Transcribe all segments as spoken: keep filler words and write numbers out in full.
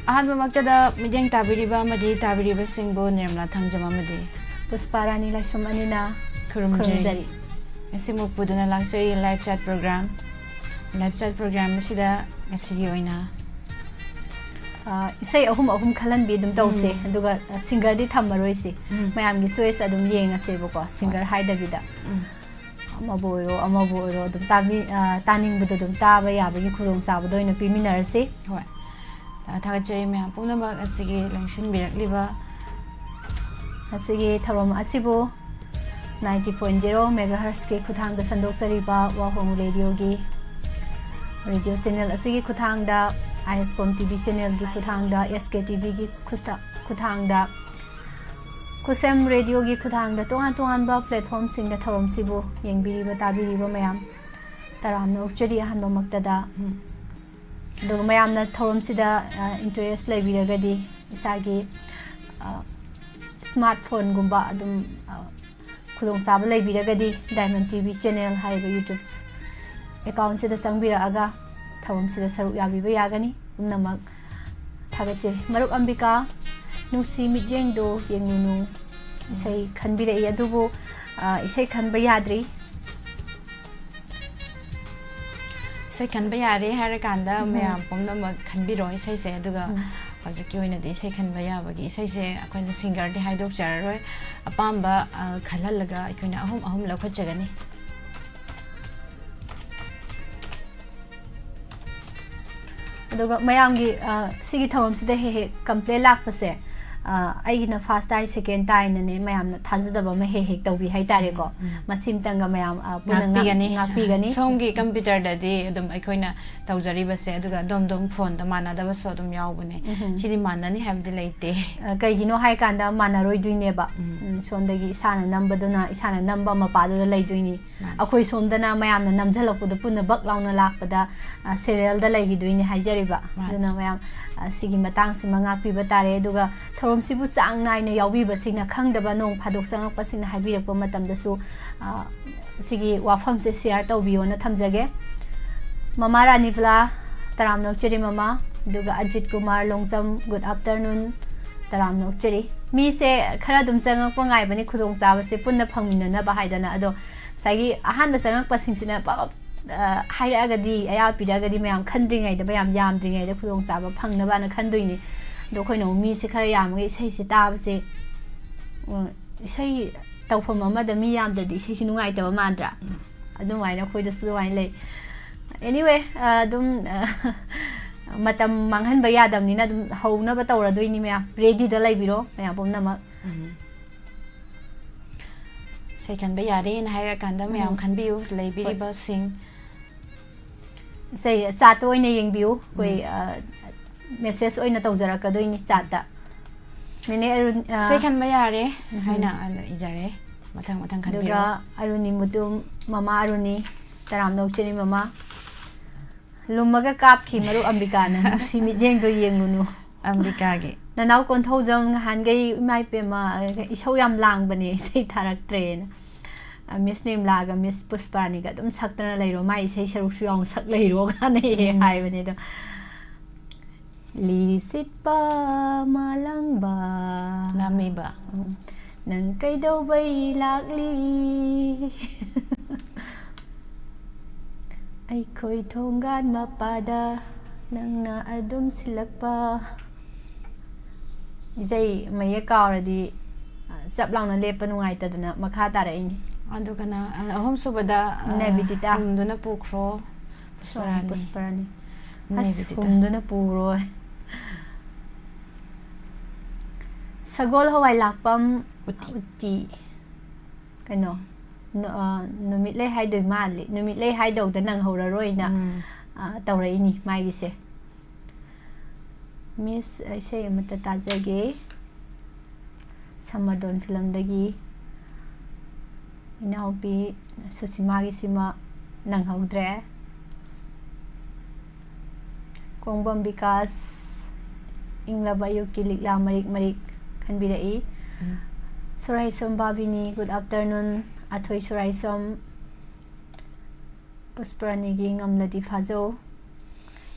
ꯑꯍꯥꯟꯕꯃꯛꯇꯗ ꯃꯤꯠꯌꯦꯡ ꯇꯥꯕꯤꯔꯤꯕ ꯑꯃꯗꯤ ꯇꯥꯕꯤꯔꯤꯕꯁꯤꯡꯕꯨ ꯅꯤꯔꯃꯂꯥ ꯊꯥꯡꯖꯝ ꯑꯃꯗꯤ ꯄꯨꯁꯄꯥ ꯔꯥꯅꯤ ꯂꯥꯏꯁ꯭ꯔꯝ ꯑꯅꯤꯅ ꯈꯨꯔꯨꯝꯖꯔꯤ꯫ ꯈꯨꯔꯨꯝꯖꯔꯤ꯫ ꯉꯁꯤꯃꯨꯛ ꯄꯨꯗꯨꯅ ꯂꯥꯛꯆꯔꯤ live chat program꯫ Live chat program ꯑꯁꯤꯗ ꯉꯁꯤꯒꯤ ꯑꯣꯏꯅ ꯑ, ꯏꯁꯩ ꯑꯍꯨꯝ ꯑꯍꯨꯝ ꯈꯜꯍꯟꯕꯤ ꯑꯗꯨꯝ ꯇꯧꯁꯦ꯫ ꯎꯝ꯫ ꯑꯗꯨꯒ, ꯑ, singerꯗꯤ ꯊꯝꯃꯔꯣꯏꯁꯤ꯫ ꯎꯝ꯫ ꯃꯌꯥꯝꯒꯤ choice ꯑꯗꯨꯝ ꯌꯦꯡꯉꯁꯦꯕꯀꯣ, singer ꯍꯥꯏꯗꯕꯤꯗ꯫ ꯎꯝ꯫ ꯑꯃꯕꯨ ꯑꯣꯏꯔꯣ, ꯑꯃꯕꯨ ꯑꯣꯏꯔꯣ, ꯑꯗꯨꯝ ꯇꯥꯕꯤ-, ꯑ, ꯇꯥꯅꯤꯡꯕꯗꯣ ꯑꯗꯨꯝ ꯇꯥꯕ ꯌꯥꯕꯒꯤ ꯈꯨꯗꯣꯡꯆꯥꯕꯗꯣ ꯑꯣꯏꯅ ꯄꯤꯃꯤꯟꯅꯔꯁꯤ꯫ ꯍꯣꯏ꯫ ꯊꯥ-, ꯊꯥꯒꯠꯆꯔꯤ ꯃꯌꯥꯝ ꯄꯨꯝꯅꯃꯛ ꯑꯁꯤꯒꯤ ꯂꯦꯡꯁꯤꯟꯕꯤꯔꯛꯂꯤꯕ꯫ ꯉꯁꯤꯒꯤ ꯊꯧꯔꯝ ꯑꯁꯤꯕꯨ ninety point zero megahertzꯀꯤ ꯈꯨꯠꯊꯥꯡꯗ ꯁꯟꯗꯣꯛꯆꯔꯤꯕ ꯋꯥꯍꯣꯡ radioꯒꯤ radio channel ꯑꯁꯤꯒꯤ ꯈꯨꯠꯊꯥꯡꯗ, ꯑꯥꯏ ꯑꯦꯁ ꯀꯣꯝ ꯇꯤ ꯚꯤ channelꯒꯤ ꯈꯨꯠꯊꯥꯡꯗ, ꯑꯦꯁ ꯀꯦ ꯇꯤ ꯚꯤꯒꯤ ꯈꯨꯠꯊꯥ-, ꯈꯨꯠꯊꯥꯡꯗ, ꯈꯨꯁꯦꯝ radioꯒꯤ ꯈꯨꯠꯊꯥꯡꯗ, ꯇꯣꯉꯥꯟ ꯇꯣꯉꯥꯟꯕ platformꯁꯤꯡꯗ ꯊꯧꯔꯝꯁꯤꯕꯨ ꯌꯦꯡꯕꯤꯔꯤꯕ, ꯇꯥꯕꯤꯔꯤꯕ ꯃꯌꯥꯝ ꯇꯔꯥꯝꯅ ꯑꯣꯛꯆꯔꯤ꯫ ꯑꯍꯥꯟꯕꯃꯛꯇꯗ, ꯎꯝ, ꯑꯗꯨꯒ ꯃꯌꯥꯝꯅ ꯊꯧꯔꯝꯁꯤꯗ, ꯑ, interest ꯂꯩꯕꯤꯔꯒꯗꯤ, ꯏꯁꯥꯒꯤ, ꯑ, smartphoneꯒꯨꯝꯕ ꯑꯗꯨꯝ, ꯑ, ꯈꯨꯗꯣꯡꯆꯥꯕ ꯂꯩꯕꯤꯔꯒꯗꯤ, Diamond ꯇꯤ ꯚꯤ channel ꯍꯥꯏꯔꯤꯕ YouTube accountꯁꯤꯗ ꯆꯪꯕꯤꯔꯛꯑꯒ ꯊꯧꯔꯝꯁꯤꯗ ꯁꯔꯨꯛ ꯌꯥꯕꯤꯕ ꯌꯥꯒꯅꯤ꯫ ꯄꯨꯝꯅꯃꯛ ꯊꯥꯒꯠꯆꯔꯤ꯫ ꯃꯔꯨꯞ ꯑꯝꯕꯤꯀꯥ, ꯅꯨꯡꯁꯤ ꯃꯤꯠꯌꯦꯡꯗꯣ ꯌꯦꯡꯂꯨꯅꯨ꯫ ꯏꯁꯩ ꯈꯟꯕꯤꯔꯛꯏ, ꯑꯗꯨꯕꯨ, ꯑ, ꯏꯁꯩ ꯈꯟꯕ ꯌꯥꯗ꯭ꯔꯤ꯫ ꯏꯁꯩ ꯈꯟꯕ ꯌꯥꯔꯦ ꯍꯥꯏꯔꯀꯥꯟꯗ ꯎꯝ꯫ ꯃꯌꯥꯝ ꯄꯨꯝꯅꯃꯛ ꯈꯟꯕꯤꯔꯣ ꯏꯁꯩꯁꯦ, ꯑꯗꯨꯒ ꯎꯝ꯫ ꯍꯧꯖꯤꯛꯀꯤ ꯑꯣꯏꯅꯗꯤ ꯏꯁꯩ ꯈꯟꯕ ꯌꯥꯕꯒꯤ ꯏꯁꯩꯁꯦ ꯑꯩꯈꯣꯏꯅ singerꯗꯤ ꯍꯥꯏꯗꯣꯛꯆꯔꯔꯣꯏ, ꯑꯄꯥꯝꯕ, ꯑ, ꯈꯜꯍꯜꯂꯒ ꯑꯩꯈꯣꯏꯅ ꯑꯍꯨꯝ ꯑꯍꯨꯝ ꯂꯧꯈꯠꯆꯒꯅꯤ꯫ ꯑꯗꯨꯒ ꯃꯌꯥꯝꯒꯤ, ꯑ, ꯁꯤꯒꯤ ꯊꯧꯔꯝꯁꯤꯗ ꯍꯦꯛ ꯍꯦꯛ complain ꯂꯥꯛꯄꯁꯦ, ꯑ, ꯑꯩꯒꯤꯅ first ꯇꯥꯏ, second ꯇꯥꯏꯅꯅꯦ ꯃꯌꯥꯝꯅ ꯊꯥꯖꯗꯕ ꯑꯃ ꯍꯦꯛ ꯍꯦꯛ ꯇꯧꯕꯤ ꯍꯥꯏꯇꯥꯔꯦꯀꯣ꯫ ꯎꯝ꯫ ꯃꯁꯤꯝꯇꯪꯒ ꯃꯌꯥꯝ, ꯑ, ꯄꯨꯟꯅ ꯉꯥꯛ-, ꯉꯥꯛꯄꯤꯒꯅꯤ꯫ ꯉꯥꯛꯄꯤꯒꯅꯤ꯫ ꯁꯣꯝꯒꯤ computerꯗꯗꯤ ꯑꯗꯨꯝ ꯑꯩꯈꯣꯏꯅ ꯇꯧꯖꯔꯤꯕꯁꯦ, ꯑꯗꯨꯒ ꯑꯗꯣꯝ ꯑꯗꯣꯝ phoneꯗ ꯃꯥꯟꯅꯗꯕꯁꯨ ꯑꯗꯨꯝ ꯌꯥꯎꯕꯅꯦ꯫ ꯎꯝ꯫ ꯁꯤꯗꯤ ꯃꯥꯟꯅꯅꯤ ꯍꯥꯏꯕꯗꯤ ꯂꯩꯇꯦ꯫ ꯑ, ꯀꯩꯒꯤꯅꯣ ꯍꯥꯏꯀꯥꯟꯗ ꯃꯥꯟꯅꯔꯣꯏꯗꯣꯏꯅꯦꯕ꯫ ꯎꯝ꯫ ꯎꯝ, ꯁꯣꯝꯗꯒꯤ ꯏꯁꯥꯅ ꯅꯝꯕꯗꯨꯅ ꯏꯁꯥꯅ ꯅꯝꯕ ꯃꯄꯥꯗꯨꯗ ꯂꯩꯗꯣꯏꯅꯤ꯫ ꯃꯥꯅꯤ꯫ ꯑꯩꯈꯣꯏ ꯁꯣꯝꯗꯅ ꯃꯌꯥꯝꯅ ꯅꯝꯁꯤꯜꯂꯛꯄꯗꯣ ꯄꯨꯟꯅ ꯕꯛ ꯂꯥꯎꯅ ꯂꯥꯛꯄꯗ, ꯑ, serialꯗ ꯂꯩꯈꯤꯗꯣꯏꯅꯤ ꯍꯥꯏꯖꯔꯤꯕ꯫ ꯃꯥꯅꯤ꯫ ꯑꯗꯨꯅ ꯃꯌꯥꯝ, ꯑ, ꯁꯤꯒꯤ ꯃꯇꯥꯡꯁꯤꯃ ꯉꯥꯛꯄꯤꯕ ꯇꯥꯔꯦ꯫ ꯑꯗꯨꯒ ꯊꯧꯔꯝꯁꯤꯕꯨ ꯆꯥꯡ ꯅꯥꯏꯅ ꯌꯥꯎꯕꯤꯕꯁꯤꯡꯅ, ꯈꯪꯗꯕ ꯅꯣꯡ ꯐꯥꯗꯣꯛ ꯆꯪꯉꯛꯄꯁꯤꯡꯅ ꯍꯥꯏꯕꯤꯔꯛꯄ ꯃꯇꯝꯗꯁꯨ, ꯑ, ꯁꯤꯒꯤ ꯋꯥꯐꯝꯁꯦ share ꯇꯧꯕꯤꯌꯣꯅ ꯊꯝꯖꯒꯦ꯫ ꯃꯃꯥ ꯔꯥꯅꯤꯕꯂꯥ, ꯇꯔꯥꯝꯅ ꯑꯣꯛꯆꯔꯤ ꯃꯃꯥ꯫ ꯑꯗꯨꯒ ꯑꯖꯤꯠ ꯀꯨꯃꯥꯔ ꯂꯣꯡꯖꯝ, good afternoon, ꯇꯔꯥꯝꯅ ꯑꯣꯛꯆꯔꯤ꯫ ꯃꯤꯁꯦ ꯈꯔ ꯑꯗꯨꯝ ꯆꯪꯉꯛꯄ ꯉꯥꯏꯕꯅꯤ, ꯈꯨꯗꯣꯡꯆꯥꯕꯁꯦ ꯄꯨꯟꯅ ꯐꯪꯃꯤꯟꯅꯅꯕ ꯍꯥꯏꯗꯅ꯫ ꯑꯗꯣ ꯉꯁꯥꯏꯒꯤ ꯑꯍꯥꯟꯕ ꯆꯪꯉꯛꯄꯁꯤꯡꯁꯤꯅ ꯄꯞ, ꯑ, ꯍꯥꯏꯔꯛꯑꯒꯗꯤ, ꯑꯌꯥ ꯄꯤꯔꯛꯑꯒꯗꯤ ꯃꯌꯥꯝ ꯈꯟꯗ꯭ꯔꯤꯉꯩꯗ, ꯃꯌꯥꯝ ꯌꯥꯝꯗ꯭ꯔꯤꯉꯩꯗ ꯈꯨꯗꯣꯡꯆꯥꯕ ꯐꯪꯅꯕꯅ ꯈꯟꯗꯣꯏꯅꯤ꯫ ꯑꯗꯣ ꯑꯩꯈꯣꯏꯅ ꯑꯃꯨꯛ ꯃꯤꯁꯦ ꯈꯔ ꯌꯥꯝꯃꯒ ꯏꯁꯩꯁꯦ ꯇꯥꯕꯁꯦ, ꯎꯝ, ꯏꯁꯩ ꯇꯧꯐꯝ ꯑꯃꯗ ꯃꯤ ꯌꯥꯝꯗ꯭ꯔꯗꯤ ꯏꯁꯩꯁꯦ ꯅꯨꯡꯉꯥꯏꯇꯕ ꯃꯥꯟꯗ꯭ꯔꯥ? ꯎꯝ꯫ ꯑꯗꯨꯃꯥꯏꯅ ꯑꯩꯈꯣꯏꯗꯁꯨ ꯑꯗꯨꯃꯥꯏꯅ ꯂꯩ꯫ Anyway, ꯑ, ꯑꯗꯨꯝ, ꯑ, ꯃꯇꯝ ꯃꯥꯡꯍꯟꯕ ꯌꯥꯗꯕꯅꯤꯅ ꯑꯗꯨꯝ ꯍꯧꯅꯕ ꯇꯧꯔꯗꯣꯏꯅꯤ ꯃꯌꯥꯝ꯫ Ready ꯗ ꯂꯩꯕꯤꯔꯣ ꯃꯌꯥꯝ ꯄꯨꯝꯅꯃꯛ꯫ ꯎꯝ꯫ ꯏꯁꯩ ꯈꯟꯕ ꯌꯥꯔꯦꯅ ꯍꯥꯏꯔꯀꯥꯟꯗ ꯃꯌꯥꯝ ꯎꯝ꯫ ꯈꯟꯕꯤꯌꯨ, ꯂꯩꯕꯤꯔꯤꯕꯁꯤꯡ꯫ ꯏꯁꯩ chat ꯇ ꯑꯣꯏꯅ ꯌꯦꯡꯕꯤꯌꯨ꯫ ꯑꯩꯈꯣꯏ, ꯎꯝ꯫ ꯑ, message ꯑꯣꯏꯅ ꯇꯧꯖꯔꯛꯀꯗꯣꯏꯅꯤ chat ꯇ꯫ ꯅꯦꯅꯦ ꯑꯔꯨꯟ, ꯑ, ꯏꯁꯩ ꯈꯟꯕ ꯌꯥꯔꯦ ꯎꯝ꯫ ꯍꯥꯏꯅ ꯑꯗ ꯏꯖꯔꯦ꯫ ꯃꯊꯪ ꯃꯊꯪ ꯑꯗꯨꯒ ꯈꯟꯕꯤꯔꯣ꯫ ꯑꯔꯨꯅꯤ ꯃꯨꯇꯨꯝ, ꯃꯃꯥ ꯑꯔꯨꯅꯤ, ꯇꯔꯥꯝꯅ ꯑꯣꯛꯆꯔꯤ ꯃꯃꯥ꯫ ꯂꯨꯝꯃꯒ ꯀꯥꯞꯈꯤ ꯃꯔꯨꯞ ꯑꯝꯕꯤꯀꯥꯅ, ꯅꯨꯡꯁꯤ ꯃꯤꯠꯌꯦꯡꯗꯣ ꯌꯦꯡꯂꯨꯅꯨ꯫ ꯑꯝꯕꯤꯀꯥꯒꯤ꯫ ꯅꯅꯥꯎ ꯀꯣꯟꯊꯧꯖꯝ ꯉꯍꯥꯟꯈꯩ, "ꯏꯃꯥ ꯏꯄꯦꯝꯃ, ꯏꯁꯧ ꯌꯥꯝ ꯂꯥꯡꯕꯅꯦ, ꯏꯁꯩ ꯊꯥꯔꯛꯇ꯭ꯔꯦꯅ"꯫ ꯑ, ꯃꯤꯁ ꯅꯤꯔꯃꯂꯥꯒ ꯃꯤꯁ ꯄꯨꯁꯄꯥꯔꯥꯅꯤꯒ ꯑꯗꯨꯝ ꯁꯛꯇꯅ ꯂꯩꯔꯣ, ꯃꯥꯏ ꯏꯁꯩ ꯁꯔꯨꯛꯁꯨ ꯌꯥꯎꯅ ꯁꯛ ꯂꯩꯔꯣ ꯀꯥꯟꯅ ꯍꯦꯛ ꯍꯦꯛ ꯎꯝ꯫ ꯍꯥꯏꯕꯅꯦ ꯑꯗꯣ꯫ ꯂꯤꯔꯤ ꯁꯤꯠꯄ ꯃꯥꯂꯪꯕ꯫ ꯅꯥꯃꯤꯕ꯫ ꯎꯝ꯫ ꯅꯪ ꯀꯩꯗꯧꯕꯩ ꯂꯥꯛꯂꯤ? ꯑꯩꯈꯣꯏ ꯊꯣꯡꯒꯥꯟ ꯃꯄꯥꯗ ꯅꯪꯅ ꯑꯗꯨꯝ ꯁꯤꯜꯂꯛꯄ꯫ ꯏꯁꯩ ꯃꯌꯦꯛ ꯀꯥꯎꯔꯗꯤ, ꯑ, ꯆꯞ ꯂꯥꯎꯅ ꯂꯦꯞꯄ ꯅꯨꯡꯉꯥꯏꯇꯗꯅ ꯃꯈꯥ ꯇꯥꯔꯛꯏꯅꯤ꯫ ꯑꯗꯨꯒꯅ, ꯑ, ꯑꯍꯨꯝꯁꯨꯕꯗ, ꯑ, ꯅꯦꯕꯤꯗꯤꯇꯥ꯫ ꯍꯨꯝꯗꯨꯅ ꯄꯨꯈ꯭ꯔꯣ꯫ ꯄꯨꯁꯄꯔꯥꯅꯤ꯫ ꯄꯨꯁꯄꯔꯥꯅꯤ꯫ ꯑꯁ, ꯅꯦꯕꯤꯗꯤꯇꯥ꯫ ꯍꯨꯝꯗꯨꯅ ꯄꯨꯔꯣꯏ꯫ ꯁꯒꯣꯜ ꯍꯋꯥꯏ ꯂꯥꯛꯄꯝ ꯎꯇꯤ꯫ ꯎꯇꯤ꯫ ꯀꯩꯅꯣ, ꯅꯨ-, ꯑ, ꯅꯨꯃꯤꯠ ꯂꯩ ꯍꯥꯏꯗꯣꯏ ꯃꯥꯜꯂꯤ꯫ ꯅꯨꯃꯤꯠ ꯂꯩ ꯍꯥꯏꯗꯧꯗ ꯅꯪꯍꯧꯔꯔꯣꯏꯅ, ꯎꯝ꯫ ꯑ, ꯇꯧꯔꯛꯏꯅꯤ ꯃꯥꯒꯤꯁꯦ꯫ ꯃꯤꯁ, ꯏꯁꯩ ꯑꯃꯠꯇ ꯇꯥꯖꯒꯦ꯫ ꯁꯃꯥꯗꯣꯟ ꯐꯤꯂꯝꯗꯒꯤ ꯏꯅꯥꯎꯄꯤ ꯁꯨꯁꯤꯃꯥꯒꯤꯁꯤꯃ ꯅꯪꯍꯧꯗ꯭ꯔꯦ꯫ ꯀꯣꯡꯕꯝ ꯕꯤꯀꯥꯁ, ꯏꯪꯂꯕ ꯑꯌꯨꯛꯀꯤ ꯂꯤꯛꯂꯥ ꯃꯔꯤꯛ ꯃꯔꯤꯛ ꯈꯟꯕꯤꯔꯛꯏ꯫ ꯎꯝ꯫ ꯁꯨꯔꯥꯏꯁꯣꯝ ꯕꯥꯕꯤꯅꯤ, good afternoon꯫ ꯑꯊꯣꯏ ꯁꯨꯔꯥꯏꯁꯣꯝ, ꯄꯨꯁꯄꯔꯥꯅꯤꯒꯤ ꯉꯝꯂꯗꯤ ꯐꯥꯖꯧ꯫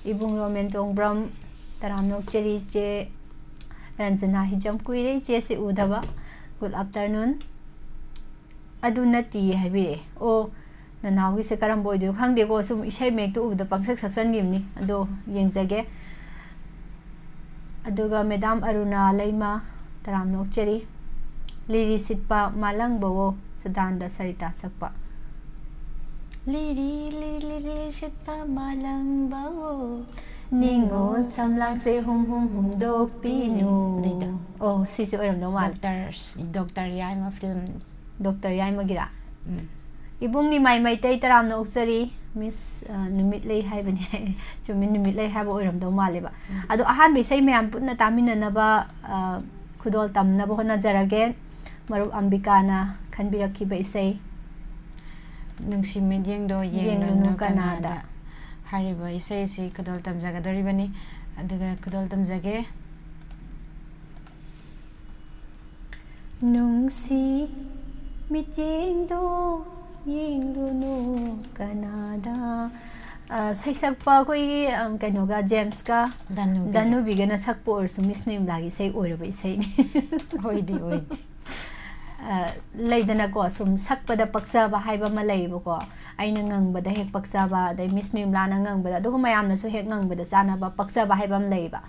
ꯏꯕꯨꯡ ꯔꯣꯃꯦꯟ ꯇꯣꯡꯕ꯭ꯔꯝ, ꯇꯔꯥꯝꯅ ꯑꯣꯛꯆꯔꯤ ꯏꯆꯦ ꯔꯟꯖꯅꯥ ꯍꯤꯖꯝ, ꯀꯨꯏꯔꯦ ꯏꯆꯦꯁꯦ ꯎꯗꯕ꯫ Good afternoon꯫ ꯑꯗꯨ ꯅꯠꯇꯤꯌꯦ ꯍꯥꯏꯕꯤꯔꯛꯑꯦ꯫ ꯑꯣ, ꯅꯅꯥꯎꯒꯤꯁꯦ ꯀꯔꯝꯕ ꯑꯣꯏꯗꯣꯏꯅꯣ ꯈꯪꯗꯦꯀꯣ, ꯁꯨꯝ ꯏꯁꯩ ꯃꯌꯦꯛꯇꯣ ꯎꯕꯗ ꯄꯪꯁꯛ ꯁꯛꯆꯟꯈꯤꯕꯅꯤ꯫ ꯑꯗꯣ ꯌꯦꯡꯖꯒꯦ꯫ ꯑꯗꯨꯒ ꯃꯦꯗꯥꯝ ꯑꯔꯨꯅꯥ ꯂꯩꯃ, ꯇꯔꯥꯝꯅ ꯑꯣꯛꯆꯔꯤ꯫ ꯂꯤꯔꯤ ꯁꯤꯠꯄ ꯃꯥꯂꯪꯕꯋꯣ, ꯁꯗꯥꯅꯟꯗ ꯁꯔꯤꯇꯥ ꯁꯛꯄ꯫ ꯂꯤꯔꯤ, ꯂꯤꯔꯤ, ꯂꯤꯔꯤ ꯁꯤꯠꯄ ꯃꯥꯂꯪꯕꯋꯣ, ꯅꯤꯉꯣꯜ ꯁꯝꯂꯥꯡꯁꯦ ꯍꯨꯝ ꯍꯨꯝ ꯍꯨꯝꯗꯣꯛꯄꯤꯅꯨ꯫ ꯑꯗꯩꯗ꯫ ꯑꯣ, ꯁꯤꯁꯦ ꯑꯣꯏꯔꯝꯗꯧ ꯃꯥꯜꯂꯦ꯫ Doctor, doctor Yaima film. Doctor ꯌꯥꯏꯃꯒꯤꯔꯥ? ꯎꯝ꯫ ꯏꯕꯨꯡ ꯅꯤꯃꯥꯏ ꯃꯩꯇꯩ, ꯇꯔꯥꯝꯅ ꯑꯣꯛꯆꯔꯤ꯫ ꯃꯤꯁ, ꯑ, ꯅꯨꯃꯤꯠ ꯂꯩ ꯍꯥꯏꯕꯅꯤ꯫ ꯆꯨꯝꯃꯤ, ꯅꯨꯃꯤꯠ ꯂꯩ ꯍꯥꯏꯕ ꯑꯣꯏꯔꯝꯗꯧ ꯃꯥꯜꯂꯦꯕ꯫ ꯎꯝ꯫ ꯑꯗꯣ ꯑꯍꯥꯟꯕ ꯏꯁꯩ ꯃꯌꯥꯝ ꯄꯨꯟꯅ ꯇꯥꯃꯤꯟꯅꯅꯕ, ꯑ, ꯈꯨꯗꯣꯜ ꯇꯝꯅꯕ ꯍꯣꯠꯅꯖꯔꯒꯦ꯫ ꯃꯔꯨꯞ ꯑꯝꯕꯤꯀꯥꯅ ꯈꯟꯕꯤꯔꯛꯈꯤꯕ ꯏꯁꯩ ꯅꯨꯡꯁꯤ ꯃꯤꯠꯌꯦꯡꯗꯣ ꯌꯦꯡꯂꯨꯅꯨ ꯌꯦꯡꯂꯨꯅꯨ ꯀꯅꯥꯗ꯫ ꯀꯅꯥꯗ꯫ ꯍꯥꯏꯔꯤꯕ ꯏꯁꯩ ꯑꯁꯤ ꯈꯨꯗꯣꯜ ꯇꯝꯖꯒꯗꯧꯔꯤꯕꯅꯤ꯫ ꯑꯗꯨꯒ ꯈꯨꯗꯣꯜ ꯇꯝꯖꯒꯦ꯫ ꯅꯨꯡꯁꯤ ꯃꯤꯠꯌꯦꯡꯗꯣ ꯌꯦꯡꯂꯨꯅꯨ ꯀꯅꯥꯗ꯫ ꯑ, ꯁꯩꯁꯛꯄ ꯑꯩꯈꯣꯏꯒꯤ, ꯑ, ꯀꯩꯅꯣꯒ, ꯖꯦꯝꯁꯀ ꯗꯥꯅꯨꯕꯤꯒ꯫ ꯗꯥꯅꯨꯕꯤꯒꯅ ꯁꯛꯄ ꯑꯣꯏꯔꯁꯨ ꯃꯤꯁ ꯅꯤꯔꯃꯂꯥꯒꯤ ꯏꯁꯩ ꯑꯣꯏꯔꯕ ꯏꯁꯩꯅꯤ꯫ ꯑꯣꯏꯗꯤ ꯑꯣꯏꯗꯤ꯫ ꯑ, ꯂꯩꯗꯅꯀꯣ, ꯁꯨꯝ ꯁꯛꯄꯗ ꯄꯛꯆꯕ ꯍꯥꯏꯕ ꯑꯃ ꯂꯩꯌꯦꯕꯀꯣ꯫ ꯑꯩꯅ ꯉꯪꯕꯗ ꯍꯦꯛ ꯄꯛꯆꯕ, ꯑꯗꯩ ꯃꯤꯁ ꯅꯤꯔꯃꯂꯥꯅ ꯉꯪꯕꯗ, ꯑꯗꯨꯒ ꯃꯌꯥꯝꯅꯁꯨ ꯍꯦꯛ ꯉꯪꯕꯗ ꯆꯥꯅꯕ, ꯄꯛꯆꯕ ꯍꯥꯏꯕ ꯑꯃ ꯂꯩꯌꯦꯕ꯫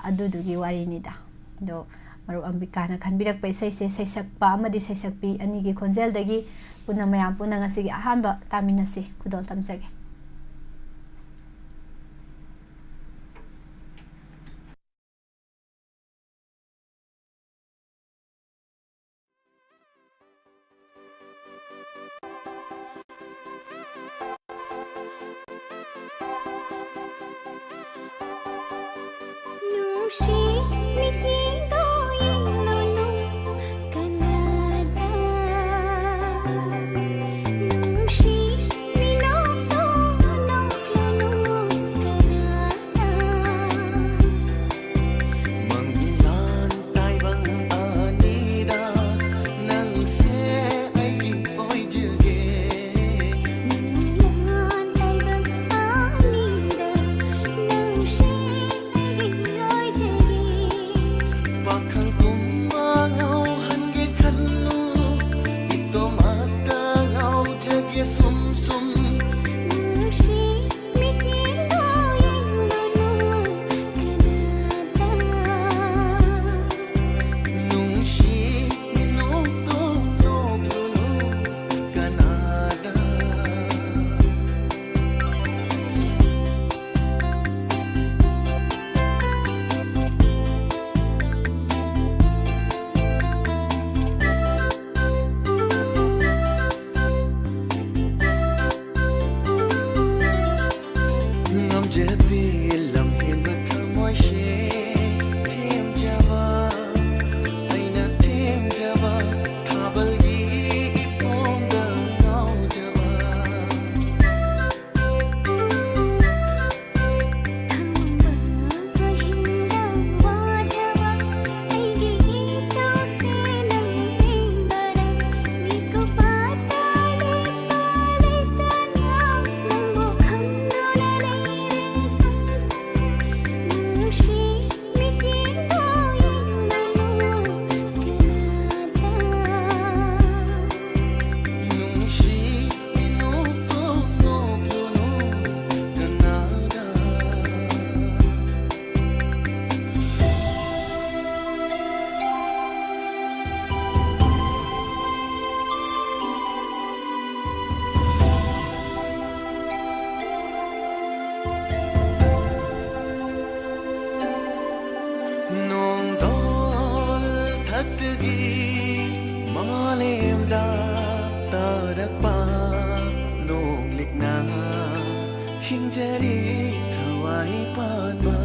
ꯑꯗꯨꯗꯨꯒꯤ ꯋꯥꯔꯤꯅꯤꯗ꯫ ꯑꯗꯣ ꯃꯔꯨꯞ ꯑꯝꯕꯤꯀꯥꯅ ꯈꯟꯕꯤꯔꯛꯄ ꯏꯁꯩꯁꯦ ꯁꯩꯁꯛꯄ ꯑꯃꯗꯤ ꯁꯩꯁꯛꯄꯤ ꯑꯅꯤꯒꯤ ꯈꯣꯟꯖꯦꯜꯗꯒꯤ ꯄꯨꯟꯅ ꯃꯌꯥꯝ ꯄꯨꯟꯅ ꯉꯁꯤꯒꯤ ꯑꯍꯥꯟꯕ ꯇꯥꯃꯤꯟꯅꯁꯤ꯫ ꯈꯨꯗꯣꯜ ꯇꯝꯖꯒꯦ꯫ ꯅꯨꯡꯁꯤ ꯃꯤꯠꯌꯦꯡꯗꯣ ꯌꯦꯡꯂꯨꯅꯨ ꯀꯅꯥꯗ, ꯅꯨꯡꯁꯤ ꯃꯤꯅꯣꯛꯇꯣ ꯖꯗꯤ ꯂꯝꯍꯦꯟꯕ ꯊꯃꯣꯏꯁꯦ ꯊꯦꯝꯖꯕ, ꯑꯩꯅ ꯊꯦꯝꯖꯕ ꯊꯥꯕꯜꯒꯤ ꯏꯄꯣꯝꯗ ꯉꯥꯎꯖꯕ꯫ ꯅꯣꯡꯗꯣꯜ ꯊꯛꯇꯒꯤ ꯃꯥꯂꯦꯝꯗ ꯇꯥꯔꯛꯄ ꯅꯣꯡꯂꯤꯛꯅ ꯍꯤꯡꯖꯔꯤ ꯊꯋꯥꯏ ꯄꯥꯟꯕ꯫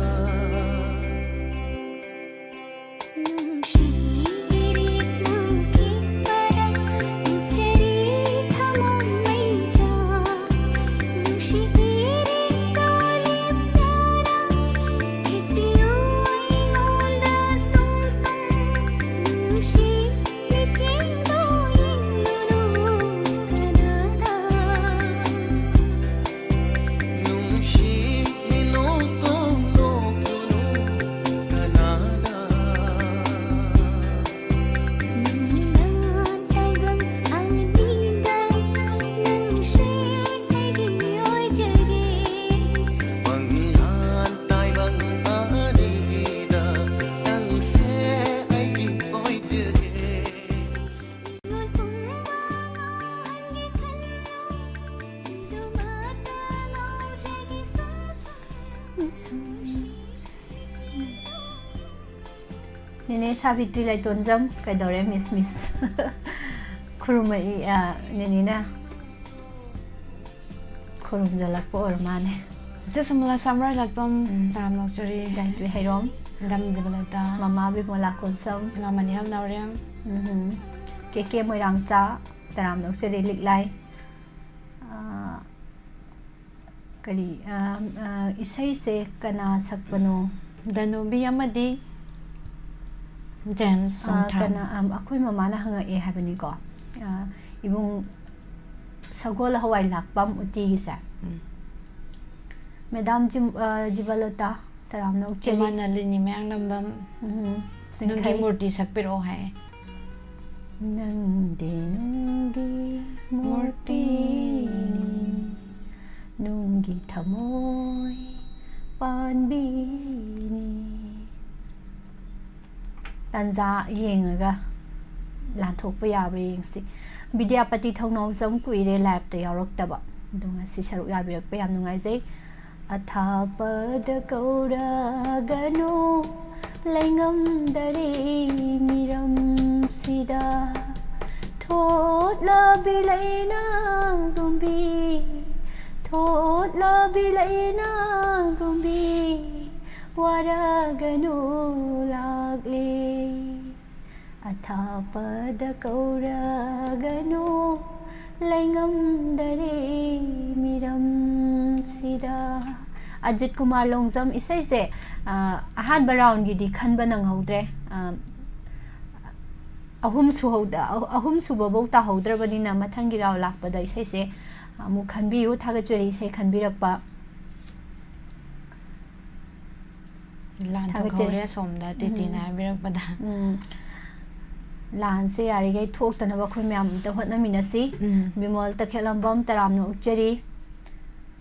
ꯅꯦꯅꯦ ꯁꯥꯕꯤꯇ꯭ꯔꯤ ꯂꯩꯇꯣꯟꯖꯝ, ꯀꯩꯗꯧꯔꯦ ꯃꯤꯁ, ꯃꯤꯁ? ꯈꯨꯔꯨꯝꯃꯛꯏ, ꯑ, ꯅꯦꯅꯦꯅ ꯈꯨꯔꯨꯝꯖꯜꯂꯛꯄ ꯑꯣꯏꯔ ꯃꯥꯅꯦ꯫ ꯏꯆꯦ ꯁꯨꯃꯂꯥ ꯁꯝꯔꯥꯏ ꯂꯥꯠꯄꯝ, ꯎꯝ꯫ ꯇꯔꯥꯝꯅ ꯑꯣꯛꯆꯔꯤ꯫ ꯒꯥꯌꯇ꯭ꯔꯤ ꯍꯩꯔꯣꯝ, ꯃꯦꯗꯥꯝ ꯖꯤꯕꯂꯇꯥ꯫ ꯃꯃꯥ ꯕꯤꯃꯣꯂꯥ ꯀꯣꯟꯁꯝ, ꯏꯃꯥ ꯃꯅꯤꯍꯜ ꯅꯥꯎꯔꯦꯝ꯫ ꯎꯝ꯫ ꯀꯦ ꯀꯦ ꯃꯣꯏꯔꯥꯡꯆꯥ, ꯇꯔꯥꯝꯅ ꯑꯣꯛꯆꯔꯤ ꯂꯤꯛꯂꯥꯏ꯫ ꯑꯥ, ꯀꯔꯤ, ꯑꯥ, ꯑꯥ, ꯏꯁꯩꯁꯦ ꯀꯅꯥ ꯁꯛꯄꯅꯣ? ꯗꯅꯨꯕꯤ ꯑꯃꯗꯤ ꯖꯦꯝꯁ ꯑꯥ, ꯁꯣꯡꯊꯥꯝ꯫ ꯀꯅꯥ, ꯑꯝ, ꯑꯩꯈꯣꯏ ꯃꯃꯥꯅ ꯍꯪꯉꯛꯑꯦ ꯍꯥꯏꯕꯅꯤꯀꯣ꯫ ꯑꯥ, ꯏꯕꯨꯡ ꯁꯒꯣꯜ ꯍꯋꯥꯏ ꯂꯥꯛꯄꯝ ꯎꯇꯤꯒꯤꯁꯦ꯫ ꯎꯝ꯫ ꯃꯦꯗꯥꯝ ꯖꯤꯝ-, ꯑꯥ, ꯖꯤꯕꯂꯇꯥ, ꯇꯔꯥꯝꯅ ꯑꯣꯛꯆꯔꯤ꯫ ꯏꯃꯥ ꯅꯂꯤꯅꯤ ꯃꯌꯥꯡꯂꯝꯕꯝ, ꯎꯝ, ꯅꯨꯡꯒꯤ ꯆꯤꯡꯈꯩ꯫ ꯃꯨꯔꯇꯤ ꯁꯛꯄꯤꯔꯛꯑꯣ ꯍꯥꯏ꯫ ꯅꯪꯗꯤ ꯅꯨꯡꯒꯤ ꯃꯨꯔꯇꯤꯅꯤ, ꯅꯨꯡꯒꯤ ꯊꯃꯣꯏ ꯄꯥꯟꯕꯤꯅꯤ꯫ ꯇꯥꯟꯖꯥ ꯌꯦꯡꯉꯒ ꯂꯥꯟꯊꯣꯛꯄ ꯌꯥꯕ꯭ꯔꯥ ꯌꯦꯡꯁꯤ꯫ ꯕꯤꯗ꯭ꯌꯥꯄꯇꯤ ꯊꯧꯅꯥꯎꯖꯝ ꯀꯨꯏꯔꯦ ꯂꯥꯏꯞꯇ ꯌꯥꯎꯔꯛꯇꯕ, ꯑꯗꯣ ꯉꯁꯤ ꯁꯔꯨꯛ ꯌꯥꯕꯤꯔꯛꯄ ꯌꯥꯝ ꯅꯨꯡꯉꯥꯏꯖꯩ꯫ ꯑꯊꯥꯞꯄꯗ ꯀꯧꯔꯒꯅꯨ, ꯂꯩꯉꯝꯗꯔꯦ ꯃꯤꯔꯝꯁꯤꯗ꯫ ꯊꯣꯠꯂꯕꯤ ꯂꯩꯅꯥꯒꯨꯝꯕꯤ, ꯊꯣꯠꯂꯕꯤ ꯂꯩꯅꯥꯒꯨꯝꯕꯤ, ꯋꯥꯔꯒꯅꯨ ꯂꯥꯛꯂꯦ꯫ ꯑꯊꯥꯞꯄꯗ ꯀꯧꯔꯒꯅꯨ, ꯂꯩꯉꯝꯗꯔꯦ ꯃꯤꯔꯝꯁꯤꯗ꯫ ꯑꯖꯤꯠ ꯀꯨꯃꯥꯔ ꯂꯣꯡꯖꯝ ꯏꯁꯩꯁꯦ, ꯑ, ꯑꯍꯥꯟꯕ ꯔꯥꯎꯟꯒꯤꯗꯤ ꯈꯟꯕ ꯅꯪꯍꯧꯗ꯭ꯔꯦ꯫ ꯑ, ꯑꯍꯨꯝ ꯁꯨꯍꯧꯗ-, ꯑꯍꯨꯝ ꯁꯨꯕꯐꯧ ꯇꯥꯍꯧꯗ꯭ꯔꯕꯅꯤꯅ ꯃꯊꯪꯒꯤ ꯔꯥꯎꯟ ꯂꯥꯛꯄꯗ ꯏꯁꯩꯁꯦ ꯑꯃꯨꯛ ꯈꯟꯕꯤꯌꯨ꯫ ꯊꯥꯒꯠꯆꯔꯤ ꯏꯁꯩ ꯈꯟꯕꯤꯔꯛꯄ꯫ ꯂꯥꯟ ꯊꯥꯒꯠꯆꯔꯤ꯫ ꯊꯣꯛꯍꯧꯔꯦ ꯑꯁꯣꯝꯗ ꯇꯤꯇꯤꯅ ꯎꯝ꯫ ꯍꯥꯏꯕꯤꯔꯛꯄꯗ꯫ ꯎꯝ꯫ ꯂꯥꯟꯁꯦ ꯌꯥꯔꯤꯈꯩ ꯊꯣꯛꯇꯅꯕ ꯑꯩꯈꯣꯏ ꯃꯌꯥꯝ ꯑꯝꯇ ꯍꯣꯠꯅꯃꯤꯟꯅꯁꯤ꯫ ꯎꯝ꯫ ꯕꯤꯃꯣꯜ ꯇꯈꯦꯜꯂꯝꯕꯝ ꯇꯔꯥꯝꯅ ꯑꯣꯛꯆꯔꯤ꯫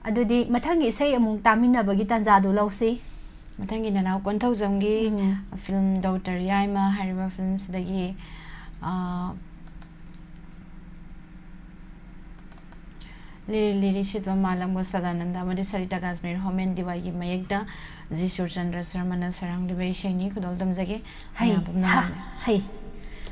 ꯑꯗꯨꯗꯤ ꯃꯊꯪꯒꯤ ꯏꯁꯩ ꯑꯃꯨꯛ ꯇꯥꯃꯤꯟꯅꯕꯒꯤ ꯇꯥꯟꯖꯥꯗꯨ ꯂꯧꯁꯤ꯫ ꯃꯊꯪꯒꯤ ꯅꯅꯥꯎ ꯀꯣꯟꯊꯧꯖꯝꯒꯤ ꯎꯝ꯫ ꯐꯤꯂꯝ ꯗꯣꯛꯇꯔ ꯌꯥꯏꯃ ꯍꯥꯏꯔꯤꯕ ꯐꯤꯂꯝꯁꯤꯗꯒꯤ, ꯑ, ꯂꯤꯔꯤ ꯂꯤꯔꯤ ꯁꯤꯠꯄ ꯃꯥꯂꯪꯕ ꯁꯗꯥꯅꯟꯗ ꯑꯃꯗꯤ ꯁꯔꯤꯇꯥ ꯀꯥꯁꯃꯤꯔ ꯍꯣꯃꯦꯟ ꯗꯤꯋꯥꯏꯒꯤ ꯃꯌꯦꯛꯇ ꯖꯤ ꯁꯨꯔꯆꯟꯗ꯭ꯔ ꯁꯔꯃꯅ ꯁꯩꯔꯥꯡꯂꯤꯕ ꯏꯁꯩꯅꯤ꯫ ꯈꯨꯗꯣꯜ ꯇꯝꯖꯒꯦ꯫ ꯍꯩ, ꯃꯌꯥꯝ ꯄꯨꯝꯅꯃꯛꯅ꯫ ꯍꯥ, ꯍꯩ꯫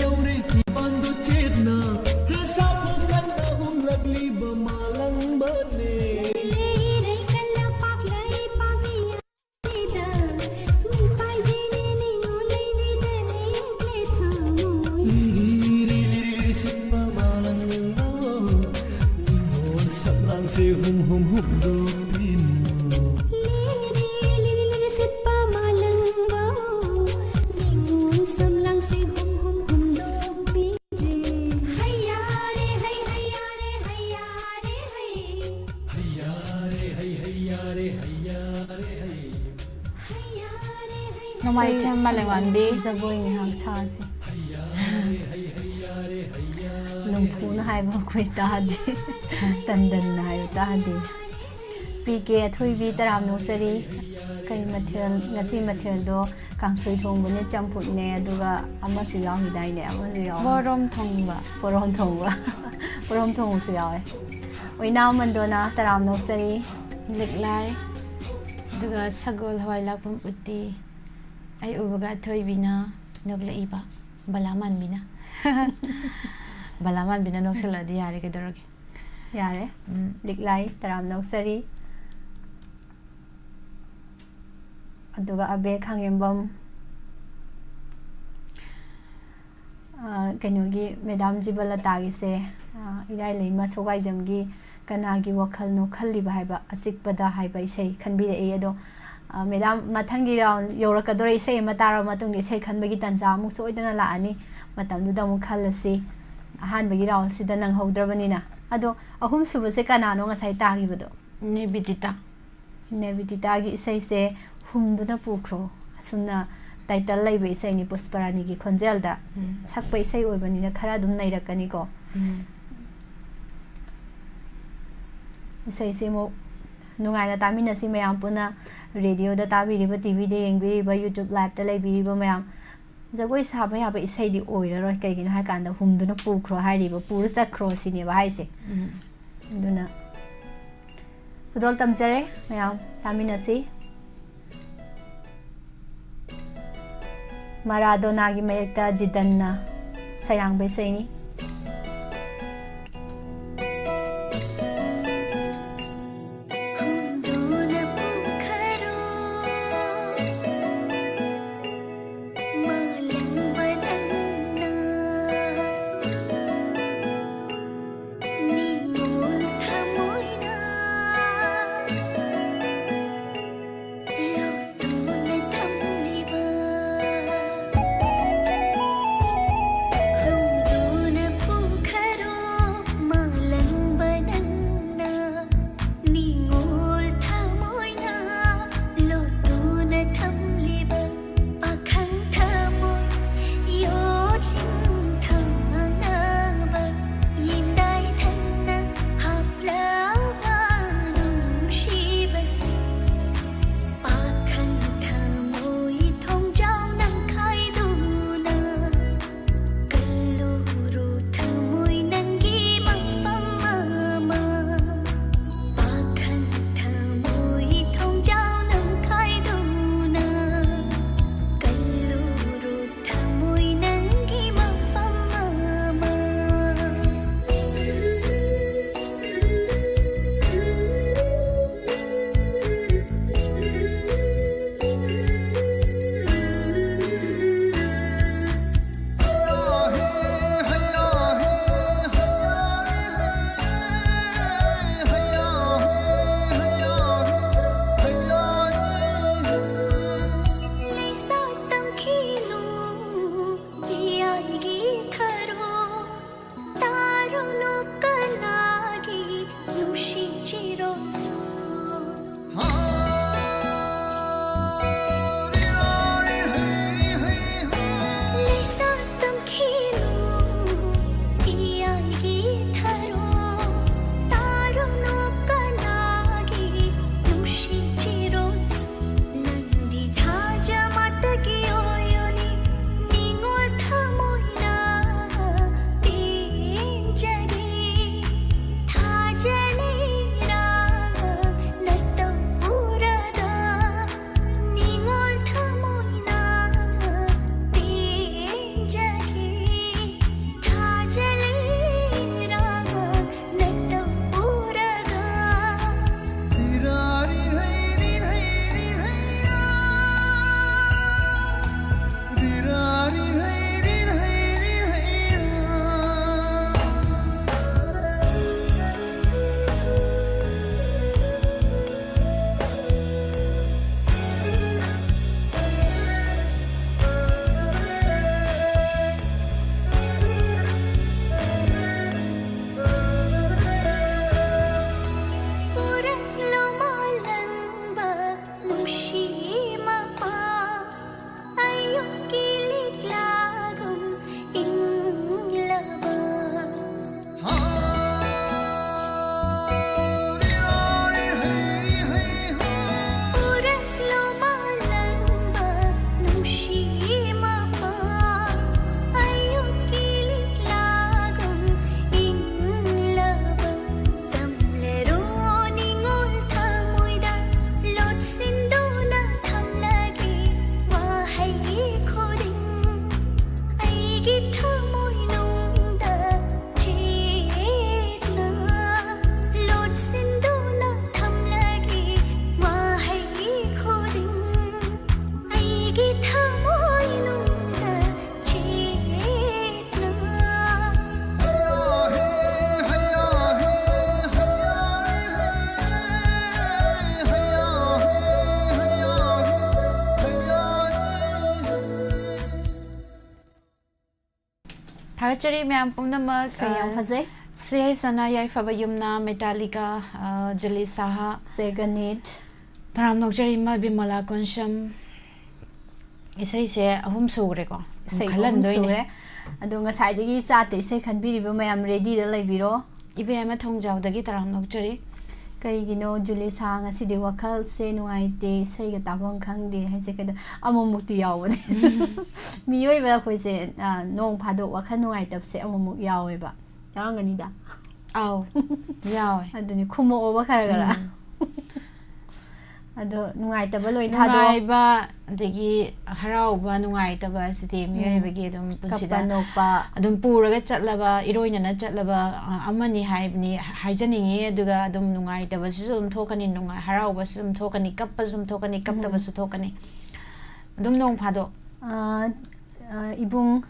ꯌꯧꯔꯦ ꯊꯤꯕꯥꯟꯗꯨ ꯆꯦꯠꯅ, ꯍꯦ ꯁꯥꯐꯨ ꯀꯟꯅ ꯍꯨꯝꯂꯛꯂꯤꯕ ꯃꯥꯂꯪꯕꯅꯦ꯫ ꯂꯩꯔꯩ ꯀꯜꯂ ꯄꯥꯛꯂꯩ ꯄꯥꯛꯂꯤ ꯑꯁꯤꯗ, ꯃꯤ ꯄꯥꯏꯗꯦꯅꯦ ꯅꯤꯉꯣꯜ ꯂꯩꯗꯤꯗꯅꯦ ꯊꯃꯣꯏ꯫ ꯂꯤꯔꯤ ꯂꯤꯔꯤ ꯁꯤꯠꯄ ꯃꯥꯂꯪꯕ, ꯅꯤꯉꯣꯜ ꯁꯛꯂꯥꯡꯁꯦ ꯍꯨꯝ ꯍꯨꯝ ꯍꯨꯝꯗꯣꯛꯄꯤꯅꯨ꯫ ꯂꯤꯔꯤ ꯂꯤꯔꯤ ꯁꯤꯠꯄ ꯃꯥꯂꯪꯕ, ꯅꯤꯉꯣꯜ ꯁꯛꯂꯥꯡꯁꯦ ꯍꯨꯝ ꯍꯨꯝ ꯍꯨꯝꯗꯣꯛꯄꯤꯔꯦ꯫ ꯍꯩꯌꯥꯔꯦ ꯍꯩ ꯍꯩꯌꯥꯔꯦ ꯍꯩꯌꯥꯔꯦ ꯍꯩ꯫ ꯍꯩꯌꯥꯔꯦ ꯍꯩ ꯍꯩꯌꯥꯔꯦ ꯍꯩꯌꯥꯔꯦ ꯍꯩ꯫ ꯍꯩꯌꯥꯔꯦ ꯍꯩ꯫ ꯅꯣꯡꯃꯥꯏꯊꯦꯝ ꯃꯥꯂꯦꯝꯉꯥꯟꯕꯤ꯫ ꯖꯒꯣꯏ ꯉꯥꯏꯍꯥꯛ ꯁꯥꯁꯤ꯫ ꯍꯩꯌꯥꯔꯦ ꯍꯩ ꯍꯩꯌꯥꯔꯦ ꯍꯩꯌꯥꯔꯦ꯫ ꯂꯨꯝꯐꯨꯅ ꯍꯥꯏꯕ ꯑꯩꯈꯣꯏ ꯇꯥꯗꯦ꯫ ꯇꯟꯗꯟꯅ ꯍꯥꯏꯕ ꯇꯥꯗꯦ꯫ ꯄꯤ ꯀꯦ ꯑꯊꯣꯏꯕꯤ ꯇꯔꯥꯝꯅ ꯑꯣꯛꯆꯔꯤ꯫ ꯀꯩ ꯃꯊꯦꯜ? ꯉꯁꯤ ꯃꯊꯦꯜꯗꯣ ꯀꯥꯡꯁꯣꯏ ꯊꯣꯡꯕꯅꯦ, ꯆꯝꯐꯨꯠꯅꯦ, ꯑꯗꯨꯒ ꯑꯃꯁꯨ ꯌꯥꯎꯈꯤꯗꯥꯏꯅꯦ? ꯑꯃꯁꯨ ꯌꯥꯎ- ꯕꯣꯔꯣꯝ ꯊꯣꯡꯕ꯫ ꯕꯣꯔꯣꯝ ꯊꯣꯡꯕ꯫ ꯕꯣꯔꯣꯝ ꯊꯣꯡꯕꯁꯨ ꯌꯥꯎꯋꯦ꯫ ꯑꯣꯏꯅꯥꯝ ꯃꯟꯗꯣꯅ ꯇꯔꯥꯝꯅ ꯑꯣꯛꯆꯔꯤ꯫ ꯂꯤꯛꯂꯥꯏ꯫ ꯑꯗꯨꯒ ꯁꯒꯣꯜ ꯍꯋꯥꯏ ꯂꯥꯛꯄꯝ ꯎꯇꯤ꯫ ꯑꯩ ꯎꯕꯒ ꯑꯊꯣꯏꯕꯤꯅ ꯅꯣꯛꯂꯛꯏꯕ꯫ ꯕꯂꯥ ꯃꯥꯟꯕꯤꯅ꯫ ꯕꯂꯥ ꯃꯥꯟꯕꯤꯅ ꯅꯣꯛꯁꯜꯂꯛꯑꯗꯤ ꯌꯥꯔꯦ, ꯀꯩꯗꯧꯔꯒꯦ? ꯌꯥꯔꯦ꯫ ꯎꯝ꯫ ꯂꯤꯛꯂꯥꯏ ꯇꯔꯥꯝꯅ ꯑꯣꯛꯆꯔꯤ꯫ ꯑꯗꯨꯒ ꯑꯕꯦ ꯈꯥꯉꯦꯝꯕꯝ, ꯑ, ꯀꯩꯅꯣꯒꯤ ꯃꯦꯗꯥꯝ ꯖꯤꯕꯂꯇꯥꯒꯤꯁꯦ, ꯑ, ꯏꯔꯥꯏ ꯂꯩꯃ ꯁꯧꯒꯥꯏꯖꯝꯒꯤ ꯀꯅꯥꯒꯤ ꯋꯥꯈꯜꯅꯣ ꯈꯜꯂꯤꯕ ꯍꯥꯏꯕ ꯑꯆꯤꯛꯄꯗ ꯍꯥꯏꯕ ꯏꯁꯩ ꯈꯟꯕꯤꯔꯛꯏ꯫ ꯑꯗꯣ, ꯑ, ꯃꯦꯗꯥꯝ, ꯃꯊꯪꯒꯤ ꯔꯥꯎꯟ ꯌꯧꯔꯛꯀꯗꯣꯔꯦ꯫ ꯏꯁꯩ ꯑꯃ ꯇꯥꯔꯕ ꯃꯇꯨꯡꯗ ꯏꯁꯩ ꯈꯟꯕꯒꯤ ꯇꯥꯟꯖꯥ ꯑꯃꯨꯛ ꯁꯣꯏꯗꯅ ꯂꯥꯛꯑꯅꯤ꯫ ꯃꯇꯝꯗꯨꯗ ꯑꯃꯨꯛ ꯈꯜꯂꯁꯤ꯫ ꯑꯍꯥꯟꯕꯒꯤ ꯔꯥꯎꯟꯁꯤꯗ ꯅꯪꯍꯧꯗ꯭ꯔꯕꯅꯤꯅ꯫ ꯑꯗꯣ ꯑꯍꯨꯝꯁꯨꯕꯁꯦ ꯀꯅꯥꯅꯣ ꯉꯁꯥꯏ ꯇꯥꯈꯤꯕꯗꯣ? ꯅꯦꯕꯤꯗꯤꯇꯥ꯫ ꯅꯦꯕꯤꯗꯤꯇꯥꯒꯤ ꯏꯁꯩꯁꯦ ꯍꯨꯝꯗꯨꯅ ꯄꯨꯈ꯭ꯔꯣ꯫ ꯑꯁꯨꯝꯅ ꯇꯥꯏꯇꯜ ꯂꯩꯕ ꯏꯁꯩꯅꯤ, ꯄꯨꯁꯄꯔꯥꯅꯤꯒꯤ ꯈꯣꯟꯖꯦꯜꯗ꯫ ꯎꯝ꯫ ꯁꯛꯄ ꯏꯁꯩ ꯑꯣꯏꯕꯅꯤꯅ ꯈꯔ ꯑꯗꯨꯝ ꯅꯩꯔꯛꯀꯅꯤꯀꯣ꯫ ꯎꯝ꯫ ꯏꯁꯩꯁꯦ ꯑꯃꯨꯛ ꯅꯨꯡꯉꯥꯏꯅ ꯇꯥꯃꯤꯟꯅꯁꯤ ꯃꯌꯥꯝ ꯄꯨꯟꯅ꯫ ꯔꯦꯗꯤꯑꯣꯗ ꯇꯥꯕꯤꯔꯤꯕ, ꯇꯤꯚꯤꯗ ꯌꯦꯡꯕꯤꯔꯤꯕ, YouTube liveꯇ ꯂꯩꯕꯤꯔꯤꯕ ꯃꯌꯥꯝ, ꯖꯒꯣꯏ ꯁꯥꯕ ꯌꯥꯕ ꯏꯁꯩꯗꯤ ꯑꯣꯏꯔꯔꯣꯏ꯫ ꯀꯩꯒꯤꯅꯣ ꯍꯥꯏ ꯀꯥꯟꯗ ꯍꯨꯝꯗꯨꯅ ꯄꯨꯈ꯭ꯔꯣ ꯍꯥꯏꯔꯤꯕ, ꯄꯨꯔ ꯆꯠꯈ꯭ꯔꯣ ꯁꯤꯅꯦꯕ ꯍꯥꯏꯁꯦ꯫ ꯎꯝ꯫ ꯑꯗꯨꯅ ꯈꯨꯗꯣꯜ ꯇꯝꯖꯔꯦ ꯃꯌꯥꯝ, ꯇꯥꯃꯤꯟꯅꯁꯤ꯫ ꯃꯔꯥꯗꯣꯅꯥꯒꯤ ꯃꯌꯦꯛꯇ ꯖꯤꯗꯟꯅ ꯁꯩꯔꯥꯡꯕ ꯏꯁꯩꯅꯤ꯫ ꯊꯥꯒꯠꯆꯔꯤ ꯃꯌꯥꯝ ꯄꯨꯝꯅꯃꯛ꯫ ꯏꯁꯩ ꯌꯥꯝ ꯑ, ꯐꯖꯩ꯫ ꯁꯤ ꯌꯥꯏꯁꯅꯥ ꯌꯥꯏꯐꯕ ꯌꯨꯝꯅ, ꯃꯦꯇꯥꯂꯤꯀꯥ, ꯑ, ꯖꯨꯂꯤ ꯁꯥꯍꯥ, ꯁꯦꯒꯅꯤꯠ꯫ ꯇꯔꯥꯝ ꯅꯣꯛꯆꯔꯤ ꯏꯃꯥ ꯕꯤꯃꯂꯥ ꯀꯣꯟꯁꯝ꯫ ꯏꯁꯩꯁꯦ ꯑꯍꯨꯝ ꯁꯨꯈ꯭ꯔꯦꯀꯣ꯫ ꯏꯁꯩ ꯑꯍꯨꯝ ꯈꯜꯍꯟꯗꯣꯏꯅꯦ꯫ ꯁꯨꯔꯦ꯫ ꯑꯗꯣ ꯉꯁꯥꯏꯗꯒꯤ ꯆꯥꯠꯇ ꯏꯁꯩ ꯈꯟꯕꯤꯔꯤꯕ ꯃꯌꯥꯝ ꯔꯦꯗꯤꯗ ꯂꯩꯕꯤꯔꯣ꯫ ꯏꯕꯦꯝꯃ ꯊꯣꯡꯖꯥꯎꯗꯒꯤ ꯇꯔꯥꯝ ꯅꯣꯛꯆꯔꯤ꯫ ꯀꯩꯒꯤꯅꯣ ꯖꯨꯂꯤ ꯁꯥꯍꯥ ꯉꯁꯤꯗꯤ ꯋꯥꯈꯜꯁꯦ ꯅꯨꯡꯉꯥꯏꯇꯦ, ꯏꯁꯩꯒ ꯇꯥꯐꯝ ꯈꯪꯗꯦ ꯍꯥꯏꯁꯦ ꯀꯩꯗꯧ-, ꯑꯃꯨꯛꯃꯨꯛꯇꯤ ꯌꯥꯎꯕꯅꯦ꯫ ꯃꯤꯑꯣꯏꯕ ꯑꯩꯈꯣꯏꯁꯦ, ꯑ, ꯅꯣꯡ ꯐꯥꯗꯣꯛ ꯋꯥꯈꯜ ꯅꯨꯡꯉꯥꯏꯇꯕꯁꯦ ꯑꯃꯨꯛꯃꯨꯛ ꯌꯥꯎꯋꯦꯕ꯫ ꯌꯥꯎꯔꯝꯒꯅꯤꯗ꯫ ꯑꯧ, ꯌꯥꯎꯋꯦ꯫ ꯑꯗꯨꯅꯤ, ꯈꯨꯝꯃꯛꯑꯣꯕ ꯈꯔ ꯈꯔ꯫ ꯎꯝ꯫ ꯑꯗꯣ ꯅꯨꯡꯉꯥꯏꯇꯕ ꯂꯣꯏ ꯊꯥꯗꯣꯛꯑꯣ꯫ ꯅꯨꯡꯉꯥꯏꯕ, ꯑꯗꯒꯤ ꯍꯔꯥꯎꯕ, ꯅꯨꯡꯉꯥꯏꯇꯕ ꯑꯁꯤꯗꯤ ꯃꯤꯑꯣꯏꯕꯒꯤ ꯑꯗꯨꯝ ꯄꯨꯟꯁꯤꯗ ꯀꯞꯄ ꯅꯣꯛꯄ꯫ ꯑꯗꯨꯝ ꯄꯨꯔꯒ ꯆꯠꯂꯕ, ꯏꯔꯣꯏꯅꯅ ꯆꯠꯂꯕ, ꯑ, ꯑꯃꯅꯤ ꯍꯥꯏꯕꯅꯤ, ꯍꯥꯏꯖꯅꯤꯡꯉꯤ꯫ ꯑꯗꯨꯒ ꯑꯗꯨꯝ ꯅꯨꯡꯉꯥꯏꯇꯕꯁꯤꯁꯨ ꯑꯗꯨꯝ ꯊꯣꯛꯀꯅꯤ, ꯅꯨꯡꯉꯥꯏ-, ꯍꯔꯥꯎꯕꯁꯨ ꯑꯗꯨꯝ ꯊꯣꯛꯀꯅꯤ, ꯀꯞꯄꯁꯨ ꯑꯗꯨꯝ ꯊꯣꯛꯀꯅꯤ, ꯀꯞꯇꯕꯁꯨ ꯊꯣꯛꯀꯅꯤ꯫ ꯑꯗꯨꯝ ꯅꯣꯡ ꯐꯥꯗꯣꯛ꯫ ꯑ, ꯑ, ꯏꯕꯨꯡ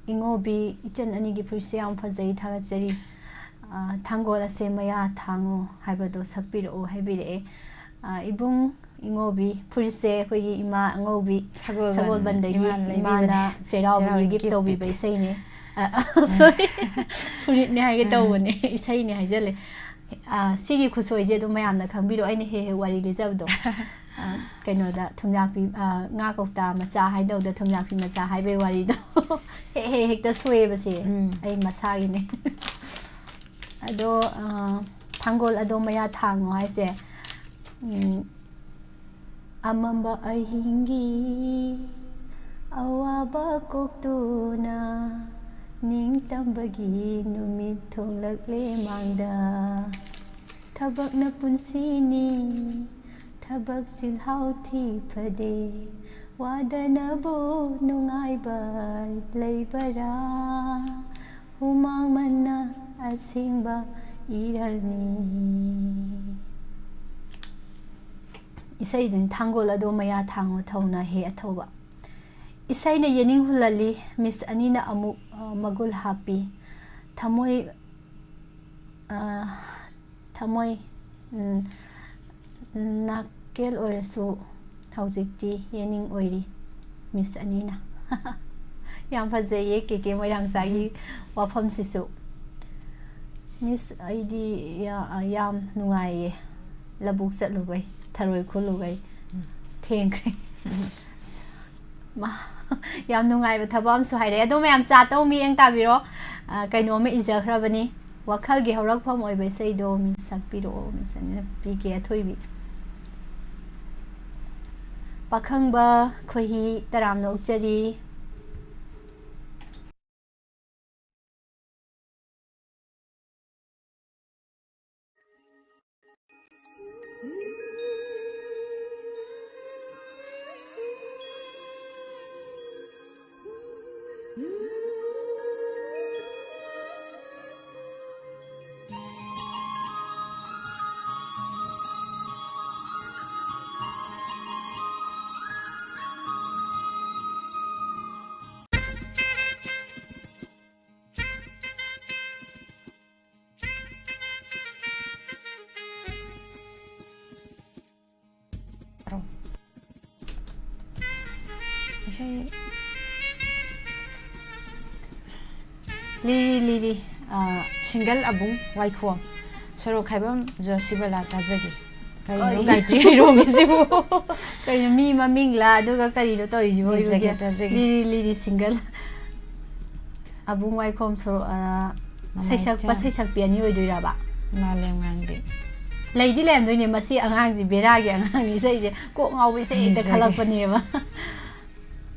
ꯏꯉꯣꯕꯤ, ꯏꯆꯟ ꯑꯅꯤꯒꯤ ꯐꯨꯔꯤꯠꯁꯦ ꯌꯥꯝ ꯐꯖꯩ, ꯊꯥꯒꯠꯆꯔꯤ꯫ ꯑ, ꯊꯥꯡꯒꯣꯜ ꯑꯁꯦ ꯃꯌꯥ ꯊꯥꯡꯉꯣ ꯍꯥꯏꯕꯗꯣ ꯁꯛꯄꯤꯔꯛꯑꯣ ꯍꯥꯏꯕꯤꯔꯛꯑꯦ꯫ ꯑ, ꯏꯕꯨꯡ ꯏꯉꯣꯕꯤ, ꯐꯨꯔꯤꯠꯁꯦ ꯑꯩꯈꯣꯏꯒꯤ ꯏꯃꯥ ꯑꯉꯧꯕꯤ ꯁꯒꯣꯜꯕꯟ ꯁꯒꯣꯜꯕꯟꯗꯒꯤ ꯏꯃꯥꯅ ꯂꯩꯕꯤꯕꯅꯦ꯫ ꯏꯃꯥꯅ ꯆꯩꯔꯥꯎꯕꯒꯤ ꯆꯩꯔꯥꯎꯕꯒꯤ ꯒꯤꯐ gift ꯇꯧꯕꯤꯕ ꯄꯤꯕꯤ꯫ ꯏꯁꯩꯅꯦ꯫ ꯑ, ꯁꯣꯔꯤ, ꯐꯨꯔꯤꯠꯅꯦ ꯍꯥꯏꯒꯦ ꯇꯧꯕꯅꯦ, ꯏꯁꯩꯅꯦ ꯍꯥꯏꯖꯜꯂꯦ꯫ ꯑ, ꯁꯤꯒꯤ ꯈꯨꯠꯁꯣꯏꯁꯦ ꯑꯗꯨꯝ ꯃꯌꯥꯝꯅ ꯈꯪꯕꯤꯔꯣ, ꯑꯩꯅ ꯍꯦꯛ ꯍꯦꯛ ꯋꯥꯔꯤ ꯂꯤꯖꯕꯗꯣ꯫ ꯑ, ꯀꯩꯅꯣꯗ ꯊꯨꯝꯌꯥꯛꯄꯤ, ꯑ, ꯉꯥ ꯀꯧꯇꯥ ꯃꯆꯥ ꯍꯥꯏꯗꯧꯗ ꯊꯨꯝꯌꯥꯛꯄꯤ ꯃꯆꯥ ꯍꯥꯏꯕꯩ ꯋꯥꯔꯤꯗꯣ꯫ ꯍꯦꯛ ꯍꯦꯛ ꯍꯦꯛꯇ ꯁꯣꯏꯑꯦꯕ ꯁꯦ꯫ ꯎꯝ꯫ ꯑꯩ ꯃꯁꯥꯒꯤꯅꯦ꯫ ꯑꯗꯣ, ꯑ, ꯊꯥꯡꯒꯣꯜ ꯑꯗꯣ ꯃꯌꯥ ꯊꯥꯡꯉꯣ ꯍꯥꯏꯁꯦ, ꯎꯝ, ꯑꯃꯝꯕ ꯑꯍꯤꯡꯒꯤ ꯑꯋꯥꯕ ꯀꯣꯛꯇꯨꯅ ꯅꯤꯡꯇꯝꯕꯒꯤ ꯅꯨꯃꯤꯠ ꯊꯣꯛꯂꯛꯂꯦ ꯃꯥꯡꯗ꯫ ꯊꯕꯛꯅ ꯄꯨꯟꯁꯤꯅꯤ, ꯊꯕꯛ ꯆꯤꯜꯍꯥꯎ ꯊꯤ ꯐꯗꯦ, ꯋꯥꯗꯅꯕꯨ ꯅꯨꯡꯉꯥꯏꯕ ꯂꯩꯕꯔꯥ? ꯍꯨꯃꯥꯡ ꯃꯟꯅ ꯑꯁꯦꯡꯕ ꯏꯔꯜꯅꯤ꯫ ꯏꯁꯩꯗꯨꯅꯤ ꯊꯥꯡꯒꯣꯜ ꯑꯗꯣ ꯃꯌꯥ ꯊꯥꯡꯉꯣ ꯊꯧꯅ ꯍꯦ ꯑꯊꯧꯕ꯫ ꯏꯁꯩꯅ ꯌꯦꯅꯤꯡ ꯍꯨꯜꯍꯜꯂꯤ, ꯃꯤꯁ ꯑꯅꯤꯅ ꯑꯃꯨꯛ, ꯑ, ꯃꯒꯨꯜ ꯍꯥꯞꯄꯤ꯫ ꯊꯃꯣꯏ, ꯑ, ꯊꯃꯣꯏ, ꯎꯝ, ꯅꯥꯀꯦꯜ ꯑꯣꯏꯔꯁꯨ ꯍꯧꯖꯤꯛꯇꯤ ꯌꯦꯅꯤꯡ ꯑꯣꯏꯔꯤ, ꯃꯤꯁ ꯑꯅꯤꯅ꯫ ꯌꯥꯝ ꯐꯖꯩꯌꯦ ꯀꯦ ꯀꯦ ꯃꯣꯏꯔꯥꯡꯆꯥꯒꯤ ꯋꯥꯐꯝꯁꯤꯁꯨ꯫ ꯃꯤꯁ, ꯑꯩꯗꯤ ꯌꯥ-, ꯌꯥꯝ ꯅꯨꯡꯉꯥꯏꯌꯦ꯫ ꯂꯧꯕꯨꯛ ꯆꯠꯂꯨꯕꯩ, ꯊꯔꯣꯏ ꯈꯨꯜꯂꯨꯕꯩ꯫ ꯎꯝ꯫ ꯊꯦꯡꯈ꯭ꯔꯦ꯫ ꯎꯝ꯫ ꯃꯥ, ꯌꯥꯝ ꯅꯨꯡꯉꯥꯏꯕ ꯊꯕꯛ ꯑꯃꯁꯨ ꯍꯥꯏꯔꯛꯑꯦ꯫ ꯑꯗꯣ ꯃꯌꯥꯝ ꯆꯥ ꯇꯧ ꯃꯤꯠꯌꯦꯡ ꯇꯥꯕꯤꯔꯣ꯫ ꯑ, ꯀꯩꯅꯣꯝꯃ ꯏꯖꯈ꯭ꯔꯕꯅꯤ꯫ ꯋꯥꯈꯜꯒꯤ ꯍꯧꯔꯛꯐꯝ ꯑꯣꯏꯕ ꯏꯁꯩꯗꯣ ꯃꯤꯁ ꯁꯛꯄꯤꯔꯛꯑꯣ, ꯃꯤꯁ ꯑꯅꯤꯅ ꯄꯤ ꯀꯦ ꯑꯊꯣꯏꯕꯤ꯫ ꯄꯥꯈꯪꯕ ꯈꯣꯏꯍꯤ ꯇꯔꯥꯝꯅ ꯑꯣꯛꯆꯔꯤ꯫ ꯏꯁꯩ ꯂꯤꯔꯤ ꯂꯤꯔꯤ, ꯑ, single ꯑꯕꯨꯡ ꯋꯥꯏꯈꯣꯝ, ꯁꯣꯔꯣꯛ ꯈꯥꯏꯕꯝ ꯖꯣꯁꯤꯕꯂꯥ ꯇꯥꯖꯒꯦ꯫ ꯀꯔꯤꯅꯣ ꯀꯔꯤ? ꯒꯥꯌꯇ꯭ꯔꯤ ꯍꯩꯔꯣꯡꯒꯤꯁꯤꯕꯨ? ꯀꯩꯅꯣ, ꯃꯤ ꯃꯃꯤꯡꯂ? ꯑꯗꯨꯒ ꯀꯔꯤꯅꯣ ꯇꯧꯔꯤꯁꯤꯕꯣ? ꯇꯥꯖꯒꯦ, ꯏꯕꯨꯡꯒꯤ ꯇꯥꯖꯒꯦ꯫ ꯂꯤꯔꯤ ꯂꯤꯔꯤ single꯫ ꯑꯕꯨꯡ ꯋꯥꯏꯈꯣꯝ ꯁꯣꯔꯣꯛ, ꯑ, ꯃꯃꯥꯏ ꯁꯩꯁꯛꯄ ꯆꯥꯝ꯫ ꯁꯩꯁꯛꯄꯤ ꯑꯅꯤ ꯑꯣꯏꯗꯣꯏꯔꯕ? ꯃꯥꯂꯦꯝ ꯉꯥꯡꯕꯤ꯫ ꯂꯩꯗꯤ ꯂꯩꯔꯝꯗꯣꯏꯅꯦ, ꯃꯁꯤ ꯑꯉꯥꯡꯁꯤ ꯕꯦꯔꯥꯒꯤ ꯑꯉꯥꯡꯅꯤ, ꯏꯁꯩꯁꯦ ꯀꯣꯛ ꯉꯥꯎꯕ ꯏꯁꯩ ꯍꯦꯛꯇ ꯅꯤꯖꯒꯦ꯫ ꯈꯜꯂꯛꯄꯅꯦꯕ꯫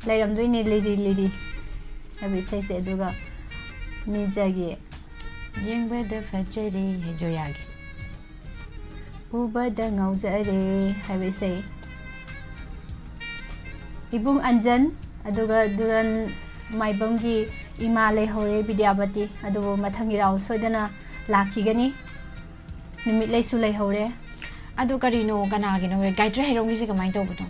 ꯂꯩꯔꯝꯗꯣꯏꯅꯦ ꯂꯤꯔꯤ ꯂꯤꯔꯤ ꯍꯥꯏꯕ ꯏꯁꯩꯁꯦ, ꯑꯗꯨꯒ ꯅꯤꯖꯒꯦ꯫ ꯌꯦꯡꯕꯗ ꯐꯖꯔꯦ ꯍꯥꯏ ꯖꯣꯌꯥꯒꯤ꯫ ꯎꯕꯗ ꯉꯥꯎꯖꯔꯦ ꯍꯥꯏꯕ ꯏꯁꯩ꯫ ꯏꯕꯨꯡ ꯑꯟꯖꯟ, ꯑꯗꯨꯒ ꯗꯨꯔꯟ ꯃꯥꯏꯕꯝꯒꯤ ꯏꯃꯥ ꯂꯩꯍꯧꯔꯦ ꯕꯤꯗ꯭ꯌꯥꯄꯇꯤ, ꯑꯗꯨꯕꯨ ꯃꯊꯪꯒꯤ ꯔꯥꯎꯟ ꯁꯣꯏꯗꯅ ꯂꯥꯛꯈꯤꯒꯅꯤ꯫ ꯅꯨꯃꯤꯠ ꯂꯩꯁꯨ ꯂꯩꯍꯧꯔꯦ꯫ ꯑꯗꯨ ꯀꯔꯤꯅꯣ, ꯀꯅꯥꯒꯤꯅꯣ? ꯒꯥꯌꯇ꯭ꯔꯤ ꯍꯩꯔꯣꯡꯒꯤꯁꯦ ꯀꯃꯥꯏꯅ ꯇꯧꯕꯅꯣ?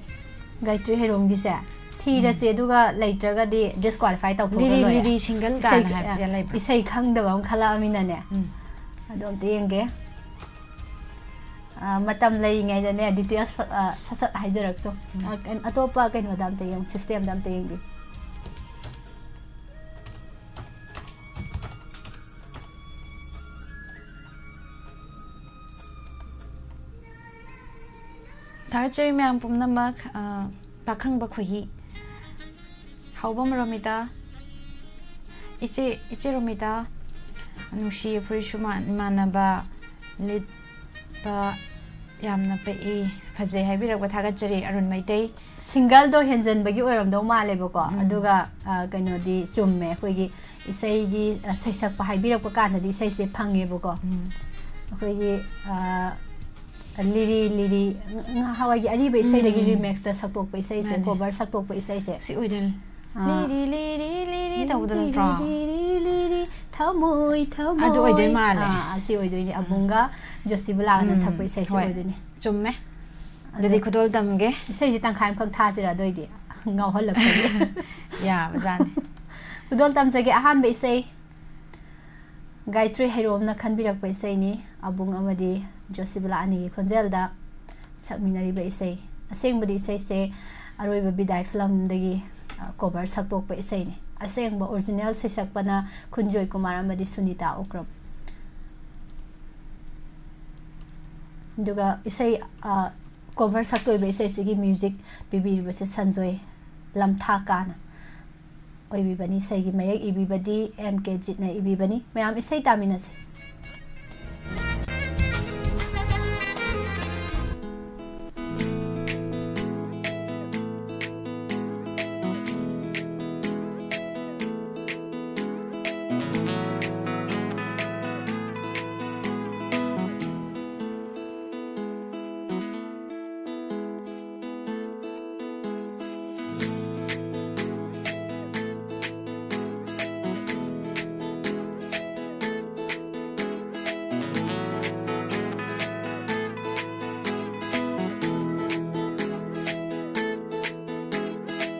ꯒꯥꯌꯇ꯭ꯔꯤ ꯍꯩꯔꯣꯡꯒꯤꯁꯦ ꯊꯤꯔꯁꯦ, ꯎꯝ꯫ ꯑꯗꯨꯒ ꯂꯩꯇ꯭ꯔꯒꯗꯤ disqualify ꯇꯧꯊꯣꯛꯑꯒ ꯂꯤꯔꯤ ꯂꯣꯏꯔꯦ꯫ ꯂꯤꯔꯤ single ꯏꯁꯩ, ꯀꯥꯏꯅ ꯍꯥꯏꯕꯁꯦ ꯂꯩꯕ꯭ꯔꯥ? ꯏꯁꯩ ꯈꯪꯗꯕ ꯑꯃ ꯈꯜꯂꯛꯑꯃꯤꯅꯅꯦ꯫ ꯎꯝ꯫ ꯑꯗꯣ ꯑꯝꯇ ꯌꯦꯡꯒꯦ꯫ ꯑ, ꯃꯇꯝ ꯂꯩꯔꯤꯉꯩꯗꯅꯦ, details ꯐ-, ꯑ, ꯁꯠ ꯁꯠ ꯍꯥꯏꯖꯔꯛꯁꯣ꯫ ꯎꯝ꯫ ꯑ, ꯀꯩꯅꯣ, ꯑꯇꯣꯞꯄ ꯀꯩꯅꯣꯗ ꯑꯝꯇ ꯌꯦꯡꯉꯨ, system ꯗ ꯑꯝꯇ ꯌꯦꯡꯕꯤꯌꯨ꯫ ꯊꯥꯒꯠꯆꯔꯤ ꯃꯌꯥꯝ ꯄꯨꯝꯅꯃꯛ꯫ ꯑ, ꯄꯥꯈꯪꯕ ꯈꯣꯏꯍꯤ꯫ ꯍꯥꯎꯕꯝ ꯔꯣꯃꯤꯇꯥ, ꯏꯆꯦ, ꯏꯆꯦ ꯔꯣꯃꯤꯇꯥ, ꯅꯨꯡꯁꯤꯌꯦ ꯐꯨꯔꯤꯠꯁꯨ ꯃꯥ-, ꯏꯃꯥꯟꯅꯕ ꯂꯤꯠꯄ ꯌꯥꯝꯅ ꯄꯛꯏ, ꯐꯖꯩ ꯍꯥꯏꯕꯤꯔꯛꯄ ꯊꯥꯒꯠꯆꯔꯤ꯫ ꯑꯔꯨꯟ ꯃꯩꯇꯩ꯫ ꯁꯤꯡꯒꯜꯗꯣ ꯍꯦꯟꯖꯟꯕꯒꯤ ꯑꯣꯏꯔꯝꯗꯧ ꯃꯥꯜꯂꯦꯕꯀꯣ꯫ ꯎꯝ꯫ ꯑꯗꯨꯒ, ꯑ, ꯀꯩꯅꯣꯗꯤ ꯆꯨꯝꯃꯦ, ꯑꯩꯈꯣꯏꯒꯤ ꯏꯁꯩꯒꯤ, ꯑ, ꯁꯩꯁꯛꯄ ꯍꯥꯏꯕꯤꯔꯛꯄ ꯀꯥꯟꯗꯗꯤ ꯏꯁꯩꯁꯦ ꯐꯪꯉꯦꯕꯀꯣ꯫ ꯎꯝ꯫ ꯑꯩꯈꯣꯏꯒꯤ, ꯑ, ꯂꯤꯔꯤ ꯂꯤꯔꯤ, ꯉ-, ꯉꯍꯥꯟꯋꯥꯏꯒꯤ ꯑꯔꯤꯕ ꯏꯁꯩꯗꯒꯤ ꯎꯝ꯫ Remix ꯇ ꯁꯛꯇꯣꯛꯄ ꯏꯁꯩꯁꯦ, ꯃꯥꯅꯦ꯫ Cover ꯁꯛꯇꯣꯛꯄ ꯏꯁꯩꯁꯦ꯫ ꯁꯤ ꯑꯣꯏꯗꯣꯏꯅꯤ꯫ ꯑꯥ꯫ ꯂꯤꯔꯤ ꯂꯤꯔꯤ ꯂꯤꯔꯤ ꯇꯧꯕꯗꯣ ꯅꯠꯇ꯭ꯔꯣ? ꯂꯤꯔꯤ ꯂꯤꯔꯤ ꯊꯃꯣꯏ ꯊꯃꯣꯏ꯫ ꯑꯗꯨ ꯑꯣꯏꯗꯣꯏ ꯃꯥꯜꯂꯦ꯫ ꯑꯥ, ꯑꯥ, ꯁꯤ ꯑꯣꯏꯗꯣꯏꯅꯤ꯫ ꯎꯝ꯫ ꯑꯕꯨꯡꯒ ꯖꯣꯁꯤꯕꯂꯥꯒꯅ ꯎꯝ, ꯁꯛꯄ ꯏꯁꯩꯁꯦ ꯍꯣꯏ꯫ ꯑꯣꯏꯗꯣꯏꯅꯤ꯫ ꯆꯨꯝꯃꯦ꯫ ꯑꯗꯨꯗꯤ ꯑꯗ ꯈꯨꯗꯣꯜ ꯇꯝꯒꯦ꯫ ꯏꯁꯩꯁꯦ ꯇꯪꯈꯥꯏ ꯑꯃꯈꯛ ꯊꯥꯁꯤꯔꯥ ꯑꯗꯨ ꯑꯣꯏꯗꯤ? ꯉꯥꯎꯍꯜꯂꯛꯄꯒꯤ꯫ ꯌꯥꯕꯖꯥꯠꯅꯤ꯫ ꯈꯨꯗꯣꯜ ꯇꯝꯖꯒꯦ꯫ ꯑꯍꯥꯟꯕ ꯏꯁꯩ ꯒꯥꯌꯇ꯭ꯔꯤ ꯍꯩꯔꯣꯝꯅ ꯈꯟꯕꯤꯔꯛꯄ ꯏꯁꯩꯅꯤ꯫ ꯑꯕꯨꯡ ꯑꯃꯗꯤ ꯖꯣꯁꯤꯕꯂꯥ ꯑꯅꯤꯒꯤ ꯈꯣꯟꯖꯦꯜꯗ ꯁꯛꯃꯤꯟꯅꯔꯤꯕ ꯏꯁꯩ꯫ ꯑꯁꯦꯡꯕꯗꯤ ꯏꯁꯩꯁꯦ ꯑꯔꯣꯏꯕ ꯕꯤꯗꯥꯏ ꯐꯤꯂꯝꯗꯒꯤ, ꯑ, Cover ꯁꯛꯇꯣꯛꯄ ꯏꯁꯩꯅꯤ꯫ ꯑꯁꯦꯡꯕ original ꯁꯩꯁꯛꯄꯅ ꯈꯨꯟꯖꯣꯏ ꯀꯨꯃꯥꯔ ꯑꯃꯗꯤ ꯁꯨꯅꯤꯇꯥ ꯎꯀ꯭ꯔꯝ꯫ ꯑꯗꯨꯒ ꯏꯁꯩ, ꯑ, Cover ꯁꯛꯇꯣꯏꯕ ꯏꯁꯩꯁꯤꯒꯤ music ꯄꯤꯕꯤꯔꯤꯕꯁꯦ ꯁꯟꯖꯣꯏ ꯂꯝꯊꯥꯀꯥꯅ ꯑꯣꯏꯕꯤꯕꯅꯤ꯫ ꯏꯁꯩꯒꯤ ꯃꯌꯦꯛ ꯏꯕꯤꯕꯗꯤ ꯑꯦꯝ ꯀꯦ ꯖꯤꯠꯅ ꯏꯕꯤꯕꯅꯤ꯫ ꯃꯌꯥꯝ ꯏꯁꯩ ꯇꯥꯃꯤꯟꯅꯁꯤ꯫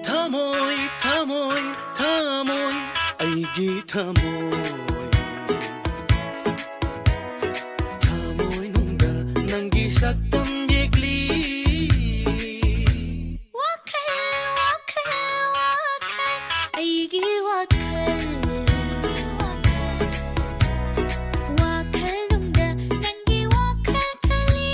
ꯊꯃꯣꯏ, ꯊꯃꯣꯏ, ꯊꯃꯣꯏ, ꯑꯩꯒꯤ ꯊꯃꯣꯏ꯫ ꯊꯃꯣꯏꯅꯨꯡꯗ ꯅꯪꯒꯤ ꯁꯛꯇꯝ ꯌꯦꯛꯂꯤ꯫ ꯋꯥꯈꯜ, ꯋꯥꯈꯜ, ꯋꯥꯈꯜ, ꯑꯩꯒꯤ ꯋꯥꯈꯜ꯫ ꯋꯥꯈꯜꯅꯨꯡꯗ ꯅꯪꯒꯤ ꯋꯥꯈꯜ ꯈꯜꯂꯤ꯫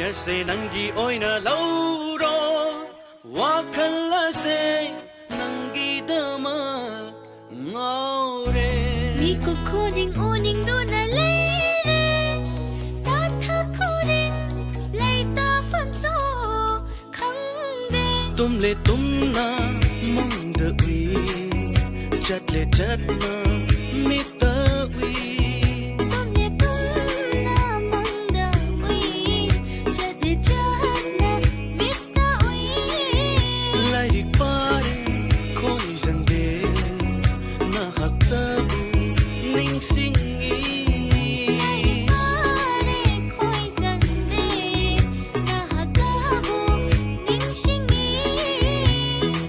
ꯑꯁꯦ ꯅꯪꯒꯤ ꯑꯣꯏꯅ ꯂꯧꯔꯣ, ꯋꯥꯈꯜ ꯑꯁꯦ ꯅꯪꯒꯤꯗꯃꯛ ꯉꯥꯎꯔꯦ꯫ ꯃꯤꯀꯨꯞ ꯈꯨꯗꯤꯡ ꯎꯅꯤꯡꯗꯨꯅ ꯂꯩꯔꯦ, ꯇꯥꯊ ꯈꯨꯗꯤꯡ ꯂꯩꯇꯥꯐꯝꯁꯨ ꯈꯪꯗꯦ꯫ ꯇꯨꯝꯂꯦ ꯇꯨꯝꯅ ꯃꯪꯗ ꯎꯏ, ꯆꯠꯂꯦ ꯆꯠꯅ ꯃꯤꯠꯇ ꯎꯏ꯫ ꯇꯨꯝꯂꯦ ꯇꯨꯝꯅ ꯃꯪꯗ ꯎꯏ, ꯆꯠꯂꯦ ꯆꯠꯅ ꯃꯤꯠꯇ ꯎꯏ꯫ ꯂꯥꯏꯔꯤꯛ ꯄꯥꯔꯦ ꯈꯣꯏꯖꯪꯗꯦ, ꯅꯍꯥꯛꯇꯕꯨ ꯅꯤꯡꯁꯤꯡꯉꯤ꯫ ꯂꯥꯏꯔꯤꯛ ꯄꯥꯔꯦ ꯈꯣꯏꯖꯪꯗꯦ, ꯅꯍꯥꯛꯇꯕꯨ ꯅꯤꯡꯁꯤꯡꯉꯤ꯫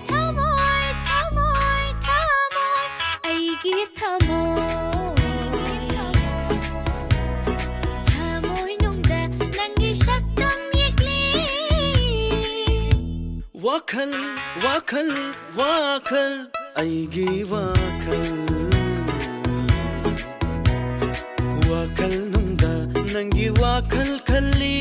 ꯊꯃꯣꯏ, ꯊꯃꯣꯏ, ꯊꯃꯣꯏ, ꯑꯩꯒꯤ ꯊꯃꯣꯏ꯫ ꯊꯃꯣꯏꯅꯨꯡꯗ ꯅꯪꯒꯤ ꯁꯛꯇꯝ ꯌꯦꯛꯂꯤ꯫ ꯋꯥꯈꯜ, ꯋꯥꯈꯜ, ꯋꯥꯈꯜ, ꯑꯩꯒꯤ ꯋꯥꯈꯜ꯫ ꯋꯥꯈꯜ ꯅꯨꯡꯗ ꯅꯪꯒꯤ ꯋꯥꯈꯜ ꯈꯜꯂꯤ꯫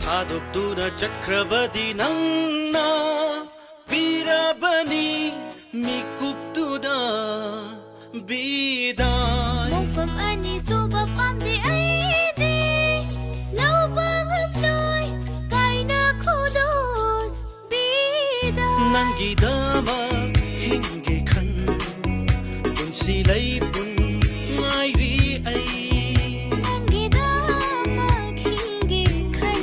ꯊꯥꯗꯣꯛꯇꯨꯅ ꯆꯠꯈ꯭ꯔꯕꯗꯤ ꯅꯪꯅ ꯄꯤꯔꯕꯅꯤ ꯃꯤꯀꯨꯞꯇꯨꯗ ꯕꯤꯗꯥꯏ꯫ ꯃꯣꯡꯐꯝ ꯑꯅꯤꯁꯨꯕ ꯄꯥꯝꯗꯦ ꯑꯩꯗꯤ, ꯂꯧꯕ ꯉꯝꯂꯣꯏ ꯀꯥꯏꯅ ꯈꯨꯗꯣꯜ ꯕꯤꯗꯥꯏ꯫ ꯅꯪꯒꯤꯗꯃꯛ ꯍꯤꯡꯒꯦ ꯈꯟ, ꯄꯨꯟꯁꯤ ꯂꯩꯄꯨꯟ ꯉꯥꯏꯔꯤ ꯑꯩ꯫ ꯅꯪꯒꯤꯗꯃꯛ ꯍꯤꯡꯒꯦ ꯈꯟ,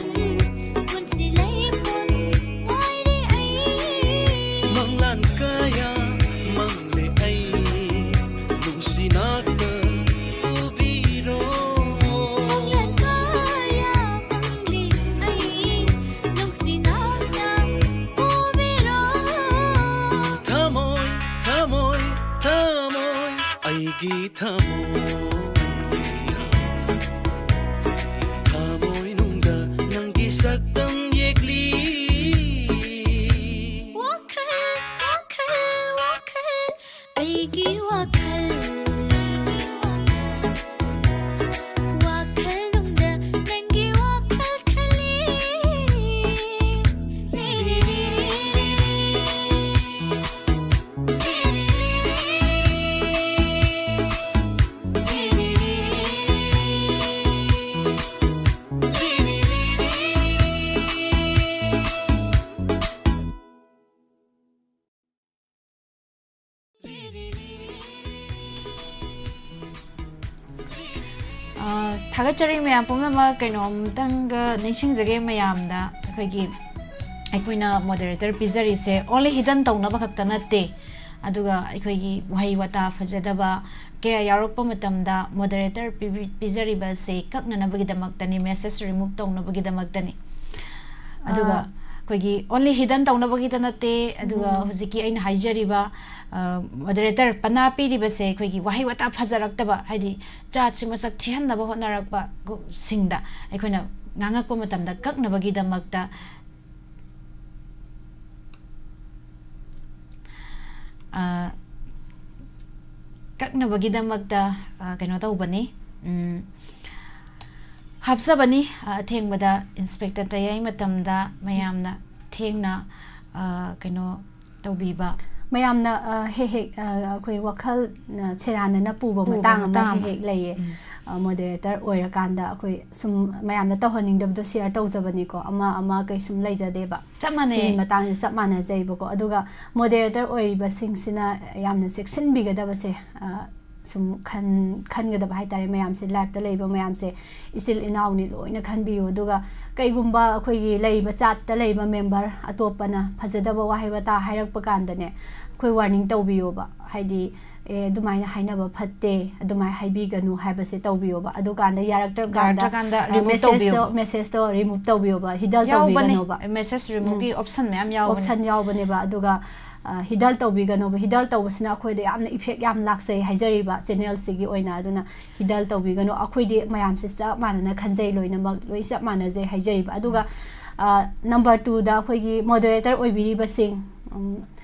ꯄꯨꯟꯁꯤ ꯂꯩꯄꯨꯟ ꯉꯥꯏꯔꯤ ꯑꯩ꯫ ꯃꯪꯂꯥꯟ ꯀꯌꯥ ꯃꯪꯂꯦ ꯑꯩ, ꯅꯨꯡꯁꯤ ꯅꯥꯛꯇ ꯄꯨꯕꯤꯔꯣ꯫ ꯃꯪꯂꯥꯟ ꯀꯌꯥ ꯃꯪꯂꯦ ꯑꯩ, ꯅꯨꯡꯁꯤ ꯅꯥꯛꯇ ꯄꯨꯕꯤꯔꯣ꯫ ꯑꯩꯒꯤ ꯊꯃꯣꯏ, ꯊꯃꯣꯏꯅꯨꯡꯗ ꯅꯪꯒꯤ ꯁꯛꯇꯝ ꯌꯦꯛꯂꯤ꯫ ꯋꯥꯈꯜ, ꯋꯥꯈꯜ, ꯋꯥꯈꯜ, ꯑꯩꯒꯤ ꯋꯥꯈꯜ, ꯋꯥꯈꯜꯅꯨꯡꯗ ꯅꯪꯒꯤ ꯋꯥꯈꯜ ꯈꯜꯂꯤ꯫ ꯑ, ꯊꯥꯒꯠꯆꯔꯤ ꯃꯌꯥꯝ ꯄꯨꯝꯅꯃꯛ꯫ ꯀꯩꯅꯣꯝꯇꯪꯒ ꯅꯤꯡꯁꯤꯡꯖꯒꯦ ꯃꯌꯥꯝꯗ, ꯑꯩꯈꯣꯏꯒꯤ, ꯑꯩꯈꯣꯏꯅ moderator ꯄꯤꯖꯔꯤꯁꯦ only hidden ꯇꯧꯅꯕ ꯈꯛꯇ ꯅꯠꯇꯦ, ꯑꯗꯨꯒ ꯑꯩꯈꯣꯏꯒꯤ ꯋꯥꯍꯩ ꯋꯥꯇꯥ ꯐꯖꯗꯕ ꯀꯌꯥ ꯌꯥꯎꯔꯛꯄ ꯃꯇꯝꯗ moderator ꯄꯤꯕꯤ-, ꯄꯤꯖꯔꯤꯕꯁꯦ ꯀꯛꯅꯅꯕꯒꯤꯗꯃꯛꯇꯅꯤ, message remove ꯇꯧꯅꯕꯒꯤꯗꯃꯛꯇꯅꯤ꯫ ꯑꯗꯨꯒ ꯑꯥ꯫ ꯑꯩꯈꯣꯏꯒꯤ only hidden ꯇꯧꯅꯕꯒꯤꯗ ꯅꯠꯇꯦ, ꯑꯗꯨꯒ ꯎꯝ꯫ ꯍꯧꯖꯤꯛꯀꯤ ꯑꯩꯅ ꯍꯥꯏꯖꯔꯤꯕ, ꯑ, moderator ꯄꯅꯥ ꯄꯤꯔꯤꯕꯁꯦ ꯑꯩꯈꯣꯏꯒꯤ ꯋꯥꯍꯩ ꯋꯥꯇꯥ ꯐꯖꯔꯛꯇꯕ, ꯍꯥꯏꯗꯤ ꯖꯥꯠꯁꯤ ꯃꯁꯛ ꯊꯤꯍꯟꯅꯕ ꯍꯣꯠꯅꯔꯛꯄ ꯒꯨ-, ꯁꯤꯡꯗ ꯑꯩꯈꯣꯏꯅ ꯉꯥꯡꯉꯛꯄ ꯃꯇꯝꯗ ꯀꯛꯅꯕꯒꯤꯗꯃꯛꯇ, ꯑ, ꯀꯛꯅꯕꯒꯤꯗꯃꯛꯇ, ꯑ, ꯀꯩꯅꯣ ꯇꯧꯕꯅꯤ, ꯎꯝ, ꯍꯥꯞꯆꯕꯅꯤ꯫ ꯑ, ꯑꯊꯦꯡꯕꯗ inspector ꯇꯌꯥꯏ ꯃꯇꯝꯗ ꯃꯌꯥꯝꯅ ꯊꯦꯡꯅ, ꯑ, ꯀꯩꯅꯣ ꯇꯧꯕꯤꯕ꯫ ꯃꯌꯥꯝꯅ, ꯑ, ꯍꯦꯛ ꯍꯦꯛ, ꯑ, ꯑꯩꯈꯣꯏ ꯋꯥꯈꯜ, ꯑ, ꯁꯦꯔꯥꯟꯅꯅ ꯄꯨꯕ ꯄꯨꯕ ꯃꯇꯥꯡ ꯑꯃ ꯃꯇꯥꯡ ꯍꯦꯛ ꯑꯃ꯫ ꯍꯦꯛ ꯂꯩꯌꯦ꯫ ꯎꯝ꯫ ꯑ, moderator ꯑꯣꯏꯔꯀꯥꯟꯗ ꯑꯩꯈꯣꯏ ꯁꯨꯝ ꯃꯌꯥꯝꯅ ꯇꯧꯍꯟꯅꯤꯡꯗꯕꯗꯣ share ꯇꯧꯖꯕꯅꯤꯀꯣ꯫ ꯑꯃ, ꯑꯃ ꯀꯩꯁꯨꯝ ꯂꯩꯖꯗꯦꯕ꯫ ꯆꯞ ꯃꯥꯟꯅꯩ꯫ ꯁꯤꯒꯤ ꯃꯇꯥꯡꯁꯦ ꯆꯞ ꯃꯥꯟꯅꯖꯩꯕꯀꯣ꯫ ꯑꯗꯨꯒ moderator ꯑꯣꯏꯔꯤꯕꯁꯤꯡꯁꯤꯅ ꯌꯥꯝꯅ ꯆꯦꯛꯁꯤꯟꯕꯤꯒꯗꯕꯁꯦ, ꯑ, ꯁꯨꯝ ꯈꯟ-, ꯈꯟꯒꯗꯕ ꯍꯥꯏꯇꯥꯔꯦ꯫ ꯃꯌꯥꯝꯁꯦ, live ꯇ ꯂꯩꯕ ꯃꯌꯥꯝꯁꯦ ꯏꯆꯤꯜ ꯏꯅꯥꯎꯅꯤ, ꯂꯣꯏꯅ ꯈꯟꯕꯤꯌꯨ꯫ ꯑꯗꯨꯒ ꯀꯩꯒꯨꯝꯕ ꯑꯩꯈꯣꯏꯒꯤ ꯂꯩꯔꯤꯕ chat ꯇ ꯂꯩꯕ member ꯑꯇꯣꯞꯄꯅ ꯐꯖꯗꯕ ꯋꯥꯍꯩ ꯋꯥꯇꯥ ꯍꯥꯏꯔꯛꯄ ꯀꯥꯟꯗꯅꯦ, ꯑꯩꯈꯣꯏ warning ꯇꯧꯕꯤꯌꯣꯕ꯫ ꯍꯥꯏꯗꯤ, ꯑꯦ, ꯑꯗꯨꯃꯥꯏꯅ ꯍꯥꯏꯅꯕ ꯐꯠꯇꯦ, ꯑꯗꯨꯃꯥꯏꯅ ꯍꯥꯏꯕꯤꯒꯅꯨ ꯍꯥꯏꯕꯁꯦ ꯇꯧꯕꯤꯌꯣꯕ꯫ ꯑꯗꯨꯀꯥꯟꯗ ꯌꯥꯔꯛꯇ꯭ꯔꯀꯥꯟꯗ, ꯌꯥꯔꯛꯇ꯭ꯔꯀꯥꯟꯗ ꯑ, remove messageꯇꯣ, ꯇꯧꯕꯤꯌꯣꯕ꯫ messageꯇꯣ remove ꯇꯧꯕꯤꯌꯣꯕ, hidden ꯌꯥꯎꯕꯅꯦ ꯇꯧꯕꯤꯒꯅꯣꯕ꯫ Message removeꯀꯤ option ꯃꯌꯥꯝ ꯌꯥꯎꯕꯅꯦ꯫ Option ꯌꯥꯎꯕꯅꯦꯕ꯫ ꯑꯗꯨꯒ, ꯑ, hidden ꯇꯧꯕꯤꯒꯅꯣꯕ꯫ Hidden ꯇꯧꯕꯁꯤꯅ ꯑꯩꯈꯣꯏꯗ ꯌꯥꯝꯅ effect ꯌꯥꯝ ꯂꯥꯛꯆꯩ ꯍꯥꯏꯖꯔꯤꯕ channelꯁꯤꯒꯤ ꯑꯣꯏꯅ꯫ ꯑꯗꯨꯅ hidden ꯇꯧꯕꯤꯒꯅꯨ꯫ ꯑꯩꯈꯣꯏꯗꯤ ꯃꯌꯥꯝꯁꯦ ꯆꯞ ꯃꯥꯟꯅꯅ ꯈꯟꯖꯩ, ꯂꯣꯏꯅꯃꯛ ꯂꯣꯏ ꯆꯞ ꯃꯥꯟꯅꯖꯩ ꯍꯥꯏꯖꯔꯤꯕ꯫ ꯑꯗꯨꯒ, ꯑ, number twoꯗ ꯑꯩꯈꯣꯏꯒꯤ moderator ꯑꯣꯏꯕꯤꯔꯤꯕꯁꯤꯡ, ꯎꯝ,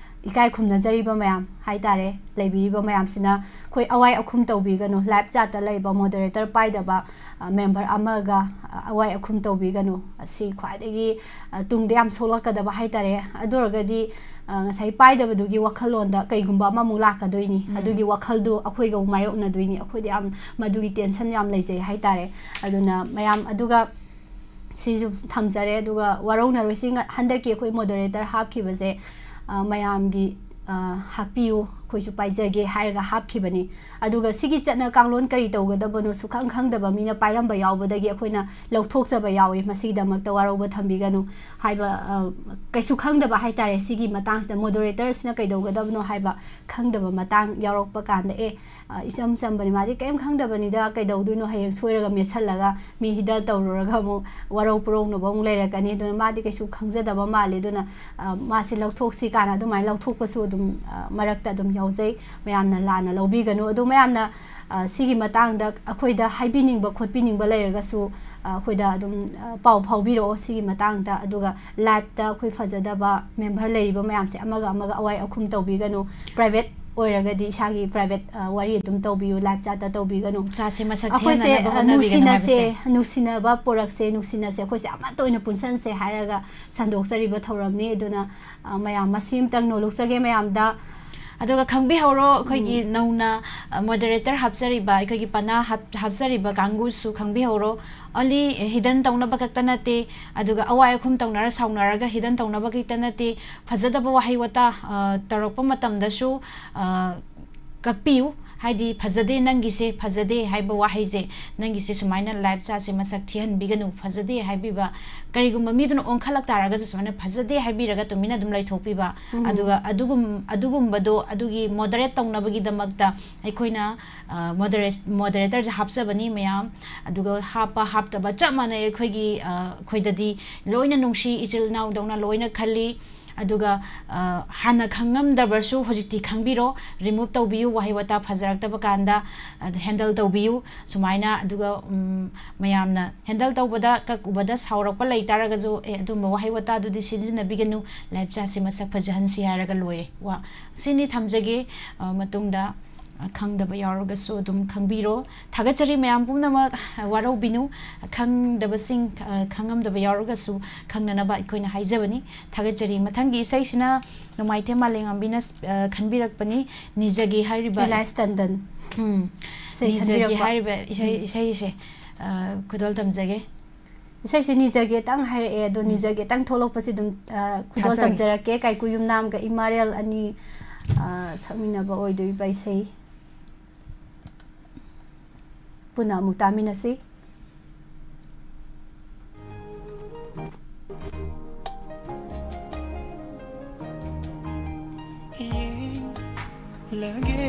ꯏꯀꯥꯏ ꯈꯨꯝꯅꯖꯔꯤꯕ ꯃꯌꯥꯝ ꯍꯥꯏꯇꯥꯔꯦ, ꯂꯩꯕꯤꯔꯤꯕ ꯃꯌꯥꯝꯁꯤꯅ ꯑꯩꯈꯣꯏ ꯑꯋꯥꯏ ꯑꯈꯨꯝ ꯇꯧꯕꯤꯒꯅꯨ꯫ Live chatꯇ ꯂꯩꯕ moderator ꯄꯥꯏꯗꯕ, ꯑ, member ꯑꯃꯒ, ꯑ, ꯑꯋꯥꯏ ꯑꯈꯨꯝ ꯇꯧꯕꯤꯒꯅꯨ꯫ ꯑꯁꯤ ꯈ꯭ꯋꯥꯏꯗꯒꯤ, ꯑ, ꯇꯨꯡꯗ ꯌꯥꯝ ꯁꯣꯛꯂꯛꯀꯗꯕ ꯍꯥꯏꯇꯥꯔꯦ꯫ ꯑꯗꯨ ꯑꯣꯏꯔꯒꯗꯤ, ꯑ, ꯉꯁꯥꯏ ꯄꯥꯏꯗꯕꯗꯨꯒꯤ ꯋꯥꯈꯜꯂꯣꯟꯗ ꯀꯩꯒꯨꯝꯕ ꯑꯃꯃꯨꯛ ꯂꯥꯛꯀꯗꯣꯏꯅꯤ꯫ ꯎꯝ꯫ ꯑꯗꯨꯒꯤ ꯋꯥꯈꯜꯗꯨ ꯑꯩꯈꯣꯏꯒ ꯑꯃꯨꯛ ꯃꯥꯌꯣꯛꯅꯗꯣꯏꯅꯤ꯫ ꯑꯩꯈꯣꯏꯗ ꯌꯥꯝ ꯃꯗꯨꯒꯤ tension ꯌꯥꯝ ꯂꯩꯖꯩ ꯍꯥꯏꯇꯥꯔꯦ꯫ ꯑꯗꯨꯅ ꯃꯌꯥꯝ, ꯑꯗꯨꯒ ꯁꯤꯁꯨ ꯊꯝꯖꯔꯦ꯫ ꯑꯗꯨꯒ ꯋꯥꯔꯧꯅꯔꯣꯏꯁꯤ, ꯉ-, ꯍꯟꯗꯛꯀꯤ ꯑꯩꯈꯣꯏ moderator ꯍꯥꯞꯈꯤꯕꯁꯦ, ꯑ, ꯃꯌꯥꯝꯒꯤ, ꯑ, ꯍꯥꯞꯄꯤꯌꯨ, ꯑꯩꯈꯣꯏꯁꯨ ꯄꯥꯏꯖꯒꯦ ꯍꯥꯏꯔꯒ ꯍꯥꯞꯈꯤꯕꯅꯤ꯫ ꯑꯗꯨꯒ ꯁꯤꯒꯤ ꯆꯠꯅ ꯀꯥꯡꯂꯣꯟ ꯀꯔꯤ ꯇꯧꯒꯗꯕꯅꯣ ꯁꯨꯈꯪ ꯈꯪꯗꯕ ꯃꯤꯅ ꯄꯥꯏꯔꯝꯕ ꯌꯥꯎꯕꯗꯒꯤ ꯑꯩꯈꯣꯏꯅ ꯂꯧꯊꯣꯛꯆꯕ ꯌꯥꯎꯏ꯫ ꯃꯁꯤꯒꯤꯗꯃꯛꯇ ꯋꯥꯔꯧꯕ ꯊꯝꯕꯤꯒꯅꯨ ꯍꯥꯏꯕ, ꯑ, ꯀꯩꯁꯨ ꯈꯪꯗꯕ ꯍꯥꯏꯇꯥꯔꯦ꯫ ꯁꯤꯒꯤ ꯃꯇꯥꯡꯁꯤꯗ moderatorꯁꯤꯅ ꯀꯩꯗꯧꯒꯗꯕꯅꯣ ꯍꯥꯏꯕ ꯈꯪꯗꯕ ꯃꯇꯥꯡ ꯌꯥꯎꯔꯛꯄ ꯀꯥꯟꯗ, ꯑꯦ, ꯑ, ꯏꯆꯝ ꯆꯝꯕꯅꯤ, ꯃꯥꯗꯤ ꯀꯩꯝ ꯈꯪꯗꯕꯅꯤꯗ, ꯀꯩꯗꯧꯗꯣꯏꯅꯣ, ꯍꯌꯦꯡ ꯁꯣꯏꯔꯒ ꯃꯦꯠꯁꯜꯂꯒ ꯃꯤ hidden ꯇꯧꯔꯨꯔꯒ ꯑꯃꯨꯛ ꯋꯥꯔꯧ ꯄꯨꯔꯧꯅꯕ ꯑꯃꯨꯛ ꯂꯩꯔꯛꯀꯅꯤ꯫ ꯑꯗꯨꯅ ꯃꯥꯗꯤ ꯀꯩꯁꯨ ꯈꯪꯖꯗꯕ ꯃꯥꯜꯂꯦ, ꯑꯗꯨꯅ, ꯑ, ꯃꯥꯁꯦ ꯂꯧꯊꯣꯛꯁꯤ ꯀꯥꯏꯅ ꯑꯗꯨꯃꯥꯏꯅ ꯂꯧꯊꯣꯛꯄꯁꯨ ꯑꯗꯨꯝ, ꯑ, ꯃꯔꯛꯇ ꯑꯗꯨꯝ ꯌꯥꯎꯖꯩ꯫ ꯃꯌꯥꯝꯅ ꯂꯥꯟꯅ ꯂꯧꯕꯤꯒꯅꯨ꯫ ꯑꯗꯨ ꯃꯌꯥꯝꯅ, ꯑ, ꯁꯤꯒꯤ ꯃꯇꯥꯡꯗ ꯑꯩꯈꯣꯏꯗ ꯍꯥꯏꯕꯤꯅꯤꯡꯕ ꯈꯣꯠꯄꯤꯅꯤꯡꯕ ꯂꯩꯔꯒꯁꯨ, ꯑ, ꯑꯩꯈꯣꯏꯗ ꯑꯗꯨꯝ, ꯑ, ꯄꯥꯎ ꯐꯥꯎꯕꯤꯔꯛꯑꯣ ꯁꯤꯒꯤ ꯃꯇꯥꯡꯗ꯫ ꯑꯗꯨꯒ liveꯇ ꯑꯩꯈꯣꯏ ꯐꯖꯗꯕ member ꯂꯩꯔꯤꯕ ꯃꯌꯥꯝꯁꯦ ꯑꯃꯒ ꯑꯃꯒ ꯑꯋꯥꯏ ꯑꯈꯨꯝ ꯇꯧꯕꯤꯒꯅꯨ꯫ Private ꯑꯣꯏꯔꯒꯗꯤ ꯏꯁꯥꯒꯤ private, ꯑ, ꯋꯥꯔꯤ ꯑꯗꯨꯝ ꯇꯧꯕꯤꯌꯨ, live chatꯇ ꯇꯧꯕꯤꯒꯅꯨ꯫ ꯆꯥꯠꯁꯦ ꯃꯁꯛ ꯑꯩꯈꯣꯏꯁꯦ, ꯊꯤꯍꯟꯅꯕ ꯑ, ꯍꯣꯠꯅꯕꯤꯒꯅꯨ ꯅꯨꯡꯁꯤꯅꯁꯦ, ꯍꯥꯏꯕꯁꯦ꯫ ꯅꯨꯡꯁꯤꯅꯕ ꯄꯣꯔꯛꯁꯦ, ꯅꯨꯡꯁꯤꯅꯁꯦ, ꯑꯩꯈꯣꯏꯁꯦ ꯑꯃꯠꯇ ꯑꯣꯏꯅ ꯄꯨꯟꯁꯟꯁꯦ ꯍꯥꯏꯔꯒ ꯁꯟꯗꯣꯛꯆꯔꯤꯕ ꯊꯧꯔꯝꯅꯤ꯫ ꯑꯗꯨꯅ, ꯑ, ꯃꯌꯥꯝ ꯃꯁꯤ ꯑꯃꯇꯪ ꯅꯣꯂꯨꯛꯆꯒꯦ ꯃꯌꯥꯝꯗ꯫ ꯑꯗꯨꯒ ꯈꯪꯕꯤꯍꯧꯔꯣ, ꯑꯩꯈꯣꯏꯒꯤ ꯅꯧꯅ, ꯑ, moderator ꯍꯥꯞꯆꯔꯤꯕ, ꯑꯩꯈꯣꯏꯒꯤ ꯄꯅꯥ ꯍꯥꯞ-, ꯍꯥꯞꯆꯔꯤꯕ ꯀꯥꯡꯕꯨꯁꯨ ꯈꯪꯕꯤꯍꯧꯔꯣ꯫ Only hidden ꯇꯧꯅꯕ ꯈꯛꯇ ꯅꯠꯇꯦ, ꯑꯗꯨꯒ ꯑꯋꯥꯏ ꯑꯈꯨꯝ ꯇꯧꯅꯔ ꯁꯥꯎꯅꯔꯒ hidden ꯇꯧꯅꯕ ꯈꯛꯇ ꯅꯠꯇꯦ, ꯐꯖꯗꯕ ꯋꯥꯍꯩ ꯋꯥꯇꯥ, ꯑ, ꯇꯧꯔꯛꯄ ꯃꯇꯝꯗꯁꯨ, ꯑ, ꯀꯛꯄꯤꯌꯨ꯫ ꯍꯥꯏꯗꯤ, "ꯐꯖꯗꯦ ꯅꯪꯒꯤꯁꯦ, ꯐꯖꯗꯦ" ꯍꯥꯏꯕ ꯋꯥꯍꯩꯁꯦ, "ꯅꯪꯒꯤꯁꯦ ꯁꯨꯃꯥꯏꯅ ꯂꯥꯏꯞ ꯆꯥꯠꯁꯦ ꯃꯁꯛ ꯊꯤꯍꯟꯕꯤꯒꯅꯨ, ꯐꯖꯗꯦ" ꯍꯥꯏꯕꯤꯕ, ꯀꯔꯤꯒꯨꯝꯕ ꯃꯤꯗꯨꯅ ꯑꯣꯟꯈꯠꯂꯛ ꯇꯥꯔꯒꯁꯨ ꯁꯨꯃꯥꯏꯅ "ꯐꯖꯗꯦ" ꯍꯥꯏꯕꯤꯔꯒ ꯇꯨꯃꯤꯟꯅ ꯑꯗꯨꯝ ꯂꯩꯊꯣꯛꯄꯤꯕ, ꯎꯝ꯫ ꯑꯗꯨꯒ ꯑꯗꯨꯒꯨꯝ-, ꯑꯗꯨꯒꯨꯝꯕꯗꯣ, ꯑꯗꯨꯒꯤ ꯃꯣꯗꯔꯦꯠ ꯇꯧꯅꯕꯒꯤꯗꯃꯛꯇ ꯑꯩꯈꯣꯏꯅ, ꯑ, ꯃꯣꯗꯔꯦꯁ-, ꯃꯣꯗꯔꯦꯇꯔꯁꯦ ꯍꯥꯞꯆꯕꯅꯤ ꯃꯌꯥꯝ, ꯑꯗꯨꯒ ꯍꯥꯞꯄ ꯍꯥꯞꯇꯕ ꯆꯞ ꯃꯥꯟꯅꯩ꯫ ꯑꯩꯈꯣꯏꯒꯤ, ꯑ, ꯑꯩꯈꯣꯏꯗꯗꯤ ꯂꯣꯏꯅ ꯅꯨꯡꯁꯤ, ꯏꯆꯤꯜ ꯏꯅꯥꯎꯗꯧꯅ ꯂꯣꯏꯅ ꯈꯜꯂꯤ꯫ ꯑꯗꯨꯒ, ꯑ, ꯍꯥꯟꯅ ꯈꯪꯉꯝꯗꯕꯁꯨ ꯍꯧꯖꯤꯛꯇꯤ ꯈꯪꯕꯤꯔꯣ, ꯔꯤꯃꯨꯚ ꯇꯧꯕꯤꯌꯨ, ꯋꯥꯍꯩ ꯋꯥꯇꯥ ꯐꯖꯔꯛꯇꯕ ꯀꯥꯟꯗ, ꯑꯗꯨ ꯍꯦꯟꯗꯜ ꯇꯧꯕꯤꯌꯨ ꯁꯨꯃꯥꯏꯅ꯫ ꯑꯗꯨꯒ, ꯎꯝ, ꯃꯌꯥꯝꯅ ꯍꯦꯟꯗꯜ ꯇꯧꯕꯗ ꯀꯛꯎꯕꯗ ꯁꯥꯎꯔꯛꯄ ꯂꯩ ꯇꯥꯔꯒꯁꯨ, "ꯑꯦ, ꯑꯗꯨꯝꯕ ꯋꯥꯍꯩ ꯋꯥꯇꯥꯗꯨꯗꯤ ꯁꯤꯖꯤꯟꯅꯕꯤꯒꯅꯨ, ꯂꯥꯏꯞ ꯆꯥꯠꯁꯤ ꯃꯁꯛ ꯐꯖꯍꯟꯁꯤ" ꯍꯥꯏꯔꯒ ꯂꯣꯏꯔꯦ꯫ ꯋꯥ, ꯁꯤꯅꯤ ꯊꯝꯖꯒꯦ꯫ ꯑ, ꯃꯇꯨꯡꯗ, ꯑ, ꯈꯪꯗꯕ ꯌꯥꯎꯔꯒꯁꯨ ꯑꯗꯨꯝ ꯈꯪꯕꯤꯔꯣ꯫ ꯊꯥꯒꯠꯆꯔꯤ ꯃꯌꯥꯝ ꯄꯨꯝꯅꯃꯛ, ꯋꯥꯔꯧꯕꯤꯅꯨ꯫ ꯈꯪꯗꯕꯁꯤꯡ, ꯑ, ꯈꯪꯉꯝꯗꯕ ꯌꯥꯎꯔꯒꯁꯨ ꯈꯪꯅꯅꯕ ꯑꯩꯈꯣꯏꯅ ꯍꯥꯏꯖꯕꯅꯤ꯫ ꯊꯥꯒꯠꯆꯔꯤ꯫ ꯃꯊꯪꯒꯤ ꯏꯁꯩꯁꯤꯅ ꯅꯣꯡꯃꯥꯏꯊꯦꯝ ꯃꯥꯂꯦꯝꯉꯥꯝꯕꯤꯅ, ꯑ, ꯈꯟꯕꯤꯔꯛꯄꯅꯤ, "ꯅꯤꯖꯒꯦ" ꯍꯥꯏꯔꯤꯕ꯫ ꯏꯂꯥꯏꯁ ꯇꯟꯗꯟ꯫ ꯎꯝ꯫ ꯏꯁꯩ "ꯅꯤꯖꯒꯦ" ꯈꯟꯕꯤꯔꯛꯄ꯫ ꯍꯥꯏꯔꯤꯕ ꯏꯁꯩ, ꯎꯝ꯫ ꯏꯁꯩꯁꯦ, ꯑ, ꯈꯨꯗꯣꯜ ꯇꯝꯖꯒꯦ꯫ ꯏꯁꯩꯁꯦ "ꯅꯤꯖꯒꯦ"ꯇꯪ ꯍꯥꯏꯔꯛꯑꯦ, ꯑꯗꯣ ꯎꯝ꯫ "ꯅꯤꯖꯒꯦ"ꯇꯪ ꯊꯣꯛꯂꯛꯄꯁꯦ ꯑꯗꯨꯝ, ꯑ, ꯈꯨꯗꯣꯜ ꯊꯥꯖꯒꯦ꯫ ꯇꯝꯖꯔꯛꯀꯦ꯫ ꯀꯥꯏꯀꯨ ꯌꯨꯝꯅꯥꯝꯒ ꯏꯃꯥꯔꯦꯜ ꯑꯅꯤ, ꯑ, ꯁꯛꯃꯤꯟꯅꯕ ꯑꯣꯏꯗꯣꯏꯕ ꯏꯁꯩ꯫ ꯄꯨꯟꯅ ꯑꯃꯨꯛ ꯇꯥꯃꯤꯟꯅꯁꯤ꯫ ꯌꯦꯡꯂꯒꯦ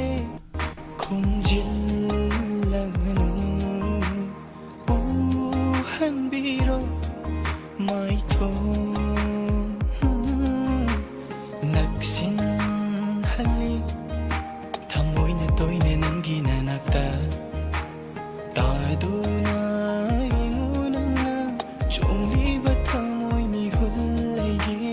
ꯈꯨꯝꯖꯤꯜꯂꯒꯅꯨ, ꯎꯍꯟꯕꯤꯔꯣ ꯃꯥꯏꯊꯣꯡ ꯅꯛꯁꯤꯟꯍꯜꯂꯤ꯫ ꯊꯃꯣꯏꯅ ꯇꯣꯏꯅ ꯅꯪꯒꯤ ꯅꯅꯥꯛꯇ ꯇꯥꯗꯨꯅ ꯌꯦꯡꯉꯨ ꯅꯪꯅ ꯆꯣꯡꯂꯤꯕ ꯊꯃꯣꯏ ꯃꯤꯍꯨꯜ ꯑꯩꯒꯤ꯫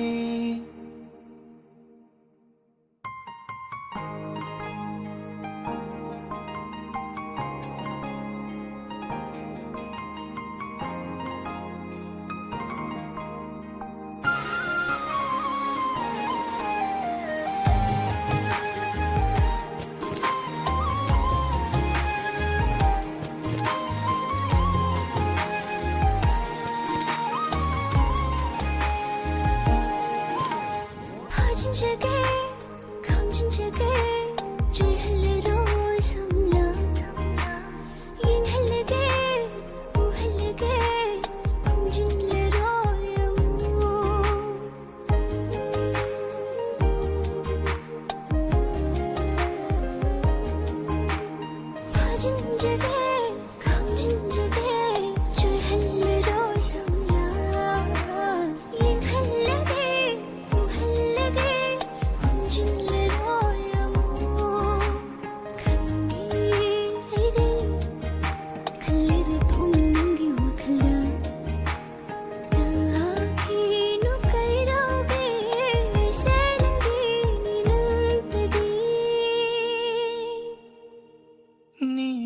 ꯐꯥꯖꯤꯟꯖꯒꯦ, ꯈꯥꯝꯖꯤꯟꯖꯒꯦ, ꯆꯣꯏꯍꯜꯂꯔꯣꯏ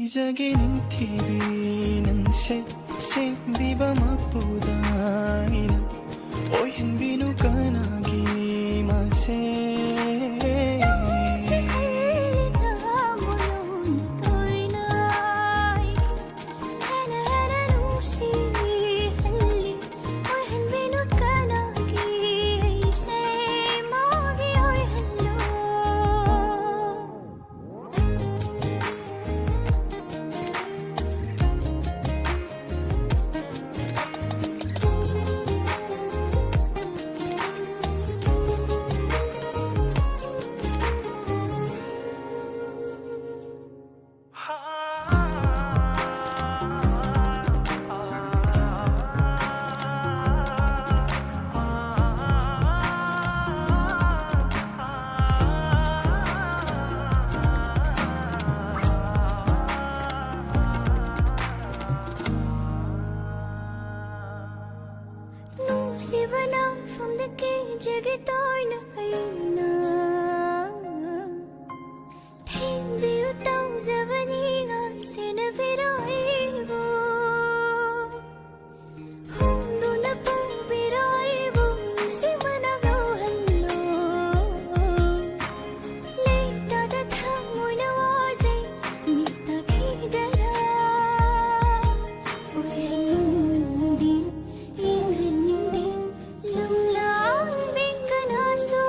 ꯅꯤꯖꯒꯦ ꯅꯤꯡꯊꯤꯕꯤ ꯅꯪꯁꯦ ꯁꯦꯝꯕꯤꯕ ꯃꯄꯨꯗ ꯑꯩꯅ ꯑꯣꯏꯍꯟꯕꯤꯅꯨ ꯀꯅꯥꯒꯤ ꯃꯥꯁꯦ꯫ ꯅꯨꯡꯁꯤꯕꯅ ꯐꯝꯗ ꯀꯦꯟꯖꯒꯦ ꯇꯣꯏꯅ ꯑꯩꯅ꯫ ꯊꯦꯝꯕꯤꯌꯨ ꯇꯧꯖꯕꯅꯤ ꯉꯥꯏꯁꯦꯟꯅꯕꯤꯔꯣ ꯑꯩꯕꯨ꯫ ꯍꯨꯝꯗꯨꯅ ꯄꯨꯕꯤꯔꯣ ꯑꯩꯕꯨ ꯅꯨꯡꯁꯤꯕꯅ ꯉꯧꯍꯜꯂꯣ꯫ ꯂꯩꯇꯥꯗ ꯊꯃꯣꯏꯅ ꯋꯥꯖꯩ ꯃꯤꯠꯇ ꯈꯤꯗꯔ꯫ ꯑꯣꯏꯍꯟꯅꯤꯡꯗꯦ ꯌꯦꯡꯍꯟꯅꯤꯡꯗꯦ ꯂꯝꯂꯥꯟꯕꯤ ꯀꯅꯥꯁꯨ꯫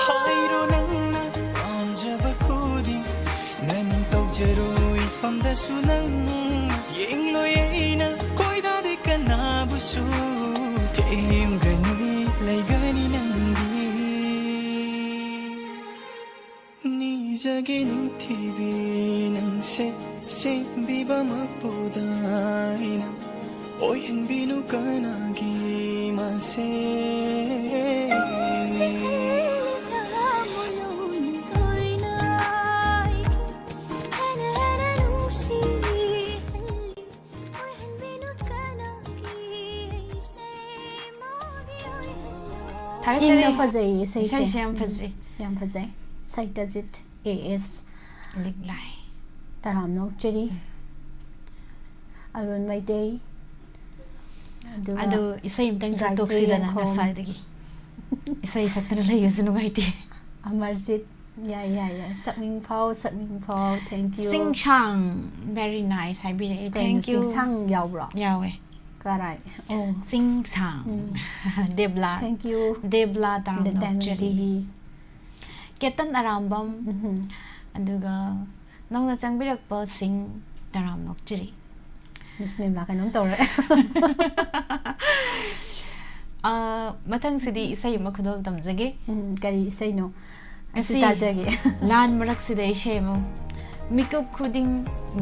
ꯍꯥꯏꯔꯣ ꯅꯪꯅ ꯄꯥꯝꯖꯕ ꯈꯨꯗꯤꯡ ꯅꯪ ꯇꯧꯖꯔꯣ ꯏꯐꯝꯗꯁꯨ ꯅꯪ ꯌꯦꯡꯂꯣꯏ ꯑꯩꯅ ꯀꯣꯏꯗꯥꯗꯦ ꯀꯅꯥꯕꯨꯁꯨ ꯊꯦꯝꯒꯅꯤ ꯂꯩꯒꯅꯤ ꯅꯪꯗꯤ꯫ ꯅꯤꯖꯒꯦ ꯅꯤꯡꯊꯤꯕꯤ ꯅꯪꯁꯦ ꯁꯦꯝꯕꯤꯕ ꯃꯄꯨꯗ ꯑꯩꯅ ꯑꯣꯏꯍꯟꯕꯤꯅꯨ ꯀꯅꯥꯒꯤ ꯃꯥꯁꯦ꯫ ꯊꯥꯒꯠꯆꯔꯤ꯫ ꯌꯥꯝꯅ ꯐꯖꯩ ꯏꯁꯩꯁꯦ꯫ ꯏꯁꯩꯁꯦ ꯌꯥꯝ ꯐꯖꯩ꯫ ꯌꯥꯝ ꯐꯖꯩ꯫ ꯁꯩꯇꯖꯤꯠ ꯑꯦ ꯑꯦꯁ ꯂꯤꯛꯂꯥꯏ꯫ ꯇꯔꯥꯝꯅ ꯑꯣꯛꯆꯔꯤ꯫ ꯑꯔꯨꯟ ꯃꯩꯇꯩ, ꯑꯗꯨꯒ ꯑꯗꯨ ꯏꯁꯩ ꯑꯃꯇꯪ ꯒꯥꯌꯇ꯭ꯔꯤ ꯁꯛꯇꯣꯛꯁꯤꯗꯅ ꯌꯦꯡꯈꯣꯝ꯫ ꯉꯁꯥꯏꯗꯒꯤ꯫ ꯏꯁꯩ ꯁꯛꯇꯅ ꯂꯩꯕꯁꯨ ꯅꯨꯡꯉꯥꯏꯇꯦ꯫ ꯑꯃꯔꯖꯤꯠ, ꯌꯥꯏ, ꯌꯥꯏ, ꯌꯥꯏ, ꯁꯛꯅꯤꯡꯐꯥꯎ, ꯁꯛꯅꯤꯡꯐꯥꯎ, thank you꯫ ꯆꯤꯡꯁꯥꯡ, very nice ꯍꯥꯏꯕꯤꯔꯛꯑꯦ꯫ ꯀꯩꯅꯣ, Thank you꯫ ꯆꯤꯡꯁꯥꯡ ꯌꯥꯎꯕ꯭ꯔꯣ? ꯌꯥꯎꯋꯦ꯫ ꯀꯔꯥꯏ? ꯑꯣ꯫ ꯆꯤꯡꯁꯥꯡ꯫ ꯎꯝ꯫ ꯗꯦꯕ꯭ꯂꯥ꯫ Thank you꯫ ꯗꯦꯕ꯭ꯂꯥ ꯇꯔꯥꯝ ꯗꯦꯕ꯭ꯂꯥ ꯅꯣꯛꯆꯔꯤ꯫ TV. Ketan Arambam. ꯎꯝ꯫ ꯑꯗꯨꯒ ꯅꯧꯅ ꯆꯪꯕꯤꯔꯛꯄꯁꯤꯡ ꯇꯔꯥꯝ ꯅꯣꯛꯆꯔꯤ꯫ ꯃꯨꯁꯂꯤꯝꯂꯥ ꯀꯩꯅꯣꯝ ꯇꯧꯔꯦ꯫ ꯑ, ꯃꯊꯪꯁꯤꯗꯤ ꯏꯁꯩ ꯑꯃ ꯈꯨꯗꯣꯜ ꯇꯝꯖꯒꯦ꯫ ꯎꯝ, ꯀꯔꯤ ꯏꯁꯩꯅꯣ? ꯑꯩꯁꯨ ꯉꯁꯤ ꯇꯥꯖꯒꯦ꯫ ꯂꯥꯟ ꯃꯔꯛꯁꯤꯗ ꯏꯁꯩ ꯑꯃ꯫ ꯃꯤꯀꯨꯞ ꯈꯨꯗꯤꯡ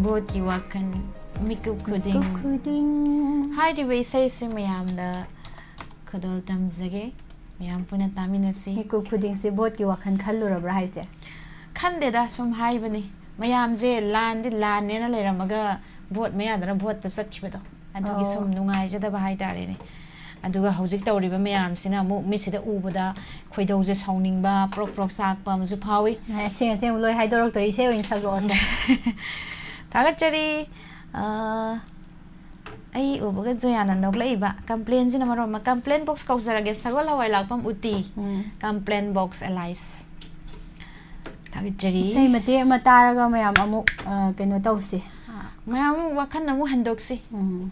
ꯚꯣꯠꯀꯤ ꯋꯥꯈꯜ, ꯃꯤꯀꯨꯞ ꯈꯨꯗꯤꯡ꯫ ꯃꯤꯀꯨꯞ ꯈꯨꯗꯤꯡ꯫ ꯍꯥꯏꯔꯤꯕ ꯏꯁꯩꯁꯤ ꯃꯌꯥꯝꯗ ꯈꯨꯗꯣꯜ ꯇꯝꯖꯒꯦ꯫ ꯃꯌꯥꯝ ꯄꯨꯟꯅ ꯇꯥꯃꯤꯟꯅꯁꯤ꯫ ꯃꯤꯀꯨꯞ ꯈꯨꯗꯤꯡꯁꯦ ꯚꯣꯠꯀꯤ ꯋꯥꯈꯜ ꯈꯜꯂꯨꯔꯕ꯭ꯔꯥ ꯍꯥꯏꯁꯦ? ꯈꯟꯗꯦꯗ, ꯁꯨꯝ ꯍꯥꯏꯕꯅꯤ꯫ ꯃꯌꯥꯝꯁꯦ ꯂꯥꯟꯗꯤ ꯂꯥꯟꯅꯦꯅ ꯂꯩꯔꯝꯃꯒ ꯚꯣꯠ ꯃꯌꯥꯗꯅ ꯚꯣꯠꯇ ꯆꯠꯈꯤꯕꯗꯣ, ꯑꯗꯨꯒꯤ ꯑꯣ꯫ ꯁꯨꯝ ꯅꯨꯡꯉꯥꯏꯖꯗꯕ ꯍꯥꯏꯇꯥꯔꯦꯅꯦ꯫ ꯑꯗꯨꯒ ꯍꯧꯖꯤꯛ ꯇꯧꯔꯤꯕ ꯃꯌꯥꯝꯁꯤꯅ ꯑꯃꯨꯛ ꯃꯤꯠꯁꯤꯗ ꯎꯕꯗ ꯈꯣꯏꯗꯧꯁꯦ ꯁꯥꯎꯅꯤꯡꯕ, ꯄ꯭ꯔꯣꯛ ꯄ꯭ꯔꯣꯛ ꯆꯥꯛꯄ ꯑꯃꯁꯨ ꯐꯥꯎꯏ꯫ ꯑꯁꯦꯡ ꯑꯁꯦꯡꯕ ꯂꯣꯏ ꯍꯥꯏꯗꯣꯔꯛꯇꯣꯔꯤ, ꯏꯁꯩ ꯑꯣꯏꯅ ꯁꯛꯂꯛꯑꯣꯁꯦ꯫ ꯊꯥꯒꯠꯆꯔꯤ꯫ ꯑ, ꯑꯩ ꯎꯕꯒ ꯖꯣꯌꯥꯅ ꯅꯣꯛꯂꯛꯏꯕ꯫ ꯀꯝꯄ꯭ꯂꯦꯟꯁꯤꯅ ꯃꯔꯣꯟ ꯑꯃ꯫ ꯀꯝꯄ꯭ꯂꯦꯟ ꯕꯣꯛꯁ ꯀꯧꯖꯔꯒꯦ꯫ ꯁꯒꯣꯜ ꯍꯋꯥꯏ ꯂꯥꯛꯄꯝ ꯎꯇꯤ꯫ ꯎꯝ꯫ Complain box alias. ꯊꯥꯒꯠꯆꯔꯤ꯫ ꯏꯁꯩ ꯃꯇꯦꯛ ꯑꯃ ꯇꯥꯔꯒ ꯃꯌꯥꯝ ꯑꯃꯨꯛ, ꯑ, ꯀꯩꯅꯣ ꯇꯧꯁꯦ꯫ ꯃꯌꯥꯝ ꯑꯃꯨꯛ ꯋꯥꯈꯜ ꯑꯃꯨꯛ ꯍꯟꯗꯣꯛꯁꯤ꯫ ꯎꯝ꯫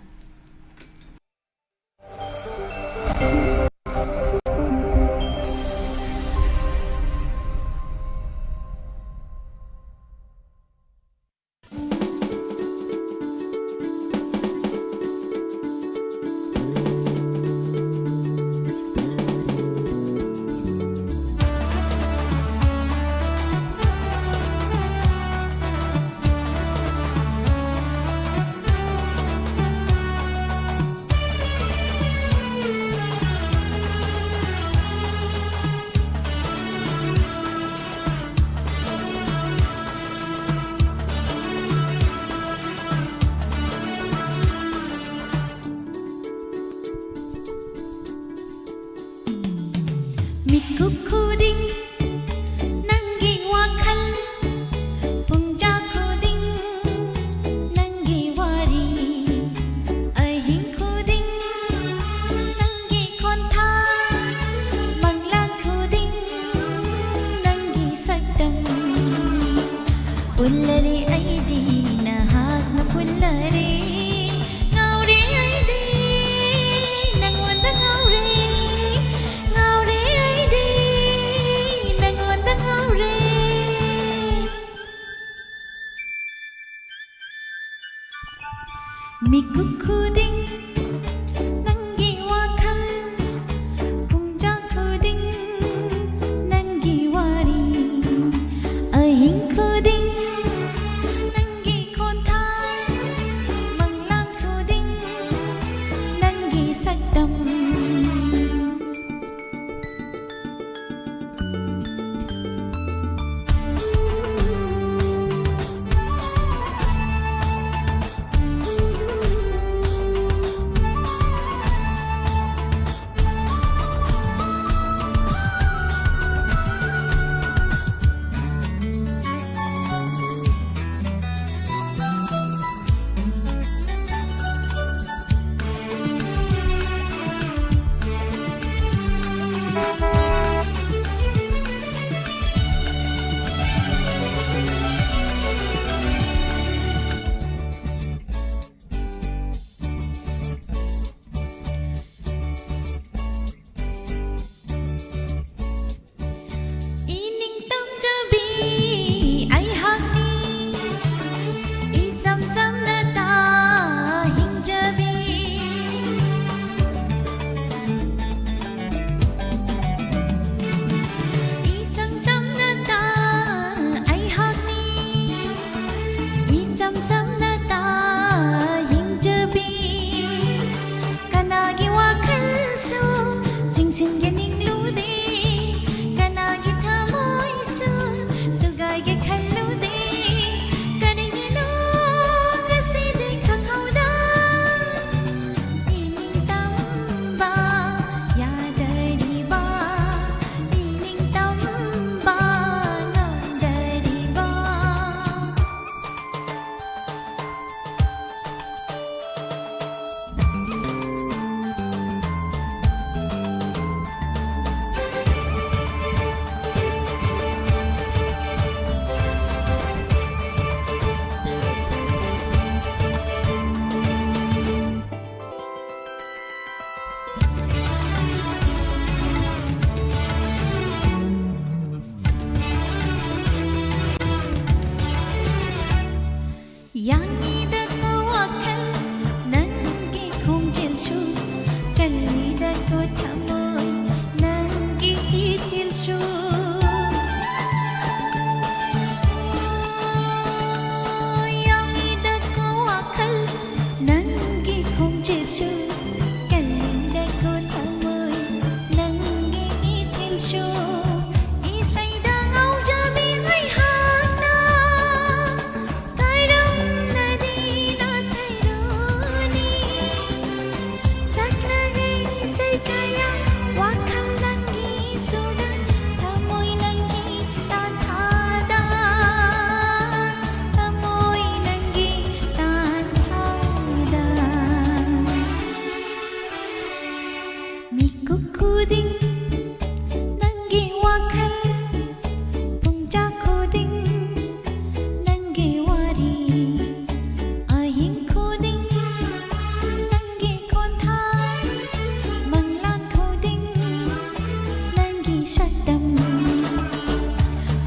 ꯄꯨꯜꯂꯔꯦ ꯑꯩꯗꯤ ꯅꯍꯥꯛꯅ ꯄꯨꯜꯂꯔꯦ꯫ ꯉꯥꯎꯔꯦ ꯑꯩꯗꯤ ꯅꯪꯉꯣꯟꯗ ꯉꯥꯎꯔꯦ꯫ ꯉꯥꯎꯔꯦ ꯑꯩꯗꯤ ꯅꯪꯉꯣꯟꯗ ꯉꯥꯎꯔꯦ꯫ ꯃꯤꯀꯨꯞ ꯈꯨꯗꯤꯡ ꯅꯪꯒꯤ ꯋꯥꯈꯜ, ꯄꯨꯡꯖꯥ ꯈꯨꯗꯤꯡ ꯅꯪꯒꯤ ꯋꯥꯔꯤ, ꯑꯍꯤꯡ ꯈꯨꯗꯤꯡ ꯅꯪꯒꯤ ꯈꯣꯟꯊꯥꯡ, ꯃꯪꯂꯥꯟ ꯈꯨꯗꯤꯡ ꯅꯪꯒꯤ ꯁꯛꯇꯝ꯫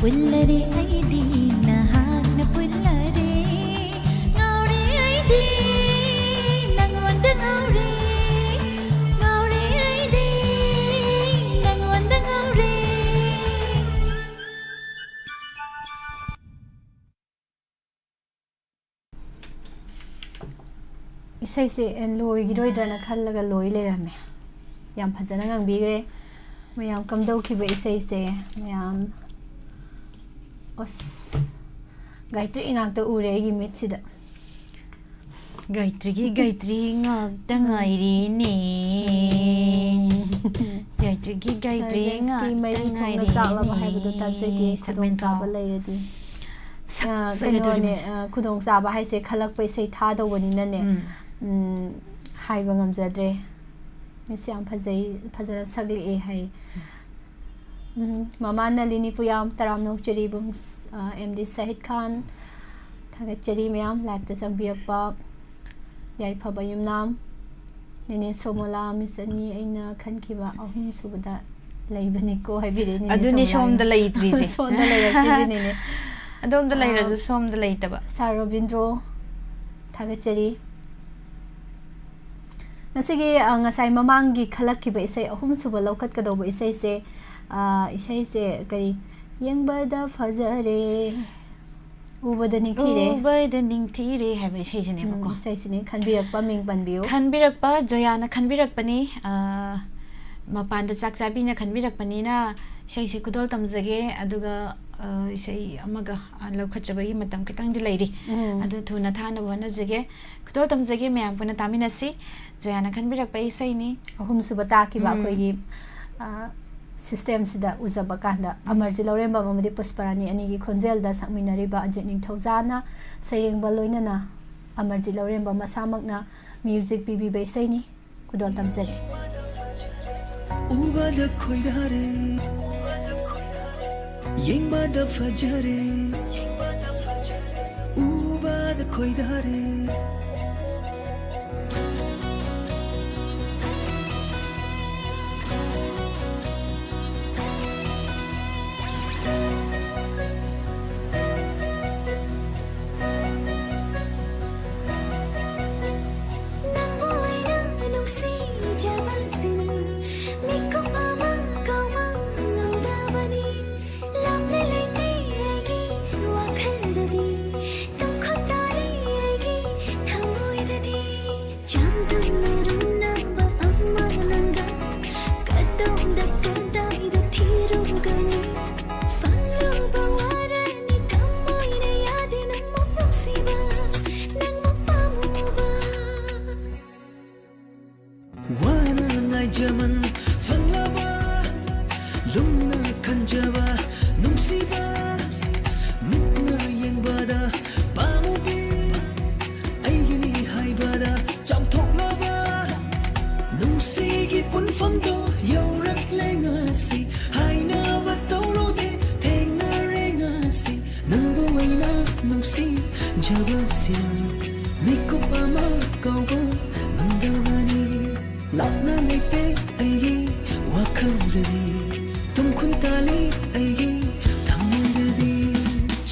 ꯄꯨꯜꯂꯔꯦ ꯑꯩꯗꯤ ꯅꯍꯥꯛꯅ ꯄꯨꯜꯂꯔꯦ, ꯉꯥꯎꯔꯦ ꯑꯩꯗꯤ ꯅꯉꯣꯟꯗ ꯉꯥꯎꯔꯦ, ꯉꯥꯎꯔꯦ ꯑꯩꯗꯤ ꯅꯉꯣꯟꯗ ꯉꯥꯎꯔꯦ꯫ ꯏꯁꯩꯁꯦ ꯂꯣꯏꯈꯤꯔꯣꯏꯗ꯭ꯔꯅ ꯈꯜꯂꯒ ꯂꯣꯏ ꯂꯩꯔꯝꯃꯦ꯫ ꯌꯥꯝ ꯐꯖꯅ ꯉꯪꯕꯤꯈ꯭ꯔꯦ꯫ ꯃꯌꯥꯝ ꯀꯝꯗꯧꯈꯤꯕ ꯏꯁꯩꯁꯦ? ꯃꯌꯥꯝ ꯑꯁ, ꯒꯥꯏꯇ꯭ꯔꯤ ꯉꯥꯛꯇ ꯎꯔꯦ ꯑꯩꯒꯤ ꯃꯤꯠꯁꯤꯗ꯫ ꯒꯥꯏꯇ꯭ꯔꯤꯒꯤ ꯒꯥꯏꯇ꯭ꯔꯤ ꯉꯥꯛꯇ ꯉꯥꯏꯔꯦꯅꯦ꯫ ꯒꯥꯏꯇ꯭ꯔꯤꯒꯤ ꯒꯥꯏꯇ꯭ꯔꯤ ꯁꯔꯖꯦꯟꯁꯀꯤ ꯉꯥꯛꯇ ꯃꯩꯔꯤ ꯊꯣꯡꯅ ꯆꯥꯛꯂꯕ ꯍꯥꯏꯕꯗꯣ ꯉꯥꯏꯔꯦꯅꯦ꯫ ꯇꯥꯖꯒꯦ, ꯁꯛꯂꯦꯟ ꯈꯨꯗꯣꯡꯆꯥꯕ ꯊꯥꯎ꯫ ꯂꯩꯔꯗꯤ꯫ ꯁꯛ ꯑ, ꯁꯛꯂꯦꯟ ꯀꯩꯅꯣꯅꯦ, ꯊꯥꯎ꯫ ꯑ, ꯈꯨꯗꯣꯡꯆꯥꯕ ꯍꯥꯏꯁꯦ ꯈꯜꯂꯛꯄ ꯏꯁꯩ ꯊꯥꯗꯧꯕꯅꯤꯅꯅꯦ, ꯎꯝ꯫ ꯎꯝ, ꯍꯥꯏꯕ ꯉꯝꯖꯗ꯭ꯔꯦ꯫ ꯃꯤꯁ ꯌꯥꯝ ꯐꯖꯩ, ꯐꯖꯅ ꯁꯛꯂꯛꯑꯦ ꯍꯥꯏ꯫ ꯎꯝ, ꯃꯃꯥ ꯅꯂꯤꯅꯤ ꯄꯨꯌꯥꯝ, ꯇꯔꯥꯝꯅꯧ ꯆꯦꯔꯤꯕꯨꯡ, ꯑ, ꯑꯦꯝ ꯗꯤ ꯁꯍꯤꯗ ꯈꯥꯟ, ꯊꯥꯒꯠꯆꯔꯤ ꯃꯌꯥꯝ ꯂꯥꯏꯞꯇ ꯆꯪꯕꯤꯔꯛꯄ꯫ ꯌꯥꯏꯐꯕ ꯌꯨꯝꯅꯥꯝ, ꯅꯦꯅꯦ ꯁꯣꯃꯣꯂꯥ, ꯃꯤꯁ ꯑꯅꯤ ꯑꯩꯅ ꯈꯟꯈꯤꯕ ꯑꯍꯨꯝ ꯁꯨꯕꯗ ꯂꯩꯕꯅꯤꯀꯣ ꯍꯥꯏꯕꯤꯔꯛꯑꯦ ꯅꯦꯅꯦ ꯑꯗꯨꯅꯤ ꯁꯣꯃꯣꯂꯥꯅ꯫ ꯁꯣꯝꯗ ꯂꯩꯇ꯭ꯔꯤꯁꯦ꯫ ꯁꯣꯝꯗ ꯂꯩꯔꯛꯇ꯭ꯔꯤꯁꯤꯅꯤꯅꯦ꯫ ꯑꯗꯣꯝꯗ ꯑꯥ, ꯂꯩꯔꯁꯨ ꯁꯣꯝꯗ ꯂꯩꯇꯕ꯫ ꯁꯥꯔ ꯔꯣꯕꯤꯟꯗ꯭ꯔꯣ, ꯊꯥꯒꯠꯆꯔꯤ꯫ ꯉꯁꯤꯒꯤ, ꯑ, ꯉꯁꯥꯏ ꯃꯃꯥꯡꯒꯤ ꯈꯜꯂꯛꯈꯤꯕ ꯏꯁꯩ ꯑꯍꯨꯝꯁꯨꯕ ꯂꯧꯈꯠꯀꯗꯧꯕ ꯏꯁꯩꯁꯦ, ꯑ, ꯏꯁꯩꯁꯦ ꯀꯔꯤ? ꯌꯦꯡꯕꯗ ꯐꯖꯔꯦ, ꯎꯕꯗ ꯅꯤꯡꯊꯤꯔꯦ꯫ ꯎꯕꯗ ꯅꯤꯡꯊꯤꯔꯦ ꯍꯥꯏꯕ ꯏꯁꯩꯁꯤꯅꯦꯕꯀꯣ꯫ ꯎꯝ, ꯏꯁꯩꯁꯤꯅꯤ꯫ ꯈꯟꯕꯤꯔꯛꯄ ꯃꯤꯡ ꯄꯟꯕꯤꯌꯨ꯫ ꯈꯟꯕꯤꯔꯛꯄ ꯖꯣꯌꯥꯅ ꯈꯟꯕꯤꯔꯛꯄꯅꯤ꯫ ꯑ, ꯃꯄꯥꯟꯗ ꯆꯥꯛ ꯆꯥꯕꯤꯅ ꯈꯟꯕꯤꯔꯛꯄꯅꯤꯅ ꯏꯁꯩꯁꯦ ꯈꯨꯗꯣꯜ ꯇꯝꯖꯒꯦ꯫ ꯑꯗꯨꯒ, ꯑ, ꯏꯁꯩ ꯑꯃꯒ, ꯑ, ꯂꯧꯈꯠꯆꯕꯒꯤ ꯃꯇꯝ ꯈꯤꯇꯪꯗꯤ ꯂꯩꯔꯤ꯫ ꯎꯝ꯫ ꯑꯗꯨ ꯊꯨꯅ ꯊꯥꯅꯕ ꯍꯣꯠꯅꯖꯒꯦ꯫ ꯈꯨꯗꯣꯜ ꯇꯝꯖꯒꯦ, ꯃꯌꯥꯝ ꯄꯨꯟꯅ ꯇꯥꯃꯤꯟꯅꯁꯤ꯫ ꯖꯣꯌꯥꯅ ꯈꯟꯕꯤꯔꯛꯄ ꯏꯁꯩꯅꯤ꯫ ꯑꯍꯨꯝꯁꯨꯕ ꯇꯥꯈꯤꯕ ꯎꯝ꯫ ꯑꯩꯈꯣꯏꯒꯤ, ꯑ, systemꯁꯤꯗ ꯎꯖꯕ ꯀꯥꯟꯗ ꯑꯃꯔꯖꯤꯠ ꯂꯧꯔꯦꯝꯕꯝ ꯑꯃꯗꯤ ꯄꯨꯁꯄꯔꯥꯅꯤ ꯑꯅꯤꯒꯤ ꯈꯣꯟꯖꯦꯜꯗ ꯁꯛꯃꯤꯟꯅꯔꯤꯕ ꯑꯖꯤꯠ ꯅꯤꯡꯊꯧꯖꯥꯅ ꯁꯩꯔꯦꯡꯕ ꯂꯣꯏꯅꯅ ꯑꯃꯔꯖꯤꯠ ꯂꯧꯔꯦꯝꯕꯝ ꯃꯁꯥꯃꯛꯅ music ꯄꯤꯕꯤꯕ ꯏꯁꯩꯅꯤ꯫ ꯈꯨꯗꯣꯜ ꯇꯝꯖꯔꯤ꯫ ꯎꯕꯗ ꯈꯣꯏꯗꯥꯔꯦ, ꯌꯦꯡꯕꯗ ꯐꯖꯔꯦ, ꯎꯕꯗ ꯈꯣꯏꯗꯥꯔꯦ꯫ ꯆꯕꯁꯤꯅ ꯃꯤꯀꯨꯞ ꯑꯃ ꯀꯧꯕ ꯉꯝꯗꯕꯅꯤ꯫ ꯂꯥꯞꯅ ꯂꯩꯇꯦ ꯑꯩꯒꯤ ꯋꯥꯈꯜꯗꯗꯤ꯫ ꯇꯨꯝꯈꯨꯟ ꯇꯥꯜꯂꯤ ꯑꯩꯒꯤ ꯊꯃꯣꯏꯗꯗꯤ꯫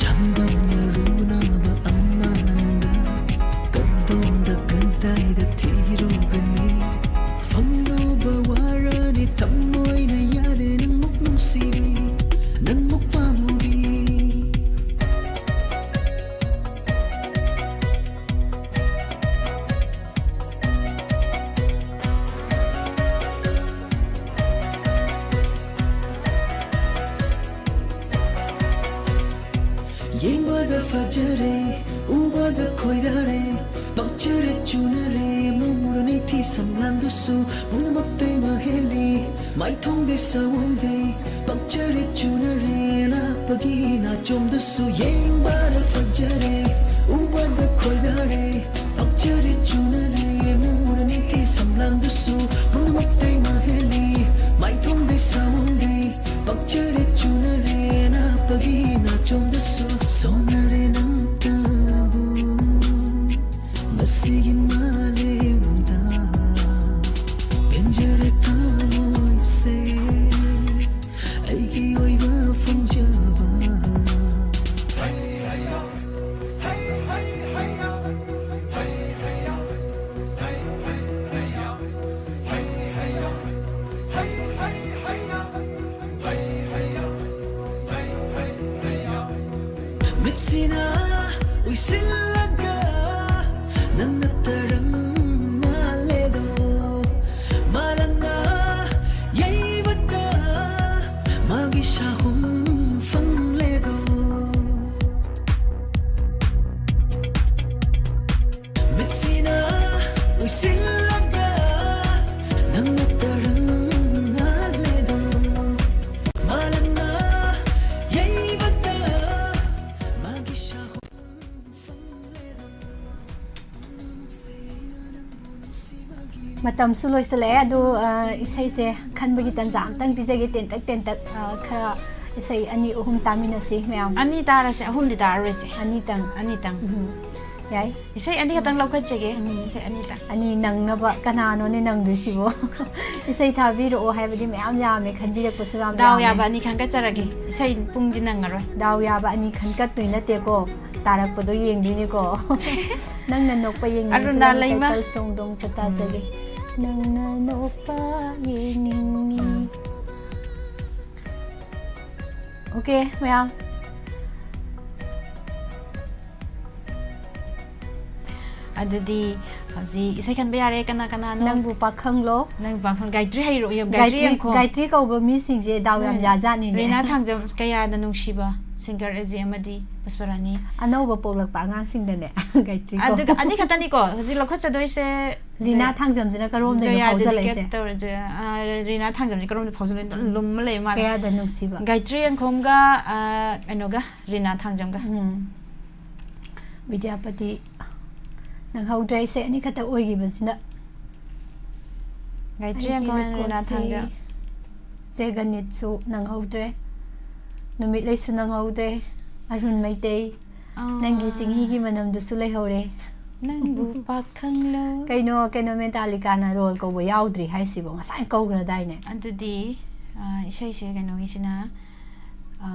ꯆꯥꯡꯗꯝꯅꯔꯨꯅꯕ ꯑꯃ ꯅꯪꯒ ꯀꯗꯣꯝꯗ ꯀꯗꯥꯏꯗ ꯊꯤꯔꯨꯒꯅꯤ? ꯐꯪꯂꯨꯕ ꯋꯥꯔꯅꯤ ꯊꯃꯣꯏꯅ ꯌꯥꯗꯦ ꯅꯪꯃꯨꯛ ꯅꯨꯡꯁꯤꯕꯤ, ꯅꯪꯃꯨꯛ ꯄꯥꯝꯃꯨꯕꯤ꯫ ꯌꯦꯡꯕꯗ ꯐꯖꯔꯦ, ꯎꯕꯗ ꯈꯣꯏꯗꯥꯔꯦ, ꯄꯛꯆꯔꯦ ꯆꯨꯅꯔꯦ, ꯃꯨꯔ ꯅꯤꯡꯊꯤ ꯁꯝꯂꯥꯡꯗꯨꯁꯨ ꯄꯨꯝꯅꯃꯛꯇꯩ ꯃꯍꯦꯜꯂꯤ, ꯃꯥꯏꯊꯣꯡꯗꯩ ꯁꯑꯣꯡꯗꯩ ꯄꯛꯆꯔꯦ ꯆꯨꯅꯔꯦ, ꯑꯅꯛꯄꯒꯤ ꯅꯥꯆꯣꯝꯗꯨꯁꯨ ꯌꯦꯡꯕꯗ ꯐꯖꯔꯦ, ꯎꯕꯗ ꯈꯣꯏꯗꯥꯔꯦ, ꯄꯛꯆꯔꯦ ꯆꯨꯅꯔꯦ, ꯃꯨꯔ ꯅꯤꯡꯊꯤ ꯁꯝꯂꯥꯡꯗꯨꯁꯨ ꯄꯨꯝꯅꯃꯛꯇꯩ ꯃꯍꯦꯜꯂꯤ, ꯃꯥꯏꯊꯣꯡꯗꯩ ꯁꯑꯣꯡꯗꯩ ꯄꯛꯆꯔꯦ ꯆꯨꯅꯔꯦ, ꯑꯅꯛꯄꯒꯤ ꯅꯥꯆꯣꯝꯗꯁꯨ ꯁꯣꯟꯅꯔꯦ ꯅꯪꯇꯕꯨ ꯉꯁꯤꯒꯤ ꯃꯥꯂꯦꯝꯗ꯫ ꯄꯦꯟꯖꯔꯦ ꯊꯃꯣꯏꯁꯦ ꯑꯩꯒꯤ ꯑꯣꯏꯕ ꯐꯪꯖꯕ꯫ ꯃꯤꯠꯁꯤꯅ ꯎꯏꯁꯤꯜꯂꯒ ꯅꯪꯅ ꯇꯔꯝ ꯃꯥꯜꯂꯦꯗꯣ, ꯃꯥꯂꯪꯅ ꯌꯩꯕꯗ ꯃꯥꯒꯤ ꯁꯥꯍꯨꯝ ꯐꯪꯂꯦꯗꯣ꯫ ꯃꯤꯠꯁꯤꯅ ꯎꯏꯁꯤꯜꯂꯒ ꯅꯪꯅ ꯇꯔꯪ ꯉꯥꯜꯂꯦꯗꯣ, ꯃꯥꯂꯪꯅ ꯌꯩꯕꯗ ꯃꯥꯒꯤ ꯁꯥꯍꯨꯝ ꯐꯪꯂꯦꯗꯣ꯫ ꯃꯇꯝꯁꯨ ꯂꯣꯏꯁꯤꯜꯂꯛꯑꯦ꯫ ꯑꯗꯨ, ꯑ, ꯏꯁꯩꯁꯦ ꯈꯟꯕꯒꯤ ꯇꯟꯖꯥ ꯑꯝꯇꯪ ꯄꯤꯖꯒꯦ, ꯇꯦꯟꯇꯛ ꯇꯦꯟꯇꯛ, ꯑ, ꯈꯔ ꯏꯁꯩ ꯑꯅꯤ ꯑꯍꯨꯝ ꯇꯥꯃꯤꯟꯅꯁꯤ ꯃꯌꯥꯝ꯫ ꯑꯅꯤ ꯇꯥꯔꯁꯦ, ꯑꯍꯨꯝꯗꯤ ꯇꯥꯔꯔꯣꯏꯁꯦ꯫ ꯑꯅꯤꯇꯪ꯫ ꯑꯅꯤꯇꯪ꯫ ꯎꯝ, ꯌꯥꯏ꯫ ꯏꯁꯩ ꯑꯅꯤꯈꯛꯇꯪ ꯂꯧꯈꯠꯆꯒꯦ꯫ ꯎꯝ꯫ ꯏꯁꯩ ꯑꯅꯤꯇꯪ꯫ ꯑꯅꯤ ꯅꯪꯅꯕ ꯀꯅꯥꯅꯣꯅꯦ ꯅꯪꯗꯣꯏꯁꯤꯕꯣ? ꯏꯁꯩ ꯊꯥꯕꯤꯔꯛꯑꯣ ꯍꯥꯏꯕꯗꯤ ꯃꯌꯥꯝ ꯌꯥꯝꯃꯦ, ꯈꯟꯕꯤꯔꯛꯄꯁꯨ ꯌꯥꯝ ꯗꯥꯎ ꯌꯥꯝꯃꯦ꯫ ꯌꯥꯕ ꯑꯅꯤ ꯈꯟꯒꯠꯆꯔꯒꯦ꯫ ꯏꯁꯩ ꯄꯨꯡꯗꯤ ꯅꯪꯉꯔꯣꯏ꯫ ꯗꯥꯎ ꯌꯥꯕ ꯑꯅꯤ ꯈꯟꯀꯠꯇꯣꯏ ꯅꯠꯇꯦꯀꯣ, ꯇꯥꯔꯛꯄꯗꯣ ꯌꯦꯡꯗꯣꯏꯅꯤꯀꯣ꯫ ꯅꯪꯅ ꯅꯣꯛꯄ ꯌꯦꯡꯅꯤꯡꯉꯤ ꯑꯔꯨꯅꯥ ꯐꯤꯂꯝꯒꯤ ꯂꯩꯃ꯫ title songꯗꯣ ꯑꯃꯨꯛꯇ ꯇꯥꯖꯒꯦ꯫ ꯅꯪꯅ ꯅꯣꯛꯄ ꯌꯦꯡꯅꯤꯡꯉꯤ꯫ OK ꯃꯌꯥꯝ꯫ ꯑꯗꯨꯗꯤ ꯍꯧꯖꯤꯛ ꯏꯁꯩ ꯈꯟꯕ ꯌꯥꯔꯦ꯫ ꯀꯅꯥ ꯀꯅꯥꯅꯣ? ꯅꯪꯕꯨ ꯄꯥꯈꯪꯂꯣ? ꯅꯪ ꯄꯥꯈꯪ ꯒꯥꯏꯇ꯭ꯔꯤ ꯍꯩꯔꯣ? ꯌꯦꯡ, ꯒꯥꯏꯇ꯭ꯔꯤ ꯒꯥꯏꯇ꯭ꯔꯤ ꯌꯦꯡꯈꯣ꯫ ꯒꯥꯏꯇ꯭ꯔꯤ ꯀꯧꯕ ꯃꯤꯁꯤꯡꯁꯦ ꯗꯥꯎ ꯌꯥꯝ ꯎꯝ꯫ ꯌꯥꯖꯥꯠꯅꯤꯅꯦ꯫ ꯔꯤꯅꯥ ꯊꯥꯡꯖꯝ, ꯀꯌꯥꯗ ꯅꯨꯡꯁꯤꯕ ꯁꯤꯡꯒꯔ ꯑꯦꯖꯦ ꯑꯃꯗꯤ ꯄꯨꯁꯄꯔꯥꯅꯤ꯫ ꯑꯅꯧꯕ ꯄꯣꯛꯂꯛꯄ ꯑꯉꯥꯡꯁꯤꯡꯗꯅꯦ ꯒꯥꯏꯇ꯭ꯔꯤ ꯀꯧ꯫ ꯑꯗꯨꯒ ꯑꯅꯤ ꯈꯛꯇꯅꯤꯀꯣ ꯍꯧꯖꯤꯛ ꯂꯧꯈꯠꯆꯗꯣꯏꯁꯦ꯫ ꯔꯤꯅꯥ ꯊꯥꯡꯖꯝꯁꯤꯅ ꯀꯔꯣꯝꯗꯒꯤ ꯖꯣꯌꯥ ꯍꯧꯖꯜꯂꯛꯏꯁꯦ? dedicate ꯇꯧꯔꯦ꯫ ꯖꯣꯌꯥ, ꯑ, ꯔꯤꯅꯥ ꯊꯥꯡꯖꯝꯁꯦ ꯀꯔꯣꯝꯗ ꯐꯥꯎꯖꯜꯂꯛꯏꯅꯣ? ꯂꯨꯝꯃ ꯂꯩ ꯃꯥꯜꯂꯦ꯫ ꯀꯌꯥꯗ ꯅꯨꯡꯁꯤꯕ꯫ ꯒꯥꯏꯇ꯭ꯔꯤ ꯌꯦꯡꯈꯣꯝꯒ, ꯑ, ꯀꯩꯅꯣꯒ, ꯔꯤꯅꯥ ꯊꯥꯡꯖꯝꯒ꯫ ꯎꯝ꯫ ꯕꯤꯗ꯭ꯌꯥꯄꯇꯤ ꯅꯪꯍꯧꯗ꯭ꯔꯦ, ꯏꯁꯩ ꯑꯅꯤꯈꯛꯇ ꯑꯣꯏꯈꯤꯕꯁꯤꯅ꯫ ꯒꯥꯏꯇ꯭ꯔꯤ ꯑꯩꯒꯤ ꯌꯦꯡꯈꯣꯝ, ꯔꯤꯅꯥ ꯂꯩꯀꯣꯜꯁꯤ ꯊꯥꯡꯖꯝ꯫ ꯆꯦ ꯒꯅꯤꯠꯁꯨ ꯅꯪꯍꯧꯗ꯭ꯔꯦ, ꯅꯨꯃꯤꯠ ꯂꯩꯁꯨ ꯅꯪꯍꯧꯗ꯭ꯔꯦ, ꯑꯔꯨꯟ ꯃꯩꯇꯩ, ꯑꯥ꯫ ꯅꯪꯒꯤ ꯆꯤꯡꯍꯤꯒꯤ ꯃꯅꯝꯗꯨꯁꯨ ꯂꯩꯍꯧꯔꯦ꯫ ꯅꯪꯕꯨ ꯄꯥꯈꯪꯂꯣ꯫ ꯀꯩꯅꯣ, ꯀꯩꯅꯣ, ꯃꯦꯟꯇꯥꯂꯤꯀꯥꯅ ꯔꯣꯜ ꯀꯧꯕ ꯌꯥꯎꯗ꯭ꯔꯤ ꯍꯥꯏꯁꯤꯕꯣ? ꯉꯁꯥꯏ ꯀꯧꯈ꯭ꯔꯗꯥꯏꯅꯦ? ꯑꯗꯨꯗꯤ, ꯑ, ꯏꯁꯩꯁꯦ ꯀꯩꯅꯣꯒꯤꯁꯤꯅ, ꯑ,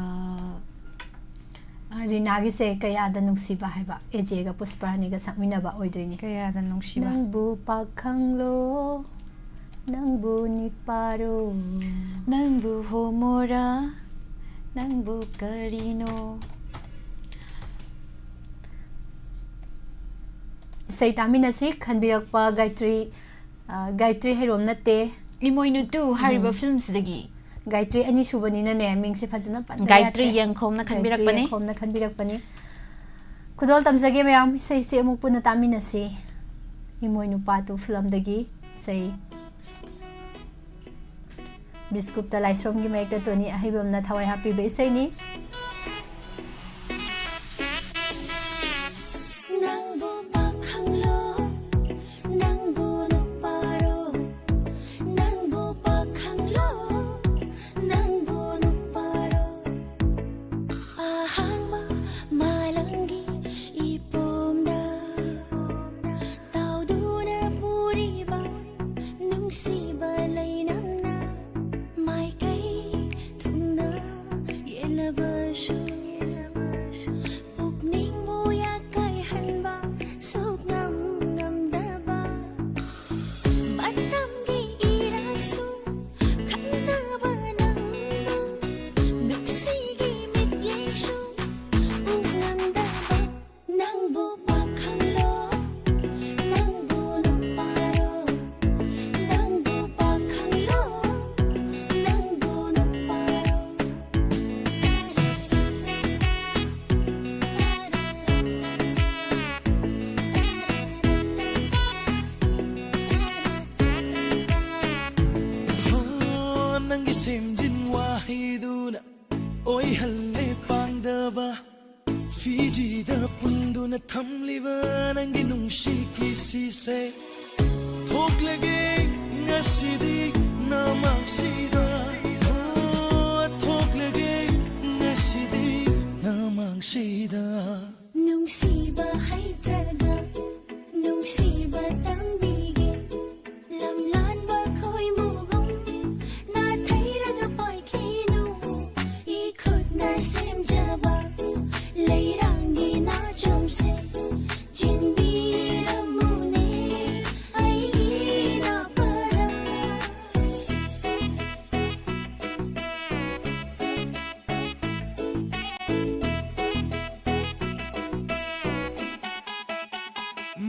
ꯑ, ꯔꯤꯅꯥꯒꯤꯁꯦ ꯀꯌꯥꯗ ꯅꯨꯡꯁꯤꯕ ꯍꯥꯏꯕ, ꯑꯦꯖꯦꯒ ꯄꯨꯁꯄꯔꯥꯅꯤꯒ ꯁꯛꯃꯤꯟꯅꯕ ꯑꯣꯏꯗꯣꯏꯅꯤ꯫ ꯀꯌꯥꯗ ꯅꯨꯡꯁꯤꯕ꯫ ꯅꯪꯕꯨ ꯄꯥꯈꯪꯂꯣ, ꯅꯪꯕꯨ ꯅꯤꯄꯥꯔꯣ꯫ ꯅꯪꯕꯨ ꯍꯣꯃꯣꯔꯥ, ꯅꯪꯕꯨ ꯀꯔꯤꯅꯣ? ꯏꯁꯩ ꯇꯥꯃꯤꯟꯅꯁꯤ꯫ ꯈꯟꯕꯤꯔꯛꯄ ꯒꯥꯏꯇ꯭ꯔꯤ, ꯑ, ꯒꯥꯏꯇ꯭ꯔꯤ ꯍꯩꯔꯣꯝ ꯅꯠꯇꯦ꯫ ꯏꯃꯣꯏꯅꯨ ꯇꯨ ꯍꯥꯏꯔꯤꯕ ꯎꯝ꯫ ꯐꯤꯂꯝꯁꯤꯗꯒꯤ꯫ ꯒꯥꯏꯇ꯭ꯔꯤ ꯑꯅꯤꯁꯨꯕꯅꯤꯅꯅꯦ, ꯃꯤꯡꯁꯦ ꯐꯖꯅ ꯄꯟꯗ ꯒꯥꯏꯇ꯭ꯔꯤ ꯌꯥꯗ꯭ꯔꯦ꯫ ꯌꯦꯡꯈꯣꯝꯅ ꯒꯥꯏꯇ꯭ꯔꯤ ꯈꯟꯕꯤꯔꯛꯄꯅꯤ꯫ ꯌꯦꯡꯈꯣꯝꯅ ꯈꯟꯕꯤꯔꯛꯄꯅꯤ꯫ ꯈꯨꯗꯣꯜ ꯇꯝꯖꯒꯦ ꯃꯌꯥꯝ, ꯏꯁꯩꯁꯤ ꯑꯃꯨꯛ ꯄꯨꯟꯅ ꯇꯥꯃꯤꯟꯅꯁꯤ꯫ ꯏꯃꯣꯏꯅꯨ ꯄꯥꯠꯇꯨ ꯐꯤꯂꯝꯗꯒꯤ ꯏꯁꯩ꯫ ꯕꯤꯁꯀꯨꯞꯇ ꯂꯥꯏꯁ꯭ꯔꯣꯝꯒꯤ ꯃꯌꯦꯛꯇ ꯇꯣꯅꯤ ꯑꯍꯩꯕꯝꯅ ꯊꯋꯥꯏ ꯍꯥꯞꯄꯤꯕ ꯏꯁꯩꯅꯤ꯫ ꯅꯪꯕꯨ ꯄꯥꯈꯪꯂꯣ, ꯅꯪꯕꯨ ꯅꯨꯄꯥꯔꯣ, ꯅꯪꯕꯨ ꯄꯥꯈꯪꯂꯣ, ꯅꯪꯕꯨ ꯅꯨꯄꯥꯔꯣ꯫ ꯄꯨꯛꯅꯤꯡꯕꯨ ꯌꯥꯀꯥꯏꯍꯟꯕ ꯁꯨꯛꯉꯝ ꯉꯝꯗꯕ ꯃꯇꯝꯒꯤ ꯏꯔꯥꯡꯁꯨ ꯈꯪꯗꯕ ꯅꯪꯕꯨ ꯅꯨꯡꯁꯤꯒꯤ ꯃꯤꯠꯌꯦꯡꯁꯨ ꯎ ꯉꯝꯗꯕ ꯅꯪꯕꯨ ꯄꯥꯈꯪꯂꯣ ꯅꯪꯕꯨ ꯅꯨꯄꯥꯔꯣ ꯅꯪꯕꯨ ꯄꯥꯈꯪꯂꯣ ꯅꯪꯕꯨ ꯅꯨꯄꯥꯔꯣ ꯅꯪꯒꯤ ꯁꯦꯝꯖꯤꯟ ꯋꯥꯍꯩꯗꯨꯅ ꯑꯣꯏꯍꯜꯂꯦ ꯄꯥꯡꯗꯕ ꯐꯤꯖꯤꯗ ꯄꯨꯟꯗꯨꯅ ꯊꯝꯂꯤꯕ ꯅꯪꯒꯤ ꯅꯨꯡꯁꯤ ꯀꯤꯁꯤꯁꯦ ꯊꯣꯛꯂꯒꯦ ꯉꯁꯤꯗꯤ ꯅꯃꯥꯡꯁꯤꯗ ꯊꯣꯛꯂꯒꯦ ꯉꯁꯤꯗꯤ ꯅꯃꯥꯡꯁꯤꯗ ꯅꯨꯡꯁꯤꯕ ꯍꯩꯇ꯭ꯔꯒ ꯅꯨꯡꯁꯤꯕ ꯇꯝꯕꯤꯒꯦ ꯂꯝꯂꯥꯟꯕ ꯈꯣꯏꯃꯨꯒꯨꯝ ꯅꯥꯊꯩꯔꯒ ꯄꯥꯏꯈꯤꯅꯨ ꯏꯈꯨꯠꯅ ꯁꯦꯝꯖꯕ ꯂꯩꯔꯥꯡꯒꯤ ꯅꯥꯆꯣꯝꯁꯦ ꯆꯤꯟꯕꯤꯔꯝꯃꯨꯅꯦ ꯑꯩꯒꯤ ꯅꯥꯄꯔ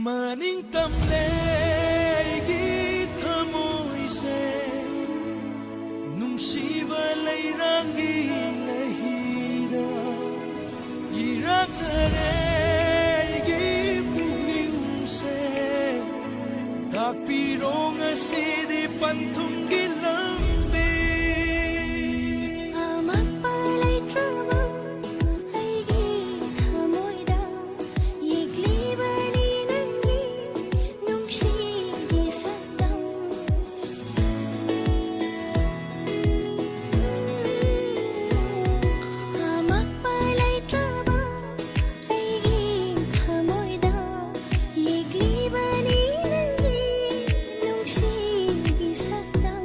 ꯃꯅꯤꯡ ꯇꯝꯂꯦ ꯑꯩꯒꯤ ꯊꯃꯣꯏꯁꯦ ꯅꯨꯡꯁꯤꯕ ꯂꯩꯔꯥꯡꯒꯤ ꯂꯩꯍꯤꯗ ꯏꯔꯥꯛꯅꯔꯦ ꯑꯩꯒꯤ ꯄꯨꯛꯅꯤꯡꯁꯦ ꯇꯥꯛꯄꯤꯔꯣ ꯉꯁꯤꯗꯤ ꯄꯟꯊꯨꯡꯒꯤ ꯂꯝꯕꯤ ꯑꯃꯛꯄ ꯂꯩꯇ꯭ꯔꯕ ꯑꯩꯒꯤ ꯊꯃꯣꯏꯗ ꯌꯦꯛꯂꯤꯕꯅꯤ ꯅꯪꯒꯤ ꯅꯨꯡꯁꯤꯒꯤ ꯁꯛꯇꯝ ꯑꯃꯛꯄ ꯂꯩꯇ꯭ꯔꯕ ꯑꯩꯒꯤ ꯊꯃꯣꯏꯗ ꯌꯦꯛꯂꯤꯕꯅꯤ ꯅꯪꯒꯤ ꯅꯨꯡꯁꯤꯒꯤ ꯁꯛꯇꯝ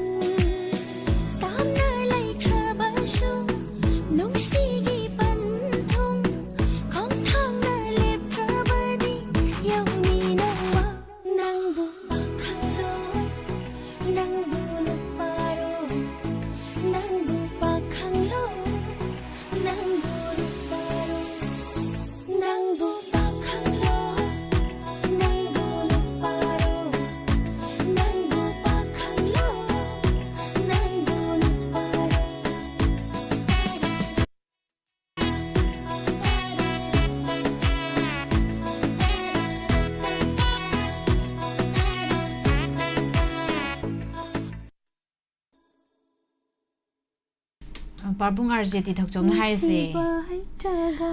ꯄꯥꯕꯨꯡ ꯑꯥꯔ ꯖꯦ ꯇꯤ ꯊꯧꯆꯣꯝꯅ ꯍꯥꯏꯔꯤꯁꯦ, ꯅꯨꯡꯁꯤꯕ ꯍꯩꯇ꯭ꯔꯒ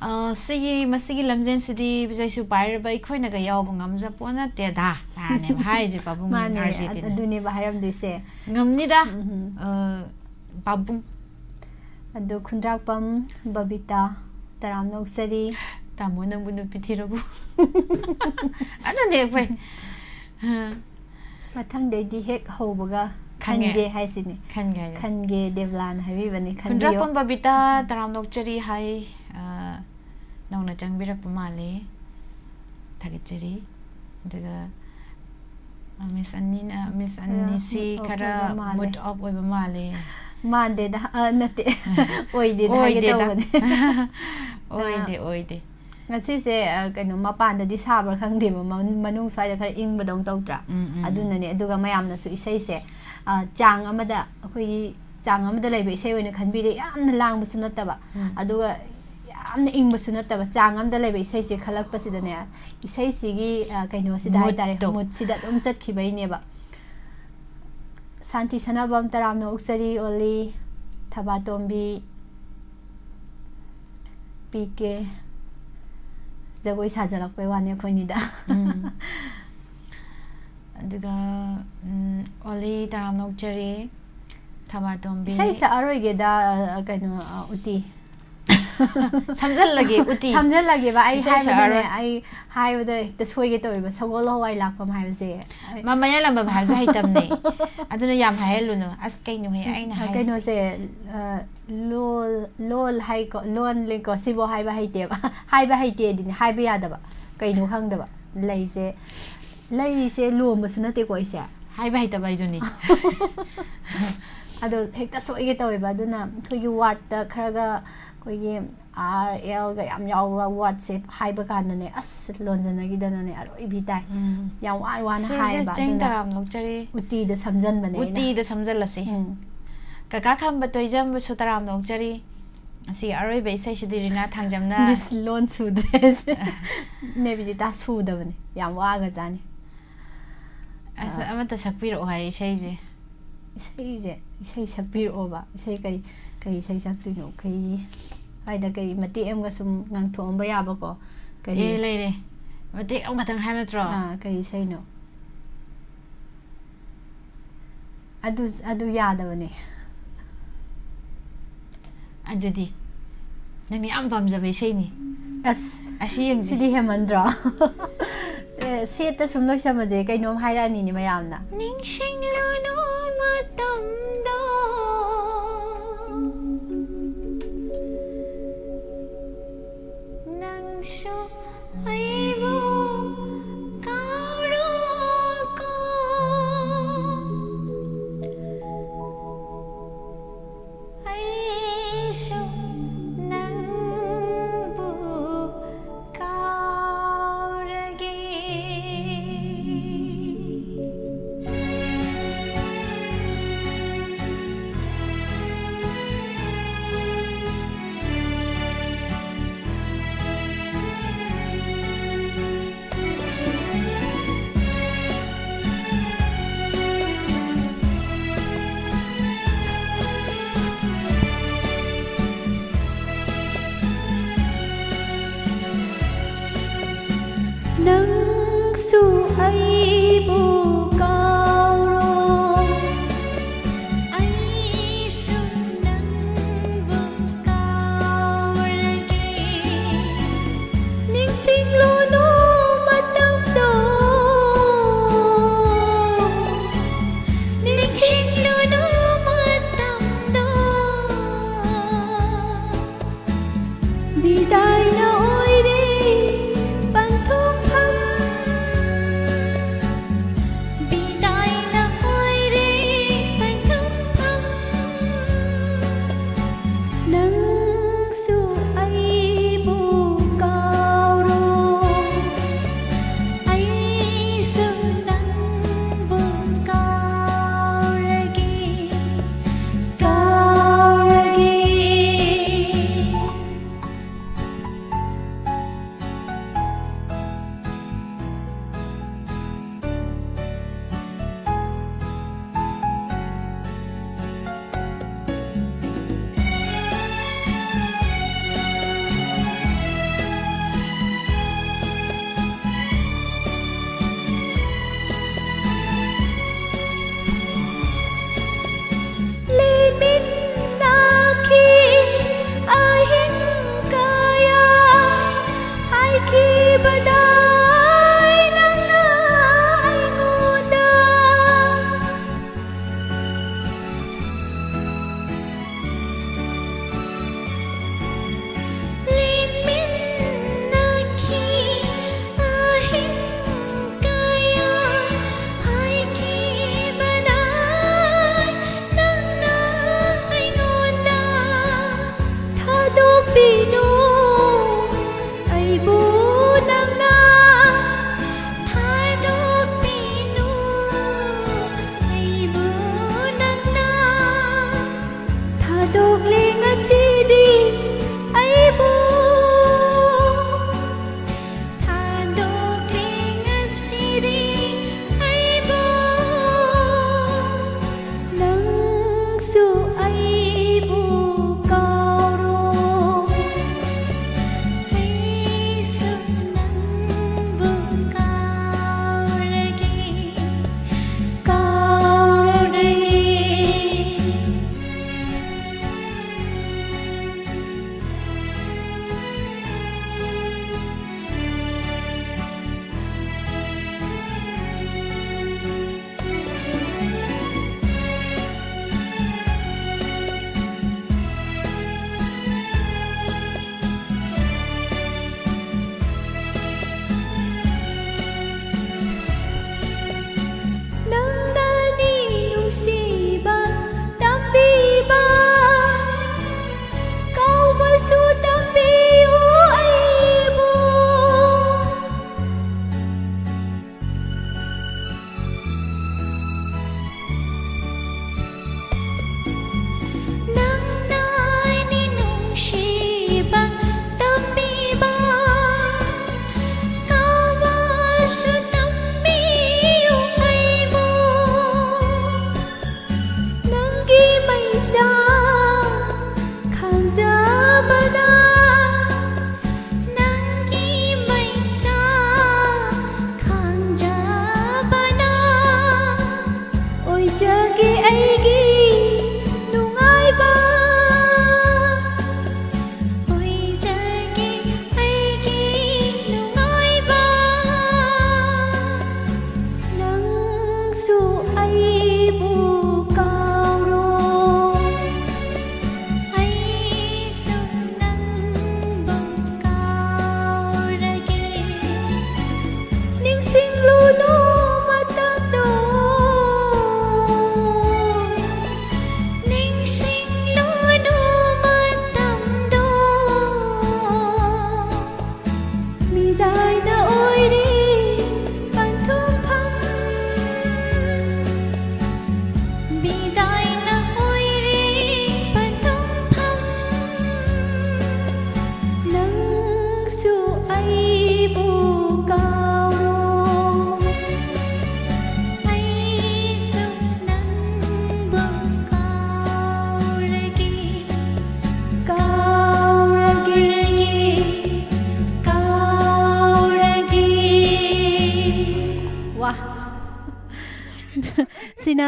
ꯑ, ꯁꯤꯒꯤ, ꯃꯁꯤꯒꯤ ꯂꯝꯖꯦꯟꯁꯤꯗꯤ ꯕꯤꯖꯩꯁꯨ ꯄꯥꯏꯔꯕ ꯑꯩꯈꯣꯏꯅꯒ ꯌꯥꯎꯕ ꯉꯝꯖꯄꯣꯠ ꯅꯠꯇꯦꯗ, ꯍꯥꯏꯅꯦꯕ ꯍꯥꯏꯔꯤꯁꯦ ꯄꯥꯕꯨꯡ ꯃꯥꯅꯦ꯫ ꯑꯥꯔ ꯖꯦ ꯇꯤꯅ꯫ ꯑꯗꯨꯅꯦꯕ ꯍꯥꯏꯔꯝꯗꯣꯏꯁꯦ꯫ ꯉꯝꯅꯤꯗ꯫ ꯎꯝ꯫ ꯑ, ꯄꯥꯕꯨꯡ꯫ ꯑꯗꯣ ꯈꯨꯟꯗ꯭ꯔꯥꯛꯄꯝ ꯕꯕꯤꯇꯥ, ꯇꯔꯥꯝꯅ ꯑꯣꯛꯆꯔꯤ꯫ ꯇꯥꯃꯣ, ꯅꯪꯕꯨ ꯅꯨꯄꯤ ꯊꯤꯔꯕꯣ? ꯑꯗꯨꯅꯦ ꯑꯩꯈꯣꯏ꯫ ꯑ, ꯃꯊꯪꯗꯩꯗꯤ ꯍꯦꯛ ꯍꯧꯕꯒ ꯈꯪꯉꯦ꯫ ꯈꯟꯒꯦ ꯍꯥꯏꯁꯤꯅꯦ꯫ ꯈꯟꯒꯦ ꯍꯥꯏꯁꯦ꯫ ꯈꯟꯒꯦ ꯗꯦꯕꯂꯥꯅ ꯍꯥꯏꯕꯤꯕꯅꯦ, ꯈꯟꯕꯤꯌꯣ꯫ ꯈꯨꯟꯗ꯭ꯔꯥꯛꯄꯝ ꯕꯕꯤꯇꯥ, ꯇꯔꯥꯝꯅ ꯑꯣꯛꯆꯔꯤ ꯍꯥꯏ꯫ ꯑ, ꯅꯧꯅ ꯆꯪꯕꯤꯔꯛꯄ ꯃꯥꯜꯂꯦ꯫ ꯊꯥꯒꯠꯆꯔꯤ꯫ ꯑꯗꯨꯒ, ꯑ, ꯃꯤꯁ ꯑꯅꯤꯅ, ꯃꯤꯁ ꯈꯔ ꯑꯅꯤꯁꯤ mood off ꯈꯔ ꯑꯣꯏꯕ ꯃꯥꯜꯂꯦ꯫ mood off ꯑꯣꯏꯕ ꯃꯥꯜꯂꯦ꯫ ꯃꯥꯟꯗꯦꯗ, ꯑ, ꯅꯠꯇꯦ꯫ ꯑꯣꯏꯗꯦꯗ ꯍꯥꯏꯒꯦ ꯑꯣꯏꯗꯦꯗ꯫ ꯇꯧꯕꯅꯦ꯫ ꯑꯣꯏꯗꯦ, ꯑꯣꯏꯗꯦ꯫ ꯉꯁꯤꯁꯦ, ꯑ, ꯀꯩꯅꯣ, ꯃꯄꯥꯟꯗꯗꯤ ꯁꯥꯕ꯭ꯔꯥ ꯈꯪꯗꯦꯕ, ꯃ-, ꯃꯅꯨꯡ ꯁ꯭ꯋꯥꯏꯗ ꯈꯔ ꯏꯪꯕꯗꯧ ꯇꯧꯗ꯭ꯔꯥ? ꯎꯝ, ꯎꯝ, ꯎꯝ꯫ ꯑꯗꯨꯅꯅꯦ꯫ ꯑꯗꯨꯒ ꯃꯌꯥꯝꯅꯁꯨ ꯏꯁꯩꯁꯦ, ꯑ, ꯆꯥꯡ ꯑꯃꯗ, ꯑꯩꯈꯣꯏꯒꯤ ꯆꯥꯡ ꯑꯃꯗ ꯂꯩꯕ ꯏꯁꯩ ꯑꯣꯏꯅ ꯈꯟꯕꯤꯔꯦ꯫ ꯌꯥꯝꯅ ꯂꯥꯡꯕꯁꯨ ꯅꯠꯇꯕ, ꯎꯝ꯫ ꯑꯗꯨꯒ ꯌꯥꯝꯅ ꯏꯪꯕꯁꯨ ꯅꯠꯇꯕ, ꯆꯥꯡ ꯑꯃꯗ ꯂꯩꯕ ꯏꯁꯩꯁꯦ ꯈꯜꯂꯛꯄꯁꯤꯗꯅꯦ, ꯏꯁꯩꯁꯤꯒꯤ, ꯑ, ꯀꯩꯅꯣꯁꯤꯗ ꯍꯥꯏꯇꯥꯔꯦ, Moodꯇꯣ꯫ moodꯁꯤꯗ ꯑꯗꯨꯝ ꯆꯠꯈꯤꯕꯩꯅꯦꯕ꯫ ꯁꯥꯟꯇꯤ ꯁꯅꯥꯕꯝ, ꯇꯔꯥꯝꯅ ꯑꯣꯛꯆꯔꯤ꯫ ꯑꯣꯂꯤ, ꯊꯕꯥꯇꯣꯝꯕꯤ, ꯄꯤ ꯀꯦ꯫ ꯖꯒꯣꯏ ꯁꯥꯖꯜꯂꯛꯄꯩ ꯋꯥꯅꯤ ꯑꯩꯈꯣꯏꯅꯤꯗ꯫ ꯎꯝ꯫ ꯑꯗꯨꯒ, ꯎꯝ, ꯑꯣꯂꯤ, ꯇꯔꯥꯝꯅ ꯑꯣꯛꯆꯔꯤ, ꯊꯕꯥꯇꯣꯝꯕꯤ꯫ ꯏꯁꯩ ꯁꯛꯑꯔꯣꯏꯒꯦꯗ, ꯑ, ꯀꯩꯅꯣ, ꯑ, ꯎꯇꯤ꯫ ꯁꯝꯖꯜꯂꯒꯦ, ꯎꯇꯤ꯫ ꯁꯝꯖꯜꯂꯒꯦꯕ꯫ ꯑꯩ ꯏꯁꯩ ꯍꯥꯏꯕꯗꯅꯦ, ꯁꯛꯑꯔꯣꯏ꯫ ꯑꯩ ꯍꯥꯏꯕꯗ ꯍꯦꯛꯇ ꯁꯣꯏꯒꯦ ꯇꯧꯋꯦꯕ꯫ ꯁꯒꯣꯜ ꯍꯋꯥꯏ ꯂꯥꯛꯐꯝ ꯍꯥꯏꯕꯁꯦ꯫ ꯃ-, ꯃꯌꯥꯏ ꯂꯝꯕꯝ ꯍꯥꯏꯕꯁꯨ ꯍꯩꯇꯕꯅꯦ꯫ ꯑꯗꯨꯅ ꯌꯥꯝ ꯍꯥꯏꯍꯜꯂꯨꯅꯨ꯫ ꯑꯁ, ꯀꯩꯅꯣꯍꯦ ꯑꯩꯅ ꯍꯥꯏꯁꯦ꯫ ꯀꯩꯅꯣꯁꯦ, ꯑ, ꯂꯣꯜ, ꯂꯣꯜ ꯍꯥꯏꯀꯣ, ꯂꯣꯟꯂꯦꯀꯣ, ꯁꯤꯕꯨ ꯍꯥꯏꯕ ꯍꯩꯇꯦꯕ꯫ ꯍꯥꯏꯕ ꯍꯩꯇꯦꯗꯤꯅꯦ, ꯍꯥꯏꯕ ꯌꯥꯗꯕ꯫ ꯀꯩꯅꯣ ꯈꯪꯗꯕ꯫ ꯂꯩꯁꯦ, ꯂꯩꯁꯦ ꯂꯣꯝꯕꯁꯨ ꯅꯠꯇꯦꯀꯣ ꯑꯩꯁꯦ꯫ ꯍꯥꯏꯕ ꯍꯩꯇꯕ ꯑꯩꯗꯨꯅꯤ꯫ ꯑꯗꯣ ꯍꯦꯛꯇ ꯁꯣꯏꯒꯦ ꯇꯧꯋꯦꯕ꯫ ꯑꯗꯨꯅ ꯑꯩꯈꯣꯏꯒꯤ wordꯇ ꯈꯔꯒ ꯑꯩꯈꯣꯏꯒꯤ R, Lꯒ ꯌꯥꯝ ꯌꯥꯎꯕ wordꯁꯦ ꯍꯥꯏꯕ ꯀꯥꯟꯗꯅꯦ, ꯑꯁ, ꯂꯣꯟꯖꯟꯅꯈꯤꯗꯅꯅꯦ, ꯑꯔꯣꯏꯕꯤ ꯇꯥꯏ꯫ ꯎꯝ꯫ ꯌꯥꯝ ꯋꯥꯅ ꯋꯥꯅ ꯁꯨꯔꯖꯤꯠ ꯍꯥꯏꯌꯦꯕ꯫ ꯆꯤꯡ, ꯑꯗꯨꯅ ꯇꯔꯥꯝꯅ ꯑꯣꯛꯆꯔꯤ꯫ ꯎꯇꯤꯗ ꯁꯝꯖꯟꯕꯅꯦ ꯑꯩꯅ꯫ ꯎꯇꯤꯗ ꯁꯝꯖꯜꯂꯁꯤ꯫ ꯎꯝ꯫ ꯀꯀꯥ ꯈꯝꯕ ꯇꯣꯏꯖꯝꯕꯁꯨ ꯇꯔꯥꯝꯅ ꯑꯣꯛꯆꯔꯤ꯫ ꯑꯁꯤ ꯑꯔꯣꯏꯕ ꯏꯁꯩꯁꯤꯗꯤ ꯔꯤꯅꯥ ꯊꯥꯡꯖꯝꯅ Miss ꯂꯣꯟ ꯁꯨꯗ꯭ꯔꯦꯁꯦ꯫ ꯅꯦꯕꯤꯖꯤꯇꯥ ꯁꯨꯗꯕꯅꯦ꯫ ꯌꯥꯝ ꯋꯥꯒ꯭ꯔꯖꯥꯠꯅꯤ꯫ ꯑꯁ, ꯑꯃꯠꯇ ꯁꯛꯄꯤꯔꯛꯑꯣ ꯍꯥꯏ ꯏꯁꯩꯁꯦ꯫ ꯏꯁꯩꯁꯦ, ꯏꯁꯩ ꯁꯛꯄꯤꯔꯛꯑꯣꯕ꯫ ꯏꯁꯩ ꯀꯔꯤ? ꯀꯩ ꯏꯁꯩ ꯁꯛꯇꯣꯏꯅꯣ? ꯀꯩ, ꯍꯥꯏꯗ ꯀꯩ ꯃꯇꯦꯛ ꯑꯃꯒ ꯁꯨꯝ ꯉꯪꯊꯣꯛꯑꯝꯕ ꯌꯥꯕꯀꯣ? ꯀꯔꯤ? ꯑꯦ, ꯂꯩꯔꯦ꯫ ꯃꯇꯦꯛ ꯑꯃꯈꯛꯇꯪ ꯍꯥꯏꯕ ꯅꯠꯇ꯭ꯔꯣ? ꯑꯥ, ꯀꯩ ꯏꯁꯩꯅꯣ? ꯑꯗꯨ, ꯑꯗꯨ ꯌꯥꯗꯕꯅꯦ꯫ ꯑꯗꯨꯗꯤ ꯅꯪꯅ ꯌꯥꯝ ꯄꯥꯝꯖꯕ ꯏꯁꯩꯅꯤ꯫ ꯑꯁ, ꯑꯁꯤ ꯌꯦꯡꯁꯤ꯫ ꯁꯤꯗꯤ ꯍꯦꯟꯃꯟꯗ꯭ꯔꯣ? ꯑꯦ, ꯁꯦꯠꯇ ꯁꯨꯝ ꯂꯣꯏꯁꯟꯕꯁꯦ ꯀꯩꯅꯣꯝ ꯍꯥꯏꯔꯛꯑꯅꯤꯅꯦ ꯃꯌꯥꯝꯅ꯫ ꯅꯤꯡꯁꯤꯡꯂꯨꯅꯨ ꯃꯇꯝꯗꯣ, ꯅꯪꯁꯨ ꯑꯩꯕꯨ ꯀꯥꯎꯔꯣꯀꯣ꯫ ꯑꯩꯁꯨ ꯅꯪꯕꯨ ꯀꯥꯎꯔꯒꯦ꯫